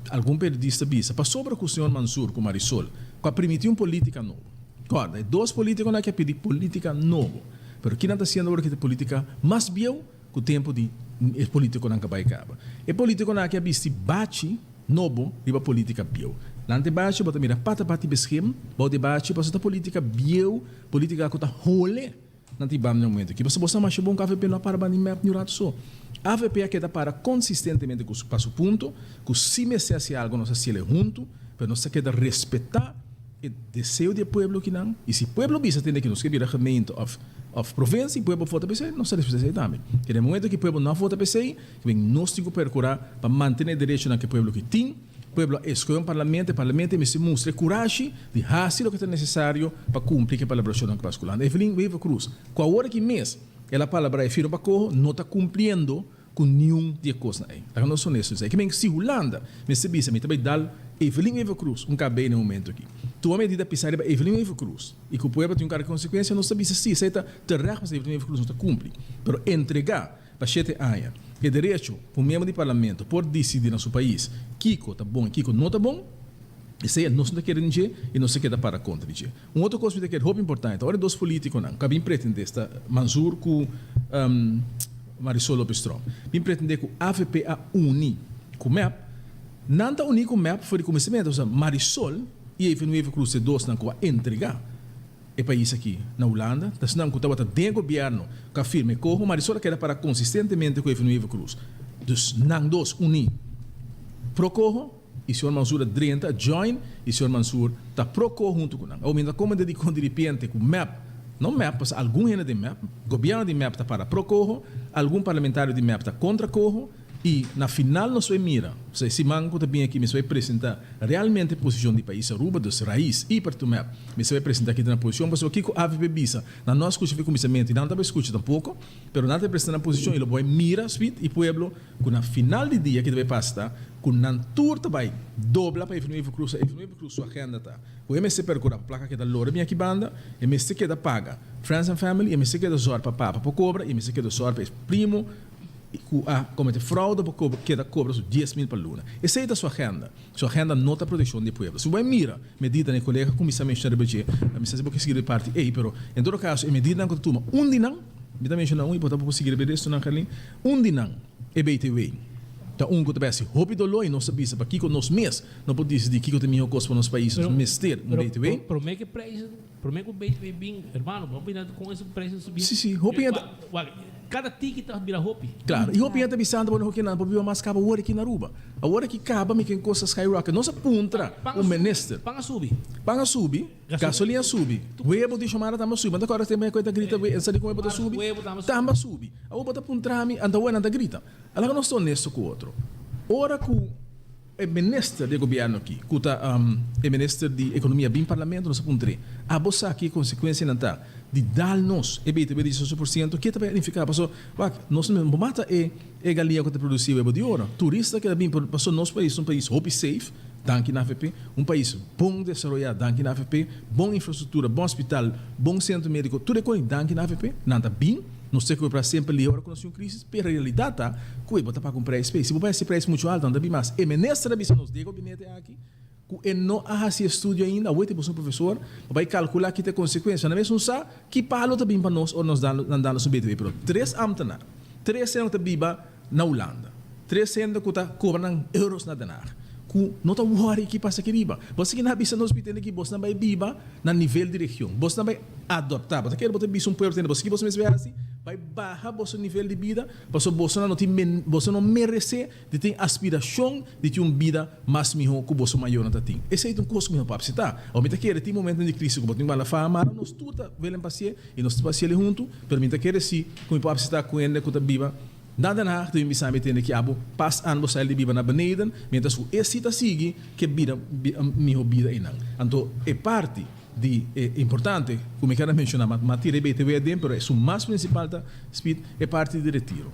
algun periodista bisa pasobra cu señor Mansur cu Marisol cu a primiti un politica nobo. Corda, e dos politiconan aki a pidi politica nobo, pero kinan ta haciendo awor ki ta politica mas bieu? Ku tempu di e politikonan ka bai kaba. E politikonan aki a bisti bachi nobo riba politika bieu. Nan te bachi bo ta mira pata pati beskem bou di bachi pasobra ta politika bieu, politika ku ta hole nan tin bam den momento aki. Pasobra bo sa masha bon ku avp no a para banda di mep ni un ratu so. Avp a keda para konsistentemente ku pa su punto ku si mester hasi algu nos a hasiel huntu pero nos ta keda respeta e deseo di e pueblo kinan y si pueblo bisa tende ki nos ke bira gemeente of of provincia y pueblo vota pa esey nos ta respeta esey tambe. Kende e momento ki pueblo no a vota pa esey ben nos tin ku percura pa mantene e derechonan ki e pueblo ki tin. Pueblo a escoge un parlamento, e parlamento mester mustra e curashi di haci loke ta necesario pa cumpli ku e palabracionnan ku pas ku Landa. Evelyn Wever Croes ku awor aki mes el a palabra e firma pa coho no ta cumpliendo ku niun di e kosnan ei. Laga nos honesto esei. Ke men si Hulanda mester bisa mi ta bai dal Evelyn Wever Croes un kabei na e momento aki. Tuma medida pisa riba Evelyn Wever Croes i ku pueblo tin un kara di konsekuensia nos ta bisa si esei ta terecht pasobra Evelyn Wever Croes no ta kumpli. Pero entregá pa shete aña e derecho pa un miembro di parlamento por disidi na su pais kiko ta bon i kiko no ta bon, esei nos no ta kere den dje i nos ta keda para kontra di dje. Un otro kos mi ta kere hopi importante ta ora e dos politikonan ku a bin pretende esta Mansour ku Marisol Lopez Tromp bin pretende ku avp a uni ku mep, nan ta uni ku mep for di kuminsamentu pasobra Marisol i Evelyn Wever Croes e dosnan ku a entrega e pais aki na Hulanda ta esnan ku tabata den e gobierno ku a firma e koho Marisol a keda para konsistentemente ku Evelyn Wever Croes dus nan dos uni pro koho. I señor Mansur a drenta, a join, i señor Mansur ta pro ko huntu ku nan. Awor mi no ta komende di kon diripiente ku mep, no mep, pasobra algun hende den mep, gobièrnu di mep ta para pro koho, algun parlamentario di mep ta kontra koho, i na final nos bai mira, pasobra e siman ku ta bin aki mi bai presenta realmente posishon di pais Aruba, dus Raiz i Partido mep, mi bai presenta aki ta nan posishon, pasobra kiko avp bisa, nan no a skucha fi kuminsamentu i nan no ta bai skucha tampoko, pero nan ta bai presenta nan posishon i lo bo bai mira, Smith i pueblo, Ku na final di dia ki ta bai pasa ta ku nan tur ta bai dobla pa Evelyn Wever Croes. Evelyn Wever Croes su agenda ta ku e mester percura pa placa keda lora bin aki banda, e mester keda paga friends and family, e mester keda zorg pa papa por cobra y e mester keda zorg pa e primo. ku a komete fraude pa keda kobra su 10,000 pa luna. Esei ta su agenda. Su agenda no ta protekshon di e pueblo. Si bo bai mira medidanan e kolega kuminsá menshoná riba dje, mi sa si bo ke sigui riba e parti ei, pero en todo kaso e medidanan ku ta tuma un di nan, mi ta menshoná un i bo ta por sigui riba e restonan Carlin, un di nan e BTW ta un ku ta bai hasi hopi doló i nos ta bisa pakiko nos mes no por disidí kiko ta e mihó kos pa nos pais, nos mester un BTW. Promé ku e preis Prome ku BTW bin, hermano, bo a bira kon ese preis a subi? Sí, sí, hopi hende. Wak, kada tiki ta bira hopi. Klaro, i hopi hende ta bisando bo no ke nan por biba mas kaba awor aki na Aruba. Awor aki kaba mi ken kos a skyrocket. Nos a puntra un minister. Pan a subi. Pan a subi, gasolin a subi, webo di Xiomara tambe a subi. Bo ta kòrda tempu ku e ta grita e sa di kon webo ta subi? Tambe a subi. Awor bo ta puntra mi, anto awor nan ta grita. Alaka nos ta honesto ku otro. Ora ku. E minister di e gobierno aki, cu ta e minister di economia bin parlamento nos a puntr'é, abo sa ki e consecuencianan ta di dal nos e BTW di 18%? Ke ta bay nifica? Paso, wak, nos no por mata e e galia cu ta produci webo di oro. Turista keda bin, paso nos pais ta un pais hopi safe, danki na avp, un pais bon desaroya, danki na avp, bon infrastructura, bon hospital, bon centro medico, tur e cos, danki na avp, nan ta bin. Nos ta kumpra semper lihe ora ku nos tin un krisis, pero realidat ta ku e bo ta paga un preis p'e. Si bo bai hasi preis muchu altu, nan ta bin mas. E minister a bisa nos den gabinete aki ku e no a hasi estudio ainda. Awor e tin boso un profesor pa bai kalkulá ki ta e konsekuensia. Nan mes un sa ki palo ta bin pa nos ora nos nan da nos un BTW. Pero tres ambtenar, tres hende ku ta biba na Hulanda, tres hende ku ta kobra nan euros na Den Haag, ku no ta wòri ki pasa aki riba. Bo a sigui nan a bisa nos bitende ki bosnan bai biba na nivel di region. Bosnan bai adoptá. Bo ta kere bo ta bisa un pueblo tende boso ki boso mester bai hasi? Bai baha boso nivel di bida pasobra bosonan no tin boso no meresé di tin aspirashon di tin un bida mas mihó ku boso mayornan ta tin. Esei ta un kos ku mi no por apseptá. Awor mi ta kere tin momentonan di krisi ku bo tin ku manda fama, mara nos tur ta welen pasié i nos ta pasié huntu, pero mi ta kere si ku mi por apseptá ku hende ku ta biba Na Den Haag ta bin bisa mi tende ki abo pas an bo sali di biba na beneden, mientras ku e si ta sigui ke bida miho bida einan. Anto e parti di e importante ku mi kere menshoná, ma ma tira e BTW aden, pero esun mas prinsipal ta Speed, e parti di retiro.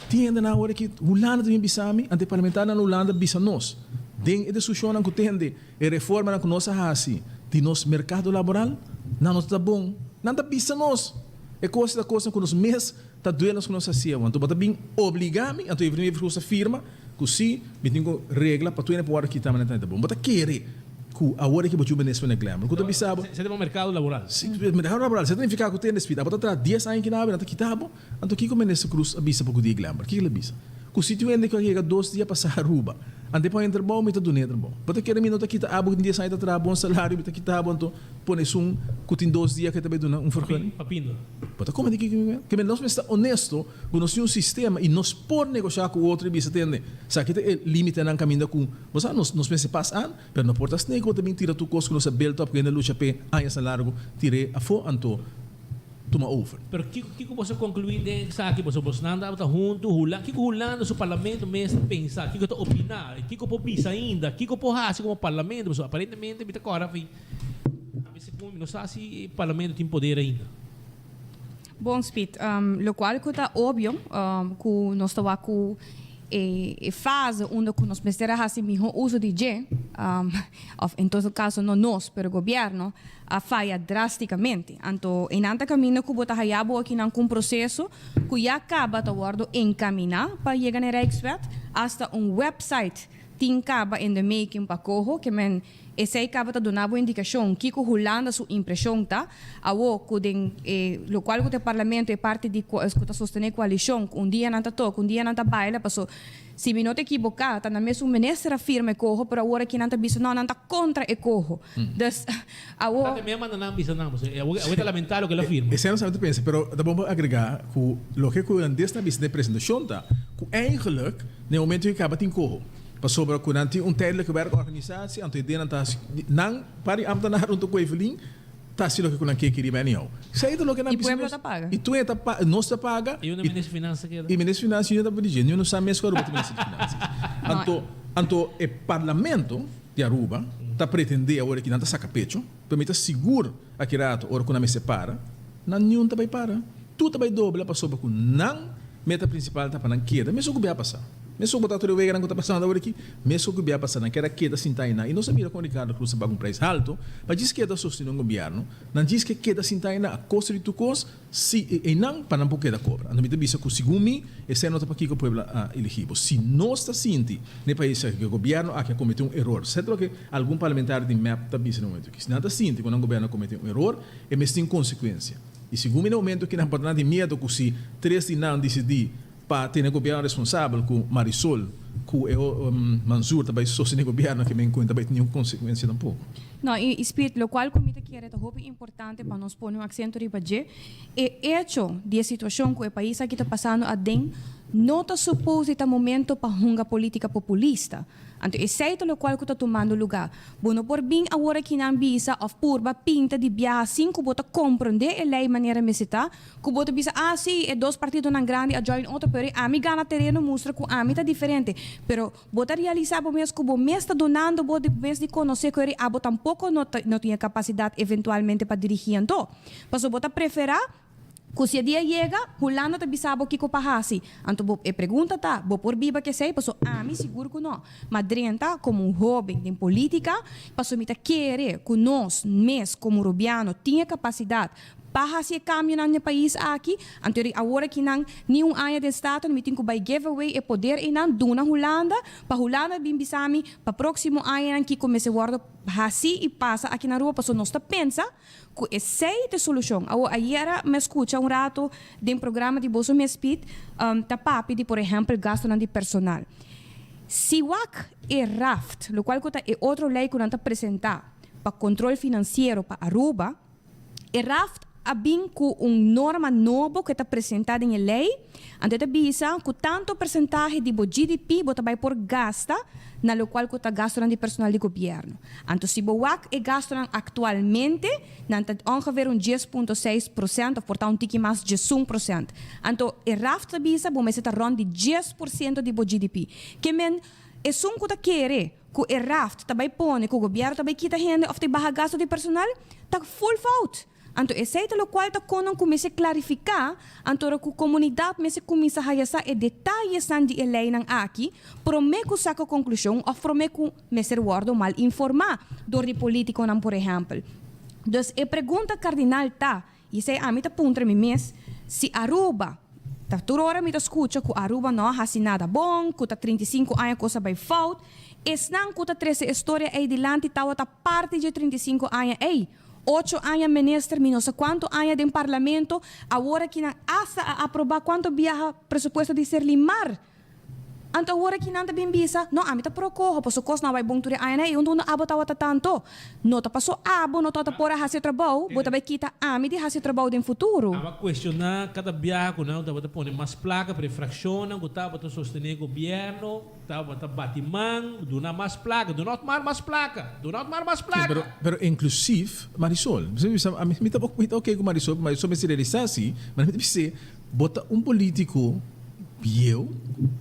Tin hendenan awor aki Hulanda ta bin bisa mi, anto e parlamentarionan na Hulanda bisa nos den e diskushonnan ku tende e reformanan ku nos a hasi di nos merkado laboral, nan no ta bon. Nan ta bisa nos e kos ta kosnan ku nos mes Ta duel nos ku nos hasié, anto bo ta bin obligá mi, anto Evelyn Wever Croes a firma ku si mi tin ku regla pa tur hende por wòrdu kitá manera ta bon. Bo ta kere ku awor aki bo djuba nes mene Glamour ku ta bisa bo. Se ta merkado laboral. Si, merkado laboral. Se ta nifiká ku tur hende spita. Abo ta traha dies aña kinabe nan ta kita bo. Anto kiko Minister Croes a bisa pa ku di Glamour? Kiko el a bisa? Ku si tin hende ku a yega dos dia pasá Aruba, anto e pon e trabou mi ta dun'é e trabou. Bo ta kere mi no ta kita abo ku tin dies aña ta traha bon salario mi ta kita abo anto pone esun ku tin dos dia ku e ta bai duna un vergunning? Pa pindo. Bo ta come di kiko mi Ke men nos mester ta honesto ku nos tin un sistema i nos por negoshá ku otro i bisa tende esaki ta e limitenan kaminda ku bo sa nos nos mester pas an pero no por ta asina ku bo ta bin tira tur kos ku nos a build up ku hende a lucha p'e añasnan largu tir'é afó anto tuma over. Pero kiko kiko boso a konkluí den esaki? Boso bosnan tabata huntu Hula kiko Hulanda su parlamento mes ta pensa? Kiko ta opiná? Kiko por bisa ainda? Kiko por hasi komo parlamento? Pasobra aparentemente mi ta kòrda fi A segun mi no sa si e parlamento tin poder ainda. Bon Speed, locual cu ta obvio cu nos ta wak cu e fase unda cu nos mester a haci miho uso di dje, of en todo caso no nos pero gobierno, a faya drasticamente. Anto eynan ta caminda cu bo ta haya bo akinan cu un proceso cu ya caba ta wordo encamina pa yega na e Rijkswet, hasta un website tin caba in the making pa coho, ke men Esei kaba ta duna bo indikashon kiko Hulanda su impreshon ta. Awo ku den e lokual ku ta e parlamento e parti di ku ta sostené koalishon ku un dia nan ta toka un dia nan ta baila paso si mi no ta ekiboká ta nan mesun minister a firma e koho pero awor aki nan ta bisa no nan ta kontra e koho. Dus awo. Ta tambe a manda nan bisa nan paso awo ta lamentá loke el a firma. Esei no sa mi ta pensa pero ta bon pa agregá ku loke ku hulandes ta bisa den e presentashon ta ku eigenlijk na e momento ku e kaba tin koho. Pasobra ku nan tin un tijdelijke werkorganisatie, anto e denan ta hasi, nan par di ambtenaar hunto ku Evelyn ta hasi loke ku nan ke kiri anyhow. Esei ta loke nan I bisa pueblo nos. ta paga. I tur e ta pa, nos ta paga. I unda minister di finansa keda? I minister di finansa yu ta por dije, niun no sa mes ku Aruba tin minister di finansa. Anto, anto e parlamento di Aruba ta pretende awor aki nan ta saka pecho, pero mi ta sigur aki rato ora ku nan mester para, nan niun ta bai para. Tur ta bai dobla pasobra ku nan meta principal ta pa nan keda, mesun ku bia pasa. Mesun bo ta tur e weganan ku ta pasando awor aki, mesun ku bia pasa nan kier a keda sinta einan. I nos a mira kon Ricardo Cruz a paga un prijs halto pa djis keda sostene un gobièrnu. Nan djis ke keda sinta einan a kosto di tur kos, si einan pa nan por keda kobra. Anto mi ta bisa ku segun mi esei no ta pakiko pueblo a elegi bo. Si nos ta sinti na e pais aki ku e gobièrnu aki a komete un eror, sèt loke algun parlamentario di mep ta bisa na e momento aki, si nan ta sinti ku nan gobièrnu a komete un eror, e mester tin konsekuensia. I segun mi na e momento aki nan por ta nan tin miedu ku si tres di nan disidí Pa tene gobierno responsabel cu Marisol cu e Mansur ta bay sostene gobierno ke men cuenta bay tin ningun consecuencia tampoco. No, y Speed, locual cu mi ta kere ta hopi importante pa nos pone un acento riba dje, e hecho di e situacion cu e pais aki ta pasando aden no ta suppose di ta momento pa hunga politica populista. Anto esei ta locual cu ta tumando luga. Bo no por bin awor akinan bisa of purba pinta di biaha sin cu bo ta comprende e ley manera mester ta, Ku bo ta bisa, ah sí, e dos partidonan grandi a join otro, pero ami gana tereno mustra ku ami ta diferente. Pero bo ta realisá bo mes ku bo mes ta dunando bo di mes di konosé ku eri abo tampoko no ta no tin e kapasidat eventualmente pa dirigí anto. Pasobra bo ta preferá ku si e dia yega, Hulanda ta bisa bo kiko pa hasi. Anto bo e pregunta ta, bo por biba ku esei? Pasobra ami sigur ku no. Ma drenta komo un hóben den polítika, pasobra mi ta kere ku nos mes komo Rubiano tin e kapasidat Pa hasi e kambionan den pais aki, anto di awor aki nan ni un aña den Staten mi tin ku bai give away e poder einan duna Hulanda, pa Hulanda bin bisa mi pa próksimo añanan kiko mester wòrdu hasi i pasa aki na Aruba pasobra nos ta pensa ku esei ta e solushon. Awor ayera mi a skucha un ratu den programa di boso mes Piet ta papia di por ehèmpel gastunan di personal. Si wak e raft, lokual ku ta e otro lei ku nan ta presentá pa kontrol finansiero pa Aruba, E raft a bin ku un norma nobo ku e ta presentá den e lei, anto e ta bisa ku tantu persentahe di bo GDP bo ta bai por gasta na lokual ku ta gastunan di personal di gobièrnu. Anto si bo wak e gastunan aktualmente, nan ta ongeveer un 10.6 prosènt òf por ta un tiki mas 11%. Anto e raft ta bisa bo mester ta rònt di 10% di bo GDP. Ke men esun ku ta kere ku e raft ta bai pone ku gobièrnu ta bai kita hende òf ta baha gastu di personal, ta full fout. Anto esei ta lokual ta kon nan kuminsá klarifiká, anto ora ku komunidat mester kuminsá haya sa e detayesnan di e leinan aki, promé ku saka konklushon òf promé ku mester wòrdu mal informá dor di polítikonan por ehèmpel. Dus e pregunta kardinal ta, I esei ami ta puntra mi mes, si Aruba, ta tur ora mi ta skucha ku Aruba no a hasi nada bon, ku ta 35 aña kos a bai fout, esnan ku ta trese e storia ei dilanti tawata parti dje 35 aña ei, ocho aña minister, mi no sa kuantu aña den parlamento, awor aki nan asta a aproba kuantu biaha presupuesto di Serlimar. Anto awor aki nan ta bin bisa, No, ami ta pro coho, paso cos no a bai bon tur e añanan ei, unda abo tawata tanto? No ta paso abo no tawata por a haci e trabou, bo ta bai kita ami di haci e trabou den futuro. Aba cuestiona cada biaha cu nan tabata pone mas placa pero e fraccionnan cu tabata sostene gobierno tabata bati man, duna mas placa, duna Otmar mas placa, duna Otmar mas placa. Pero, pero inclusief Marisol, mi ta mi ta ok cu Marisol, Marisol mester realisa si, maar mi ta bis'e, Bo ta un politico bieu,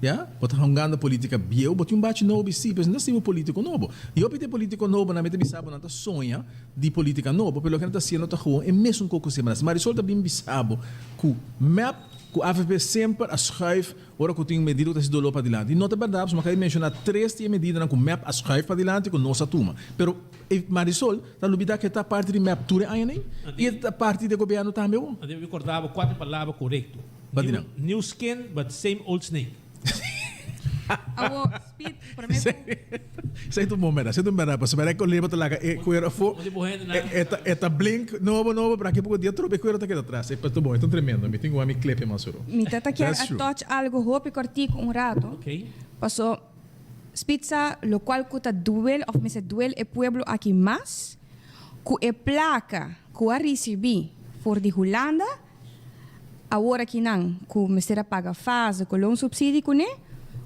ya, bo ta hungando politica bieu, bo tin un bachi nobo bisti, pero no ta sibo politico nobo. Y hopi di e politico nobonan mi ta bisa bo nan ta soña di politica nobo, pero loke nan ta haciendo ta gewoon e mesun coco siempre nan haci. Marisol ta bin bisa bo cu mep cu avp semper a schuif ora cu tin medida cu ta haci dolor padilanti. Y no ta berdad, pasobra mi a caba di menciona tres di e medidanan cu mep a schuif padilanti cu nos a tuma. Pero e Marisol Ta lubida ke ta parti di mep tur e añanan i e ta parti di e gobierno tambe bo. Nan debe korda bo kuater palabra korekto. Ba di nan. New skin but same old snake. Awo, Speed, prome ku. Esei ta un bon bèrdat, esei ta un bèrdat, pasobra e kolebra ta laga e kuero afó, e ta blink nobo nobo, pero aki poko dia trobe e kuero ta keda atras. E ta bon, e ta un tremendo, mi tin ku wak mi clip e mas oro. Mi ta ta kier That's a true. touch algo hopi kòrtiku un rato, paso Spitsa locual cu ta duel of mester duel e pueblo aki mas cu e placa cu a ricibi for di Hulanda, awor aki nan cu mester a paga fase cu loonsubsidie cune,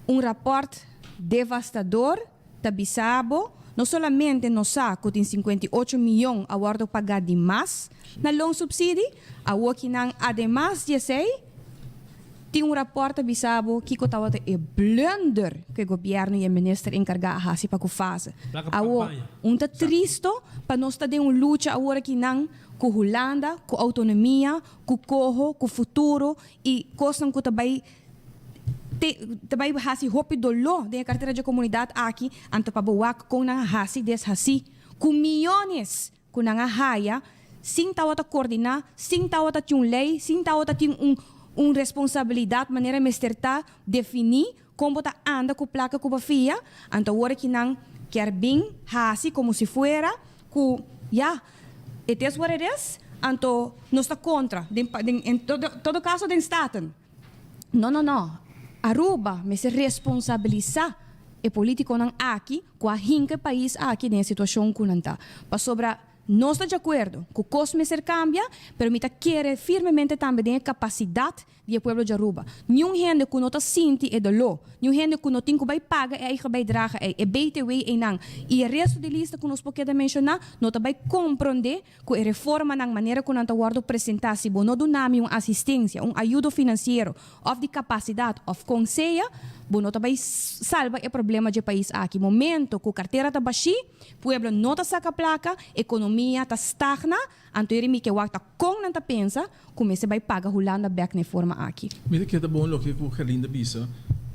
un rapport devastador ta bisa bo, no solamente nos sa cu tin 58 miyon a wordo paga di mas na loonsubsidie, awor aki nan ademas di esey, Tin un rapòrt ta bisa bo kiko tabata e blunder ku e gobièrnu i e minister enkargá a hasi pa ku fase. Awor, un ta tristo pa nos ta den un lucha awor aki nan ku Hulanda, ku outonomia, ku koho, ku futuro i kosnan ku ta bai. te ta bai hasi hopi doló den e kartera dje komunidat aki, anto pa bo wak kon nan a hasi deshasí ku miónes ku nan a haya sin tawata koordiná, sin tawata tin un lei, sin tawata tin un un responsabilidat manera mester ta definí kon bo ta anda ku plaka ku bo fia, anto awor aki nan kier bin hasi komo si fuera ku ya, it is what it is, anto nos ta kontra, den den en todo kaso den Staten. No no no, Aruba mester responsabilisa e politiconan aki cu a hinca e pais aki den e situacion cu nan ta. Pasobra nos ta djacuerdo cu cos mester cambia, pero mi ta kere firmemente tambe den e capacidad di e pueblo di Aruba. Niun hende cu no ta sinti e dolor, niun hende cu no tin cu bay paga e eigen bijdrage ey, e btw eynan y e resto di lista cu nos por keda menciona, no ta bay compronde Ku e reformanan manera ku nan ta wòrdu presentá si bo no duna mi un asistensia, un ayudo finansiero òf di kapasidat òf kon sea, bo no ta bai salba e problema dje pais aki. Momento ku kartera ta bashí, pueblo no ta saka plaka, ekonomia ta stagna, anto e mi ke wak ta kon nan ta pensa ku mester bai paga Hulanda bèk na e forma aki. Mi ta keda bon loke ku Gerlinda bisa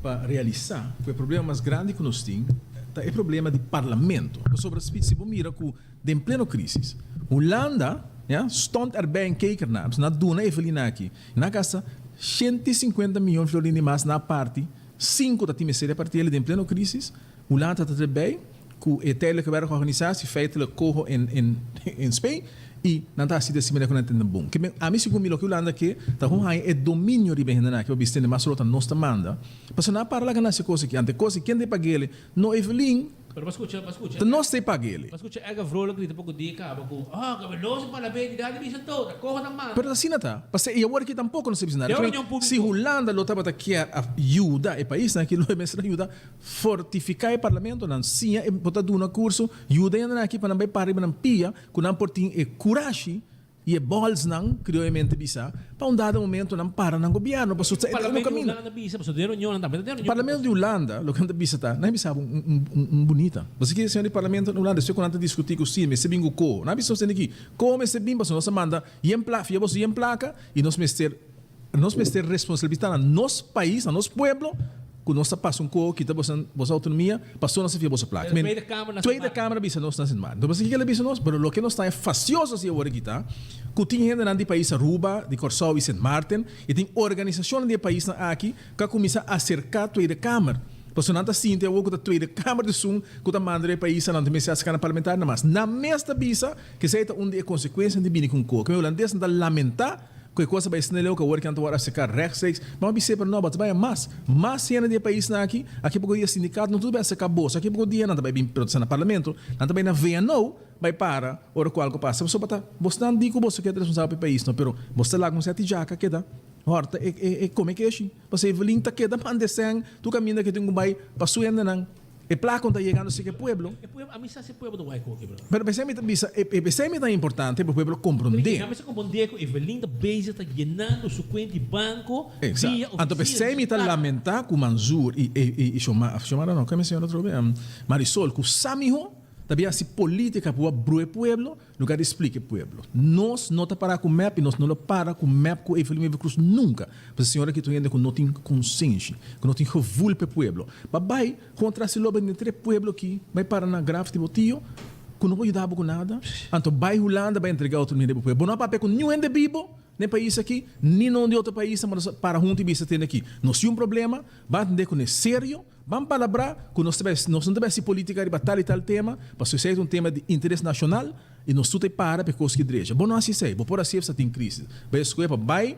pa realisá ku e problema mas grandi ku nos tin ta e problema di parlamento. Pasobra si bo mira ku Den pleno crisis. Hulanda, ja, stond erbij en keek ernaar. Dus nan duna Evelina aki. Nan gasta 150 miyon florin di mas na parti sin cu ta tin mester e partiele den pleno crisis. Hulanda ta erbij cu e tijdelijke werkorganisatie, feitelijk coho en en en spe, y nan ta haci di asina manera cu nan tende bon. Ke men ami segun mi loke Hulanda ke ta hun haña e dominio riba e hendenan aki pa bisa tende mas rota nos ta manda. Pasobra nan a para laga nan haci cos aki. Ante cos aki ken ta e pagele? No Evelyn. Pero bo scucha, bo scucha. Ta nos ta e pag'ele. Bo scucha Edgar Vrolijk grita poco dia caba cu, Oh, cabeloso pa la bedi dadi bisa to, ta coho ta manda. Pero asina ta. Pasobra e awor aki tampoco nos ta bisa nada. Den reunion publico. Si Hulanda lo tabata kier a yuda e paisnan aki, lo e mester a yuda fortifica e parlamentonan, siña e bo ta duna curso, yuda e hendenan aki pa nan bay para riba nan pia, cu nan por tin e curashi I e bòlsnan, krioyamente bisá, pa un dado momento nan para nan gobièrnu, pasobra ta e único kaminda. Parlamento di Hulanda, loke nan ta bisa ta, nan a bisa bo un un bunita. Pasobra ki señor di parlamento na Hulanda, despues ku nan ta diskutí ku si mester bin ku ko, nan a bisa nos tende aki, ko mester bin pasobra nos a manda yen plaka, fia boso yen plaka i nos mester Nos mester responsabilisá na nos pais, na nos pueblo, ku nos ta pasa un koho kita boso boso autonomia, paso nos ta fia boso plaka. Men, Tweede Kamer a bisa nos na Sint Maarten. Entonces kiko el a bisa nos? Pero loke nos ta fastioso si awor aki ta, ku tin hendenan di pais Aruba, di Kòrsou i Sint Maarten, i tin organisashonnan di e paisnan aki ku a kuminsá aserká Tweede Kamer. Pasobra nan ta sinti awor ku ta Tweede Kamer esun ku ta manda e paisnan, nan ta mester aserká na parlamentarionan mas. Nan mes ta bisa ku esei ta un di e konsekuensianan di bini ku un koho. Ke hulandesnan ta lamentá Ku e kos a bai snel eu ku awor ki nan ta wòrdu aserká rechtstreeks. Bo a bis'é, pero no, bo ta bai a mas. Mas hende di e paisnan aki, aki poko dia sindikato no tur ta bai aserká boso. Aki poko dia nan ta bai bin protestá na parlamento, nan ta bai na VNO bai para ora ku algu pasa. Pasobra ta bosnan di ku boso ke ta responsabel pa e pais no, pero bos ta laga un sèt di djaka keda hòrta e e kome keshi. Pasobra Evelyn ta keda manda e sèn tur kaminda ke tin ku bai pa su hendenan. E plaka ta yegando si ke pueblo. E pueblo, ami sa si e pueblo ta wai koki, bro. Pero pesei mi ta bisa, e pesei mi ta importante pa e pueblo komprondé. Ami sa komprondé ku Evelyn ta bezig ta yenando su kuent di banko via Exacto. Anto pesei mi ta lamentá ku Manzoor i i Xiomara, Xiomara no, keme señora atrobe? Marisol, ku sa miho ta bin hasi politica pa brua e pueblo. Lugar di splika e pueblo. Nos no ta para ku mep i nos no lo para ku mep ku Evelyn Wever Croes nunka. Pasobra señora aki ta un hende ku no tin konsenshi, ku no tin gevoel pa e pueblo. Pa bai kontra si lo bende entre e pueblo aki, bai para na graf di bo tio ku no por yuda bo ku nada. Anto bai Hulanda bai entrega otro hende bo pueblo. Bo no a papia ku niun hende bibo na e pais aki, ni na un di otro paisnan bo no sa para huntu i bisa tende aki. Nos tin un problema, ban atende kuné serio. Ban palabrá ku nos ta bai, nos no ta bai hasi polítika riba tal i tal tema, pasobra esei ta un tema di interes nashonal i nos tur ta para pa e kos ki drecha. Bo no hasi esei, bo por hasi ef sa tin krísis. Bai eskohe pa bai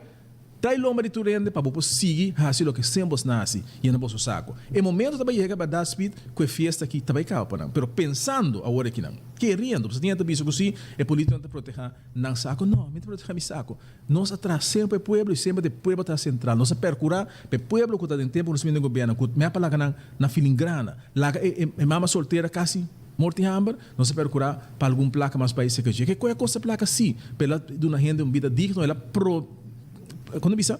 trai lomba di tur hende pa bo por sigui hasi loke semper bos na hasi, yena boso sako. E momento ta bai yega bèrdat Speed ku e fiesta aki ta bai kaba pa nan, pero pensando awor aki nan, keriendo, pasobra tin hende ta bisa ku si e polítikonan ta protehá nan sako, no, mi ta protehá mi sako. Nos a traha semper pa e pueblo y semper ta e pueblo ta central. Nos a percura pa e pueblo cu ta den tempo cu nos bini den gobierno cu mep a laga nan na filingrana, laga e e mama soltera casi morti hamber, nos a percura pa algun placa mas bay cerca dje. Ke coe a costa placa si, pero el a duna hende un bida digno, el a pro, con ta bisa,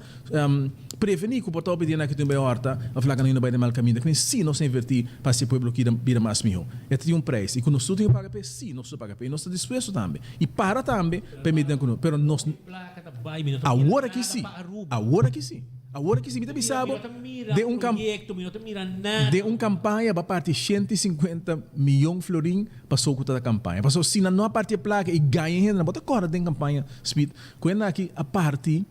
preveni cu por ta hopi dianan cu tin bay horta of laga nan hende bay den mal caminda. Kende si nos a inverti pa haci e pueblo kida bira mas miho. E ta tin un prijs y cu nos tur tin cu paga p'e, si nos tur ta paga p'e y nos ta dispuesto tambe. Y para tambe permiti nan cu no, pero nos awor aki si, awor aki si. Awor aki si mi ta bisa bo den un kam den un kampaña bo a parti 150 miyon florin paso ku ta kampaña. Paso si nan no a parti e plaka i gaña e hendenan bo ta kòrda den kampaña Smith ku hende aki a parti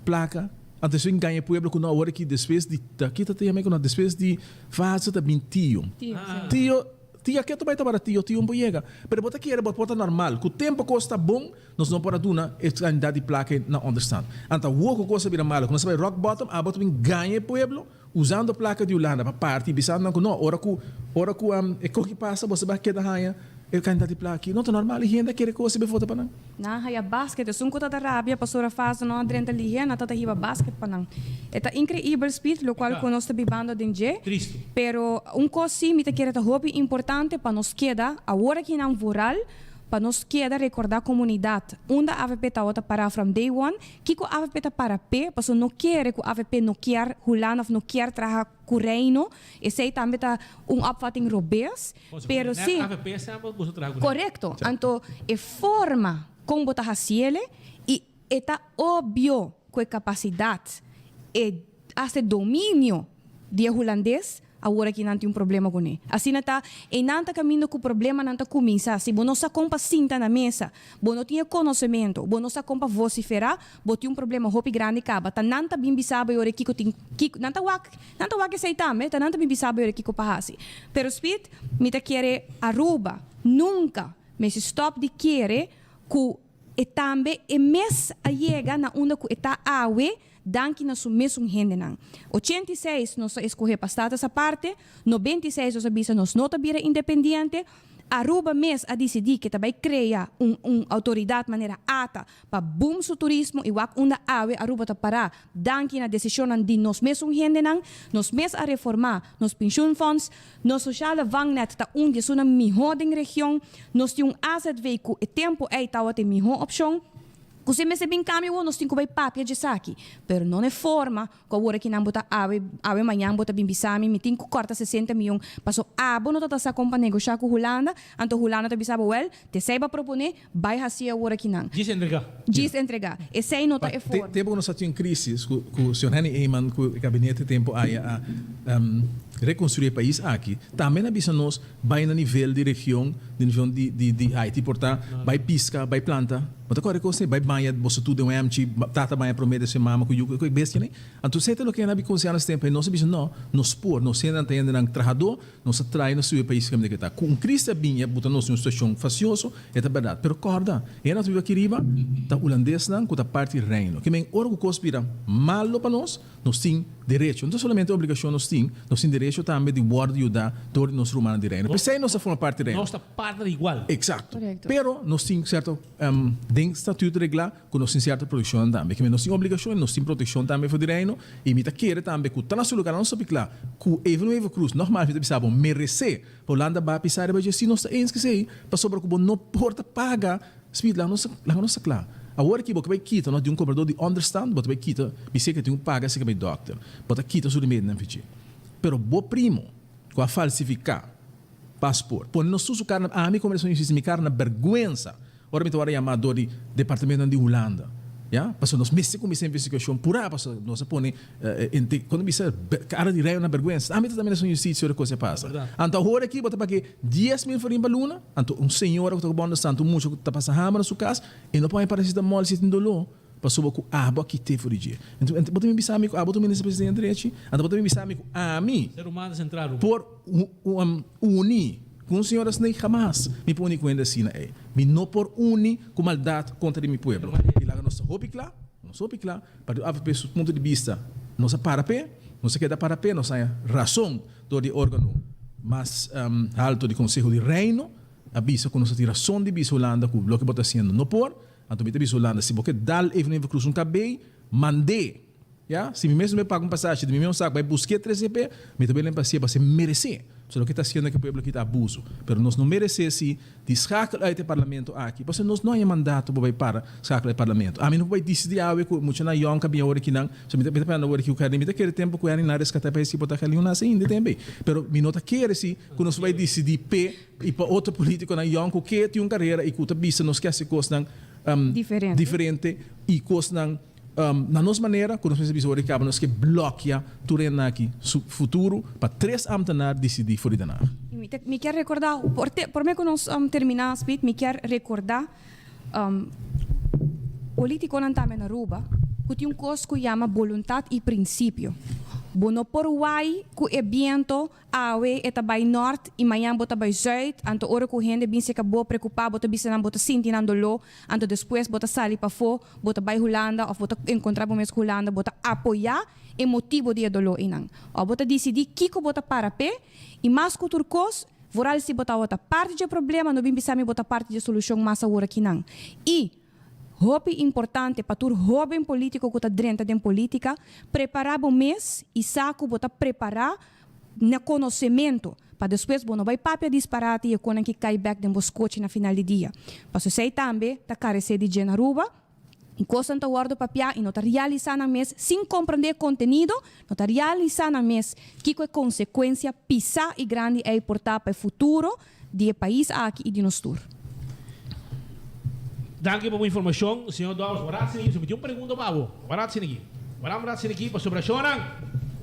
plaka anto esei gaña e pueblo ku no awor aki despues di ta kita ta yama ku no despues di fase ta bin tio. Tio Tia ketu bai tabata tio, tio por yega. Pero bo ta kere bo por ta normal. Ku tempo kos ta bon, nos no por a duna e kantidat di plaka na onderstand. Anta awor ku kos a bira malo, ku nos a bai rock bottom, abo ta bin gaña e pueblo usando plaka di Hulanda pa parti, bisando nan ku no, ora ku ora ku e koki pasa bo sa bai keda haña e kantidat di plaka aki. No ta normal, e hende a kere kos i bai vota pa nan. Nan haya basket, esun ku ta ta rabia pasobra fase no a drenta lihé, nan ta ta hiba basket pa nan. E ta inkreibel Speed lokual ku nos ta bibando den dje. Pero un kos sí mi ta kere ta hopi importante pa nos keda awor aki nan vooral pa nos keda rekordá komunidat unda avp tabata pará from day one, kiko avp ta para p'e, pasobra no kere ku avp no kier Hulanda òf no kier traha ku Reino, esei tambe ta un opvatting robes. Pero si. Korekto. Anto e forma kon bo ta hasiele i e ta obvio ku e kapasidat, e hasta e dominio di e hulandes awor aki nan tin un problema kuné. Asina ta einan ta kaminda ku problemanan ta kuminsá. Si bo no sa kon pa sinta na mesa, bo no tin e konosementu, bo no sa kon pa vosiferá, bo tin un problema hopi grandi kaba. Ta nan ta bin bisa bo e ora kiko tin kiko nan ta wak Nan ta wak esei tambe, ta nan ta bin bisa bo yora kiko pa hasi. Pero Speed, mi ta kere Aruba nunca mester stop di kere ku e tambe e mes a yega na unda ku e ta awe danki na su mesun hendenan. 86 nos a escohe pa status aparte, 96 nos a bisa nos no ta bira independiente, Aruba mes a dicidi ke ta bay crea un un autoridad manera ata pa boom su turismo y wak unda awe Aruba ta para danki na decisionnan di nos mesun hendenan. Nos mes a reforma nos pensioenfonds, nos sociale vangnet ta un di esunnan miho den region, nos tin un azv cu e tempo ey tawata e miho opcion. Cu si mester bin cambio awor nos tin cu bay papia djesaki, pero no na e forma Ku awor aki nan bo ta awe, awe mañan bo ta bin bisa mi, mi tin ku kòrta 60 mion, paso abo no ta ta sa kon pa negoshá ku Hulanda, anto Hulanda ta bisa bo, wèl, t'esei bo a proponé, bai hasié awor aki nan. Djis entregá. Djis entregá. Esei no ta e forma. Tempu ku nos a tin krísis, ku ku señor Henny Eman ku e gabinete tempu aya a rekonstruí e pais aki, tambe nan a bisa nos bai na nivel di region, di nivel di di di Haiti por ta, bai piska, bai planta. Bo ta kore kos ei, bai baña boso tur den un emchi, tata baña promé despues mama ku yu ku e bestia nei. Anto esei ta loke nan a bin konseha nos tempu ei. Nos a bisa no, nos por, nos hendenan ta hendenan trahadó, nos a trae nos subi e pais kaminda ke ta. Ku un kris a bin i a buta nos den un situashon fasioso, e ta bèrdat. Pero kòrda, e hendenan ku ta biba aki riba ta hulandesnan ku ta parti reino. Ke men ora ku kos bira malo pa nos, Nos tin derecho, no ta solamente obligashon nos tin, nos tin derecho tambe di wòrdu yudá dor di nos rumannan di Reino. P'esei nos ta forma parti di Reino. Nos ta partner igual. Eksakto. Pero nos tin sierto, den statut reglá ku nos tin sierto protekshonnan tambe. Keme nos tin obligashon i nos tin protekshon tambe for di Reino. I mi ta kere tambe ku ta na su lugá, nos ta kla ku Evelyn Wever-Croes, nògmaals mi ta bisa bo, meresé pa Hulanda ba pisa riba dje. Si nos ta eens ku esei, pasobra ku bo no por ta paga Speed, laga nos laga nos ta kla. Awor aki bo ke bai kita no di un kobrador di onderstand, bo ta bai kita bis'é ke tin ku paga si ke bai dòkter. Bo ta kita su remedinan fichi. Pero bo primo ku a falsifiká pasport, pone nos tur su kara na ami komo responsabel di hustisia mi kara na bèrgwensa ora mi ta wòrdu yamá dor di departamentonan di Hulanda. Ya, pasobra nos mester kuminsá investigashon purá pasobra nos a pone Cuando bisa cara di rey una berguensa. Ami ta tambe na justicia ora cosa pasa. Anto awor aki bo ta pag'e 10,000 florin pa luna, anto un señora cu ta cu bon santo un mucha cu ta pasa hamber na su cas, e no por haña paracetamol si e tin dolor, pasobra cu abo a kit'e for di dje. Anto bo ta bin bisa ami cu abo ta un minister presidente drechi? Anto bo ta bin bisa ami cu ami por uni cu un señora asina? Hamas mi por uni cu hende asina ey. Mi no por uni cu maldad contra di mi pueblo. Y laga nos ta hopi cla, nos hopi cla. Partido avp su punto di bista nos a para p'e, nos a keda para p'e, nos haña rason dor di e organo mas halto di Conseho di Reino a bisa ku nos a tin rason di bisa Hulanda ku loke bo ta hasiendo no por, anto mi ta bisa Hulanda si bo ke dal Evelyn Wever-Croes un kabei, mand'é, ya, si mi mes no bai paga un pasashi di mi mes sak bai busk'é trese p'e, mi ta bai limpa hasié pasobra e meresé, pasobra loke ta hasiendo aki pueblo aki ta abuso, pero nos no meresé si Di schakel uit e parlamento aki, pasobra nos no haña mandato pa bai para schakel uit parlamento. Ami no por bai disidi awe ku muchanan yòn ka bin awor akinan, so mi ta mi ta pensando awor aki ku Herlin, mi ta kere tempu ku Herlin a reskatá e pais si por ta Herlin no nase ainda e tempu ei. Pero mi no ta kere si ku nos por bai disidi p'e i pa otro politikonan yòn ku ke tin un karera i ku ta bisa nos ke hasi kosnan Diferente. diferente i kosnan. Na nos manera ku nos mester bisa ora di kaba nos ke blòkia tur hende aki su futuro pa tres ámtenar disidí for di Den Haag. I mi kier rekordá, promé ku nos terminá Speed, mi kier rekordá polítikonan tambe na Aruba ku tin un kos ku yama boluntat i prinsipio. Bo no por wai ku e biento Awe e ta bai nort i mañan bo ta bai zuid, anto ora ku hende bin seka bo preokupá bo ta bisa nan bo ta sinti nan doló, anto despues bo ta sali pafó, bo ta bai Hulanda òf bo ta enkontrá bo mes ku Hulanda, bo ta apoyá e motibo di e doló einan. Òf bo ta disidí kiko bo ta para p'e i mas ku tur kos, vooral si bo tabata parti dje problema, no bin bisa mi bo ta parti dje solushon mas awor akinan. I hopi importante pa tur hóben polítiko ku ta drenta den polítika, prepará bo mes i sa ku bo ta prepará na konosementu, pa despues bo no bai papia disparate i e konan ki kai bèk den bo skochi na final di dia. Pasobra esei tambe ta karesé di dje na Aruba, i kosnan ta wòrdu papiá i no ta realisá nan mes sin komprondé e kontenido, no ta realisá nan mes kiko e konsekuensia pisá i grandi ei por ta pa e futuro di e pais aki i di nos tur. Danki pa bo informashon, señor Dowers. Wara haci aki, mi tin un pregunta pa bo. Wara haci aki. Wara wara haci aki pasobra shownan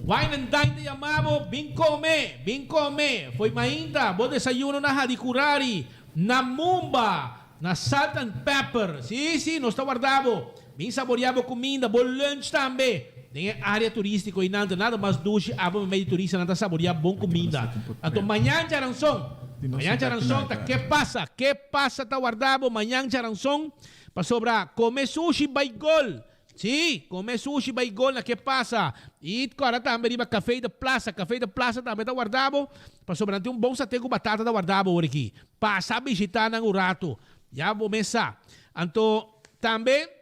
Wine and Dine ta yama bo, bin come, bin come. Fo'i mainta, bo desayuno na Hadicurari, na Mumba, na Salt and Pepper. Si, si, nos ta warda bo. Bin saborea bo cuminda, bo lunch tambe. Den e area turistico einan ta nada mas dushi abo memey di turistanan ta saborea bon cuminda. Anto mañan djaranson, mañan djaranson ta ke pasa, ke pasa ta warda bo mañan djaranson pasobra come sushi bay gol. Si, come sushi bay gol na ke pasa. Y cora tambe riba Café de Plaza, Café de Plaza tambe ta warda bo pasobra nan tin un bon sate cu batata ta warda bo ora aki. Pasa bishita nan un rato, ya bo mes sa. Anto tambe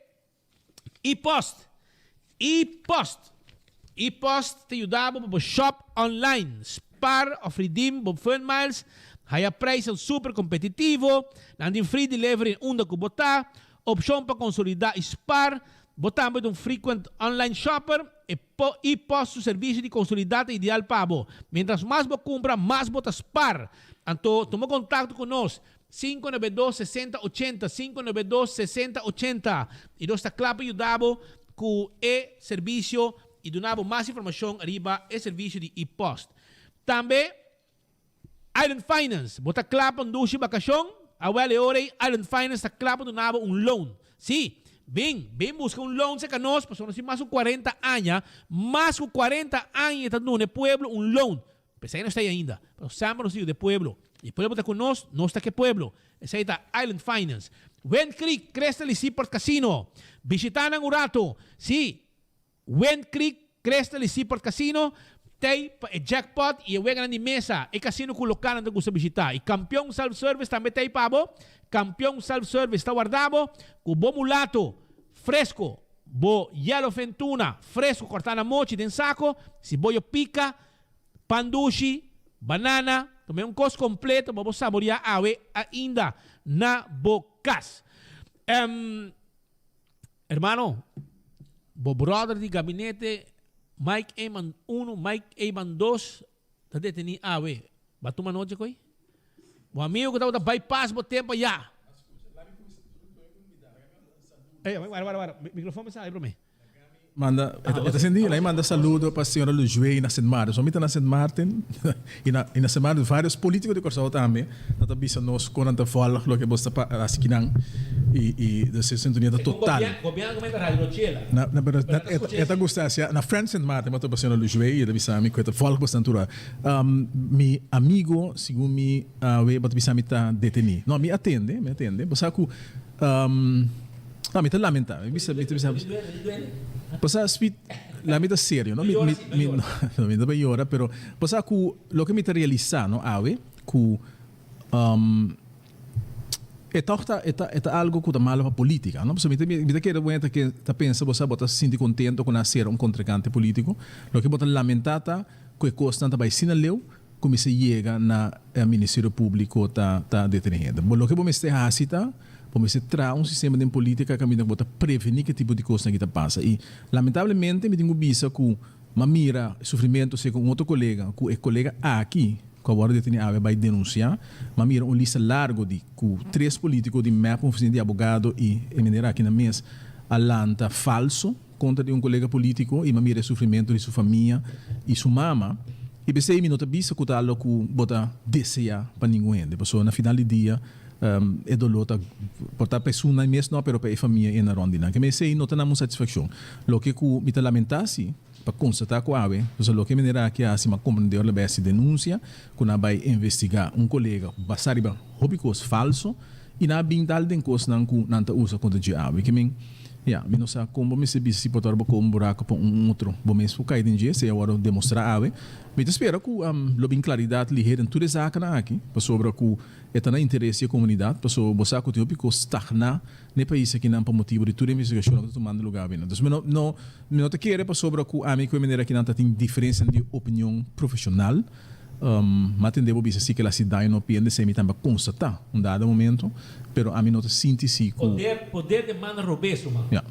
E-post, E-post, E-post ta yuda bo pa bo shop online, spar of redeem bo Fun Miles, haya prijsnan super competitivo, nan tin free delivery unda cu bo ta, opcion pa consolida y spar, bo tambe ta un frequent online shopper, e E-post su servicio di consolida ta ideal pa bo. Mientras mas bo cumpra, mas bo ta spar. Anto tuma contacto cu nos. 592 60 80, 592 60 80, i nos ta kla pa yuda bo ku e servisio i duna bo mas informashon riba e servisio di e-post. Tambe Island Finance, bo ta kla pa un dushi bakashon? Awel e ora ei Island Finance ta kla pa duna bo un loan. Sí, bin, bin buska un loan serka nos pasobra nos tin mas ku 40 aña, mas ku 40 aña ta duna e pueblo un loan. P'esei nos ta ei ainda. Pero semper nos ta yuda e pueblo. E pueblo ta ku nos, nos ta ku e pueblo. Esei ta Island Finance. Wind Creek, Crystal i Seaport Casino. Bishitá nan un rato. Sí, Wind Creek, Crystal i Seaport Casino t'ei pa e jackpot i e weganan di mesa. E casino ku lokalnan ta gusta bishitá. I Kampion Self Service tambe t'ei pa bo. Kampion Self Service ta warda bo ku bo mulato fresco, bo yellowfin tuna fresco kòrtá na mochi den sako, siboyo pika, Pan dushi, banana, tuma un kos kompleto pa bo saboreá awe ainda na bo kas. Em, hermano, bo brother di gabinete Mike Eman uno, Mike Eman dos ta detení awe. Bo a tuma nochi koe? Bo amigo ku tabata bypass bo tempo ayá. Ey, wara, wara, wara. Microfoon me sali prome. Manda, e ta sindi, lai manda saludo pa señora Lujuey na Sint Maarten. So mi ta na Sint Maarten y na y na Sint Maarten varios politico di Corsou tambe ta ta bisa nos con nan ta volg loke bos ta haci kinan y y dus e sintonia ta total. Gobierno comenta Radio Rochela. Na na pero e ta gusta hacia na Friends Sint Maarten mi a topa señora Lujuey y e ta bisa mi cu e ta volg bos tantura. Mi amigo segun mi awe bo ta bisa mi ta deteni. No mi atende mi atende bo sa cu. No, mi ta lamenta. Mi bisa, mi ta bisa. Pasá Speed, la mi ta serio, no? Mi, mi, mi, no, mi no ta yora, pero pasá ku loke mi ta realisá, no, awe, ku um, e tòg ta, e ta, e ta algo ku ta malo pa polítika, no? Pasobra mi ta, mi ta kere bo ta ke ta pensa bo sa bo ta sinti kontento ku nan a sera un kontrinkante polítiko. Loke bo ta lamentá ta ku e kosnan ta bai asina leu ku mester yega na e Ministerio Públiko ta ta detené hende. Bo loke bo mester hasi ta, bo mester traha un sistema den polítika kaminda ku bo ta prevení ke tipo di kosnan aki ta pasa. I lamentablemente mi tin ku bisa ku m'a mira e sufrimentu seka un otro kolega ku e kolega aki ku a wòrdu detené awe a bai denunsiá. M'a mira un lista largo di ku tres polítiko di mep, un ofisina di abogado i e manera aki nan mes a lanta falso. kontra di un kolega polítiko i mi a mira e sufrimentu di su famia i su mama i p'esei mi no ta bisa ku ta algo ku bo ta deseá pa ningun hende pasobra na final di dia e doló ta por ta pa esunnan mes no pero pa e famia i e na rònt di nan. Ke esei no ta nan un satisfakshon. Loke ku mi ta lamentá si pa konstatá ku awe pasobra loke manera aki a hasi mi a komprendé ora lo bai hasi denunsia ku nan a bai investigá un kolega basá riba hopi kos falso I nan a bin dal den kosnan ku nan ta usa kontra dje awe. Ke men, ya, mi no sa kon bo mester bisa si por ta ora bo koba un buraku pa un otro, bo mes por kai den dje, esei a wòrdu demostrá awe. Mi ta spera ku lo bin klaridat lihé den tur e zakennan aki, pasobra ku e ta na interes di e komunidat, pasobra bo sa ku tin hopi kos stagná na e pais akinan pa motibu di tur e investigashonnan ku ta tumando lugá awe. Entonces mi no, no, mi no ta kere pasobra ku ami ku e manera akinan ta tin diferensianan di opinion profeshonal. M'a tende bo bisa si kel hasi daño no piende esei mi tambe a constata un dado momento, pero ami no ta sinti si cu. Poder, poder den man robes, ruman. Ya.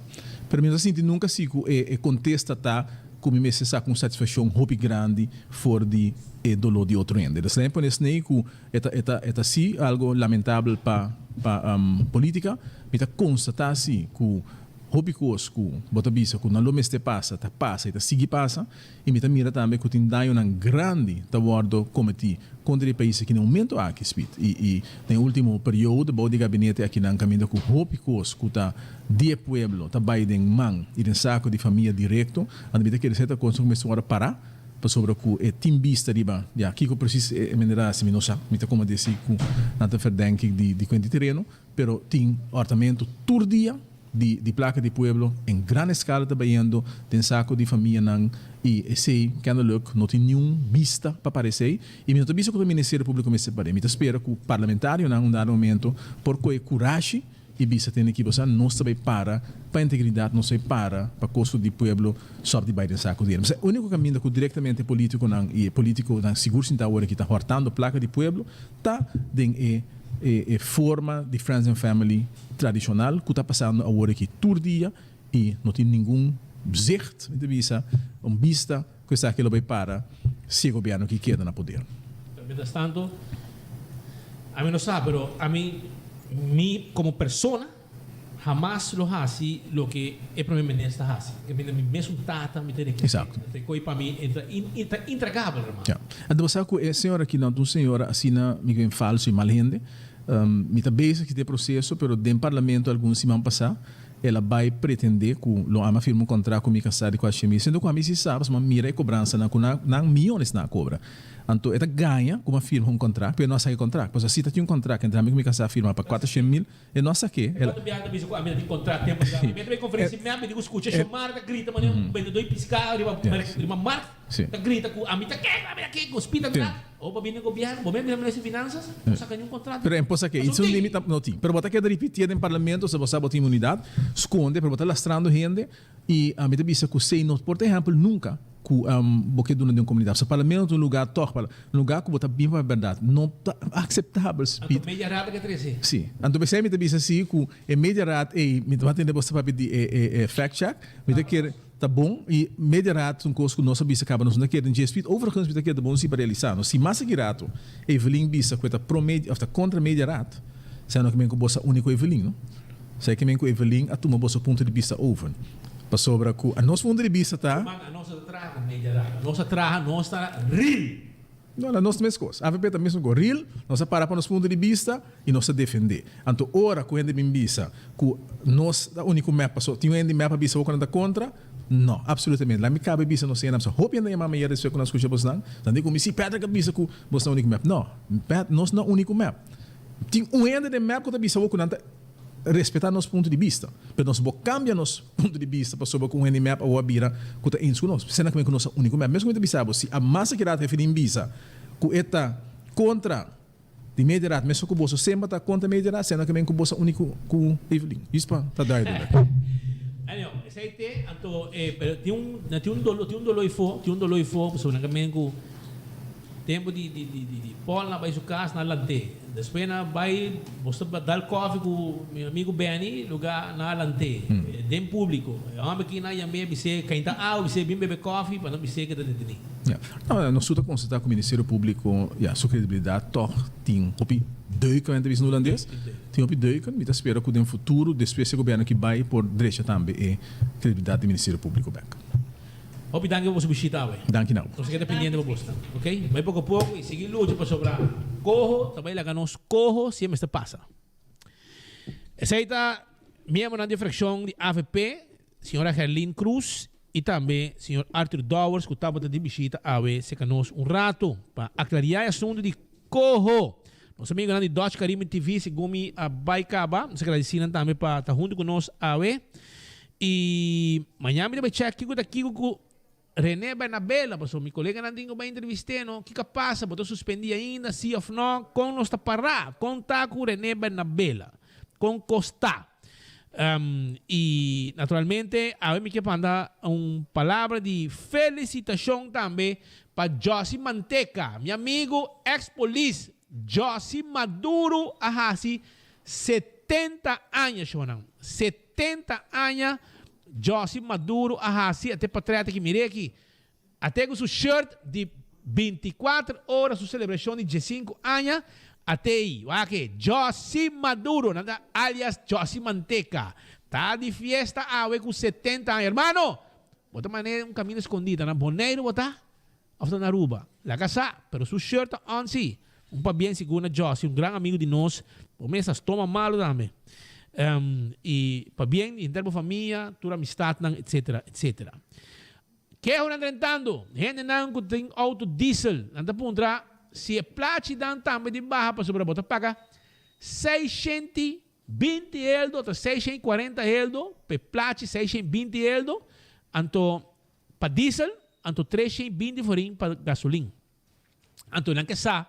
Pero mi no ta sinti nunca si cu e e contesta ta cu mi mester saca un satisfaccion hopi grandi for di e dolor di otro hende. Dus laat mi pone esney cu e ta e ta e ta si algo lamentabel pa pa politica. Mi ta constata si cu hopi cos cu bo ta bisa cu no lo mester pasa ta pasa y ta sigui pasa. I mi ta mira tambe ku tin dañonan grandi ta wòrdu kometí kontra di e pais aki na e momento aki, Speed. I i den e último periodo bou di gabinete akinan kaminda ku hopi kos ku ta di e pueblo ta bai den man i den sako di famia direkto. Anto mi ta kere seta kos ku mester wòrdu pará pasobra ku e tin bista riba ya kiko presis e mender a hasi mi no sa. Mi ta koma desi ku nan ta verdenking di di kuenta di tereno pero tin òrtamentu tur dia. Di di placa di pueblo en gran escala ta bayendo den saco di famianan y esey kennelijk no tin niun bista pa para esey y mi no ta bisa cu ta Ministerio Publico mester para mi ta spera cu parlamentarionan un dado momento por coge curashi y bisa tene ki bosa nos ta bay para pa integridad nos ta bay para pa costo di pueblo sop di bay den saco di hende. Unico caminda cu directamente politiconan y e politiconan sigur sinta awor aki ta hortando placa di pueblo ta den e e forma di friends and family tradicional cu ta pasando awor aki tur dia y no tin ningun zicht, mi ta bisa, un bista cu esaki lo bay para si e gobierno aki keda na poder. Pero mientras tanto, ami no sa, pero ami, mi como persona hamas lo haci loke e Prome Minister ta haci. Mi mi mesun tata mi ta reken. Exacto. Ta coy pa mi e ta e ta intragabel, hermano. Ja. Anto bo sa cu e señora aki no ta un señora asina mi ken falso y mal hende. Mi ta bezig cu e proceso, pero den Parlamento algun siman pasa el a bay pretende cu lo ama firma un contract cu mi casa di cuashi mil, siendo cu ami si sa pasobra mi a mira e cobransanan cu nan nan miyones nan a cobra. Anto e ta gaña cu mi a firma un contract, pero e no a saca e contract. Pasobra si ta tin un contract entre ami cu mi casa a firma pa cuatrocientos mil, E no a sak'é. E cuanto biaha ta bisa cu ami ta tin contract tempo di Mi ta bay conferencia mi ami di cu scucha Xiomara ta grita manera un bendedor di pisca riba riba markt ta grita cu ami ta ke ami ta ke cu spita ta Oh pa bini gobierno bo mester minister di finanzas no saca niun contrato. Pero e por sak'é. It's un limit no tin. Pero bo ta keda ripitié den parlamento si bo sa bo tin inmunidad sconde pero bo ta lastrando hende Y ami ta bisa cu sey no por ta ehempel nunca cu bo ke duna den un comunidad. Pasobra parlamento ta un lugar toch, un lugar cu bo ta bin pa berdad. No ta aceptabel, Speed. Anto media raad ke trece. Si. Anto pesey mi ta bisa si cu e media raad ey, mi ta tende bo ta papia di e fact check, mi ta kere ta bon y media raad ta un cos cu nos a bisa caba nos no ta kere den dje, Speed. Overigens mi ta kere ta bon si pa realisa no. Si mas aki rato Evelyn bisa cu e ta pro media of ta contra media raad, sa no ke men cu bo sa unico Evelyn no. Sa ke men ku Evelyn a tuma boso punto di bista over. Pasobra ku a nos punto di bista ta. Ruman, anos a ta traha ku media rato. Nos a traha, nos ta real. No, na nos ta meskos. Avp ta mesmo ku real. Nos a para pa nos punto di bista i nos ta defendé. Anto ora ku hende bin bisa ku nos ta uni ku mep paso tin un hende di mep a bisa bo ku nan ta kontra, no, absolutamente. Laat mi kaba e bisa nos hende. Hopi hende a yama mi ayer despues ku nan skucha bosnan. Nan di ku mi, si Patrick a bisa ku bos ta uni ku mep. No, Pat, nos no uni ku mep. Tin un hende den mep ku ta bisa bo ku nan ta respetá nos punto di bista, pero nos bo kambia nos punto di bista pasobra ku un hende mep awor a bira ku ta eens ku nos. Sena ku nos ta úniko mep. Mes ku mi ta bisa bo, si a masa ki rat Evelyn bisa ku e ta kontra di media rat, mesun ku boso semper ta kontra media rat, sena ku boso ta úniko ku Evelyn. Juist pa ta duidelijk. Anyhow, esei te, anto, pero tin un, tin un dolo, tin un dolo ifo, tin un dolo ifo, pasobra nan ta men ku. Tempu di di di di Paul nan a bai su kas nan a lant'é. Despues nan a bai bos ta dal kòfi ku mi amigu Benny lugá nan a lant'é den públiko. E hòmber aki nan a yam'é bis'é kainta awa bis'é bin bebe kòfi pa nan bis'é ke ta detení. Ya. No, nos tur ta konstatá ku Ministerio Públiko, ya, su kredibilidat tòg tin hopi deuken, men ta bisa na hulandes. Tin hopi deuken. Mi ta spera ku den futuro, despues e gobièrnu aki bai, por drecha tambe e kredibilidat di Ministerio Públiko bèk. Hopi danki pa boso bishita awe. Danki na bo. Nos a keda pendiente pa boso. Ok, bai poko poko y sigui lucha pasobra koho ta bai laga nos koho si e mester pasa. Esey ta miembronan di e fraccion di avp, señora Gerlin Cruz y tambe señor Arthur Dowers cu tabata di bishita awe cerca nos un rato pa aclaria e asunto di koho. Nos amigonan di Dutch Caribbean TV segun mi a bai caba, nos a gradeci nan tambe pa ta hunto cu nos awe. Y mañana mi ta bai check kico ta kico cu Rene Bernabela, pasobra mi coleganan tin cu bai entrevist'e no. Kico a pasa? Bo ta suspendi ainda, si of no? Con nos ta para? Con ta cu Rene Bernabela? Con cos ta? Y naturalmente awe mi ke manda un palabra di felicitacion tambe pa Jossy Manteca, mi amigo ex polis Jossy Maduro a haci 70 aña shonan. 70 aña Jossy Maduro a haci ate patreta ki mire aki. Ate cu su shirt di 24 ora su celebracion di 15 aña ate ey. Wak e Jossy Maduro, nan ta alias Jossy Manteca, ta di fiesta awe cu 70 aña. Hermano, bo ta manera un camino escondi, ta na Boneiru bo ta? Of ta na Aruba? Laga sa, pero su shirt ta on si. Un pabien sigur na Jossy, un gran amigo di nos. Bo mes a stoma malo tambe. Y pabien di henter bo famia, tur amistadnan, etcetera, etcetera. Kehonan drentando, hendenan cu tin auto diesel, nan ta puntra si e plachinan tambe di baha pasobra bo ta paga 620 eldo ta 640 eldo p'e plachi 620 eldo, anto Pa diesel, anto 320 forin pa gasolin. Anto nan ke sa,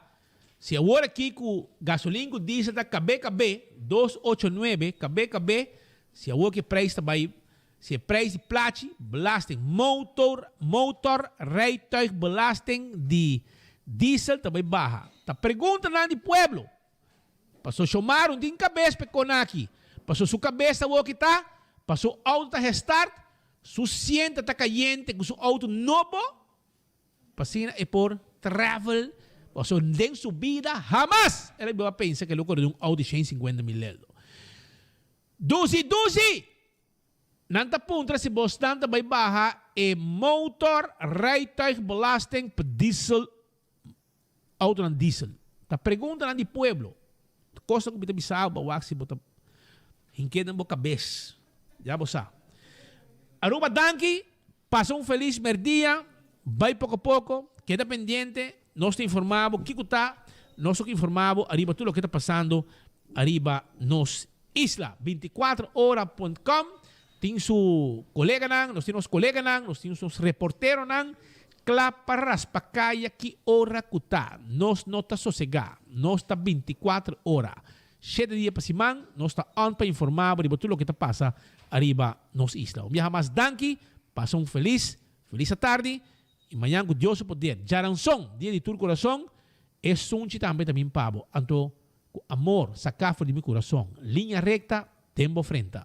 si awor aki ku gasolin ku diesel ta kabe kabe, dos ocho nuebe, kabe kabe, si awor ki e prijs ta bai, si e prijs di plachi, belasting, motor, motor rijtuigbelasting di diesel ta bai baha. Ta preguntanan di pueblo. Paso Shomar un tin kabes p'e konaki. Paso su kabes ta woki ta, paso auto ta hestart, su sienta ta kayente ku su auto nobo, p'asina e por travel, paso den su bida hamas el a biba pensa ku e lo kore den un auto di 150 mil leldo. Dusi dusi! Nan ta puntra si bosnan ta bai baha e motor rijtuigbelasting pa diesel Autonan diesel. Ta preguntanan di pueblo. Cosnan cu mi ta bisa bo a wak si bo ta hink'e den bo cabes. Ya bo sa. Aruba danki, pasa un feliz merdia, bay poco poco, keda pendiente, nos ta informa bo kico ta, nos ta informa bo ariba tur loke ta pasando ariba nos isla. 24 ora punt com Tin su coleganan, nos tin nos coleganan, nos tin nos reporteronan cla pa raspa caya ki ora cu ta. Nos no ta sosega, nos ta 24 ora, shete dia pa siman, nos ta on pa informa bo riba tur loke ta pasa ariba nos isla. Un biaha mas danki, pasa un feliz, feliz atardi y mañan cu Dios su poder, djaranson, dia di tur corazon, e sunchi tambe ta bin pa bo. Anto cu amor saca for di mi corazon, liña recta den bo frenta.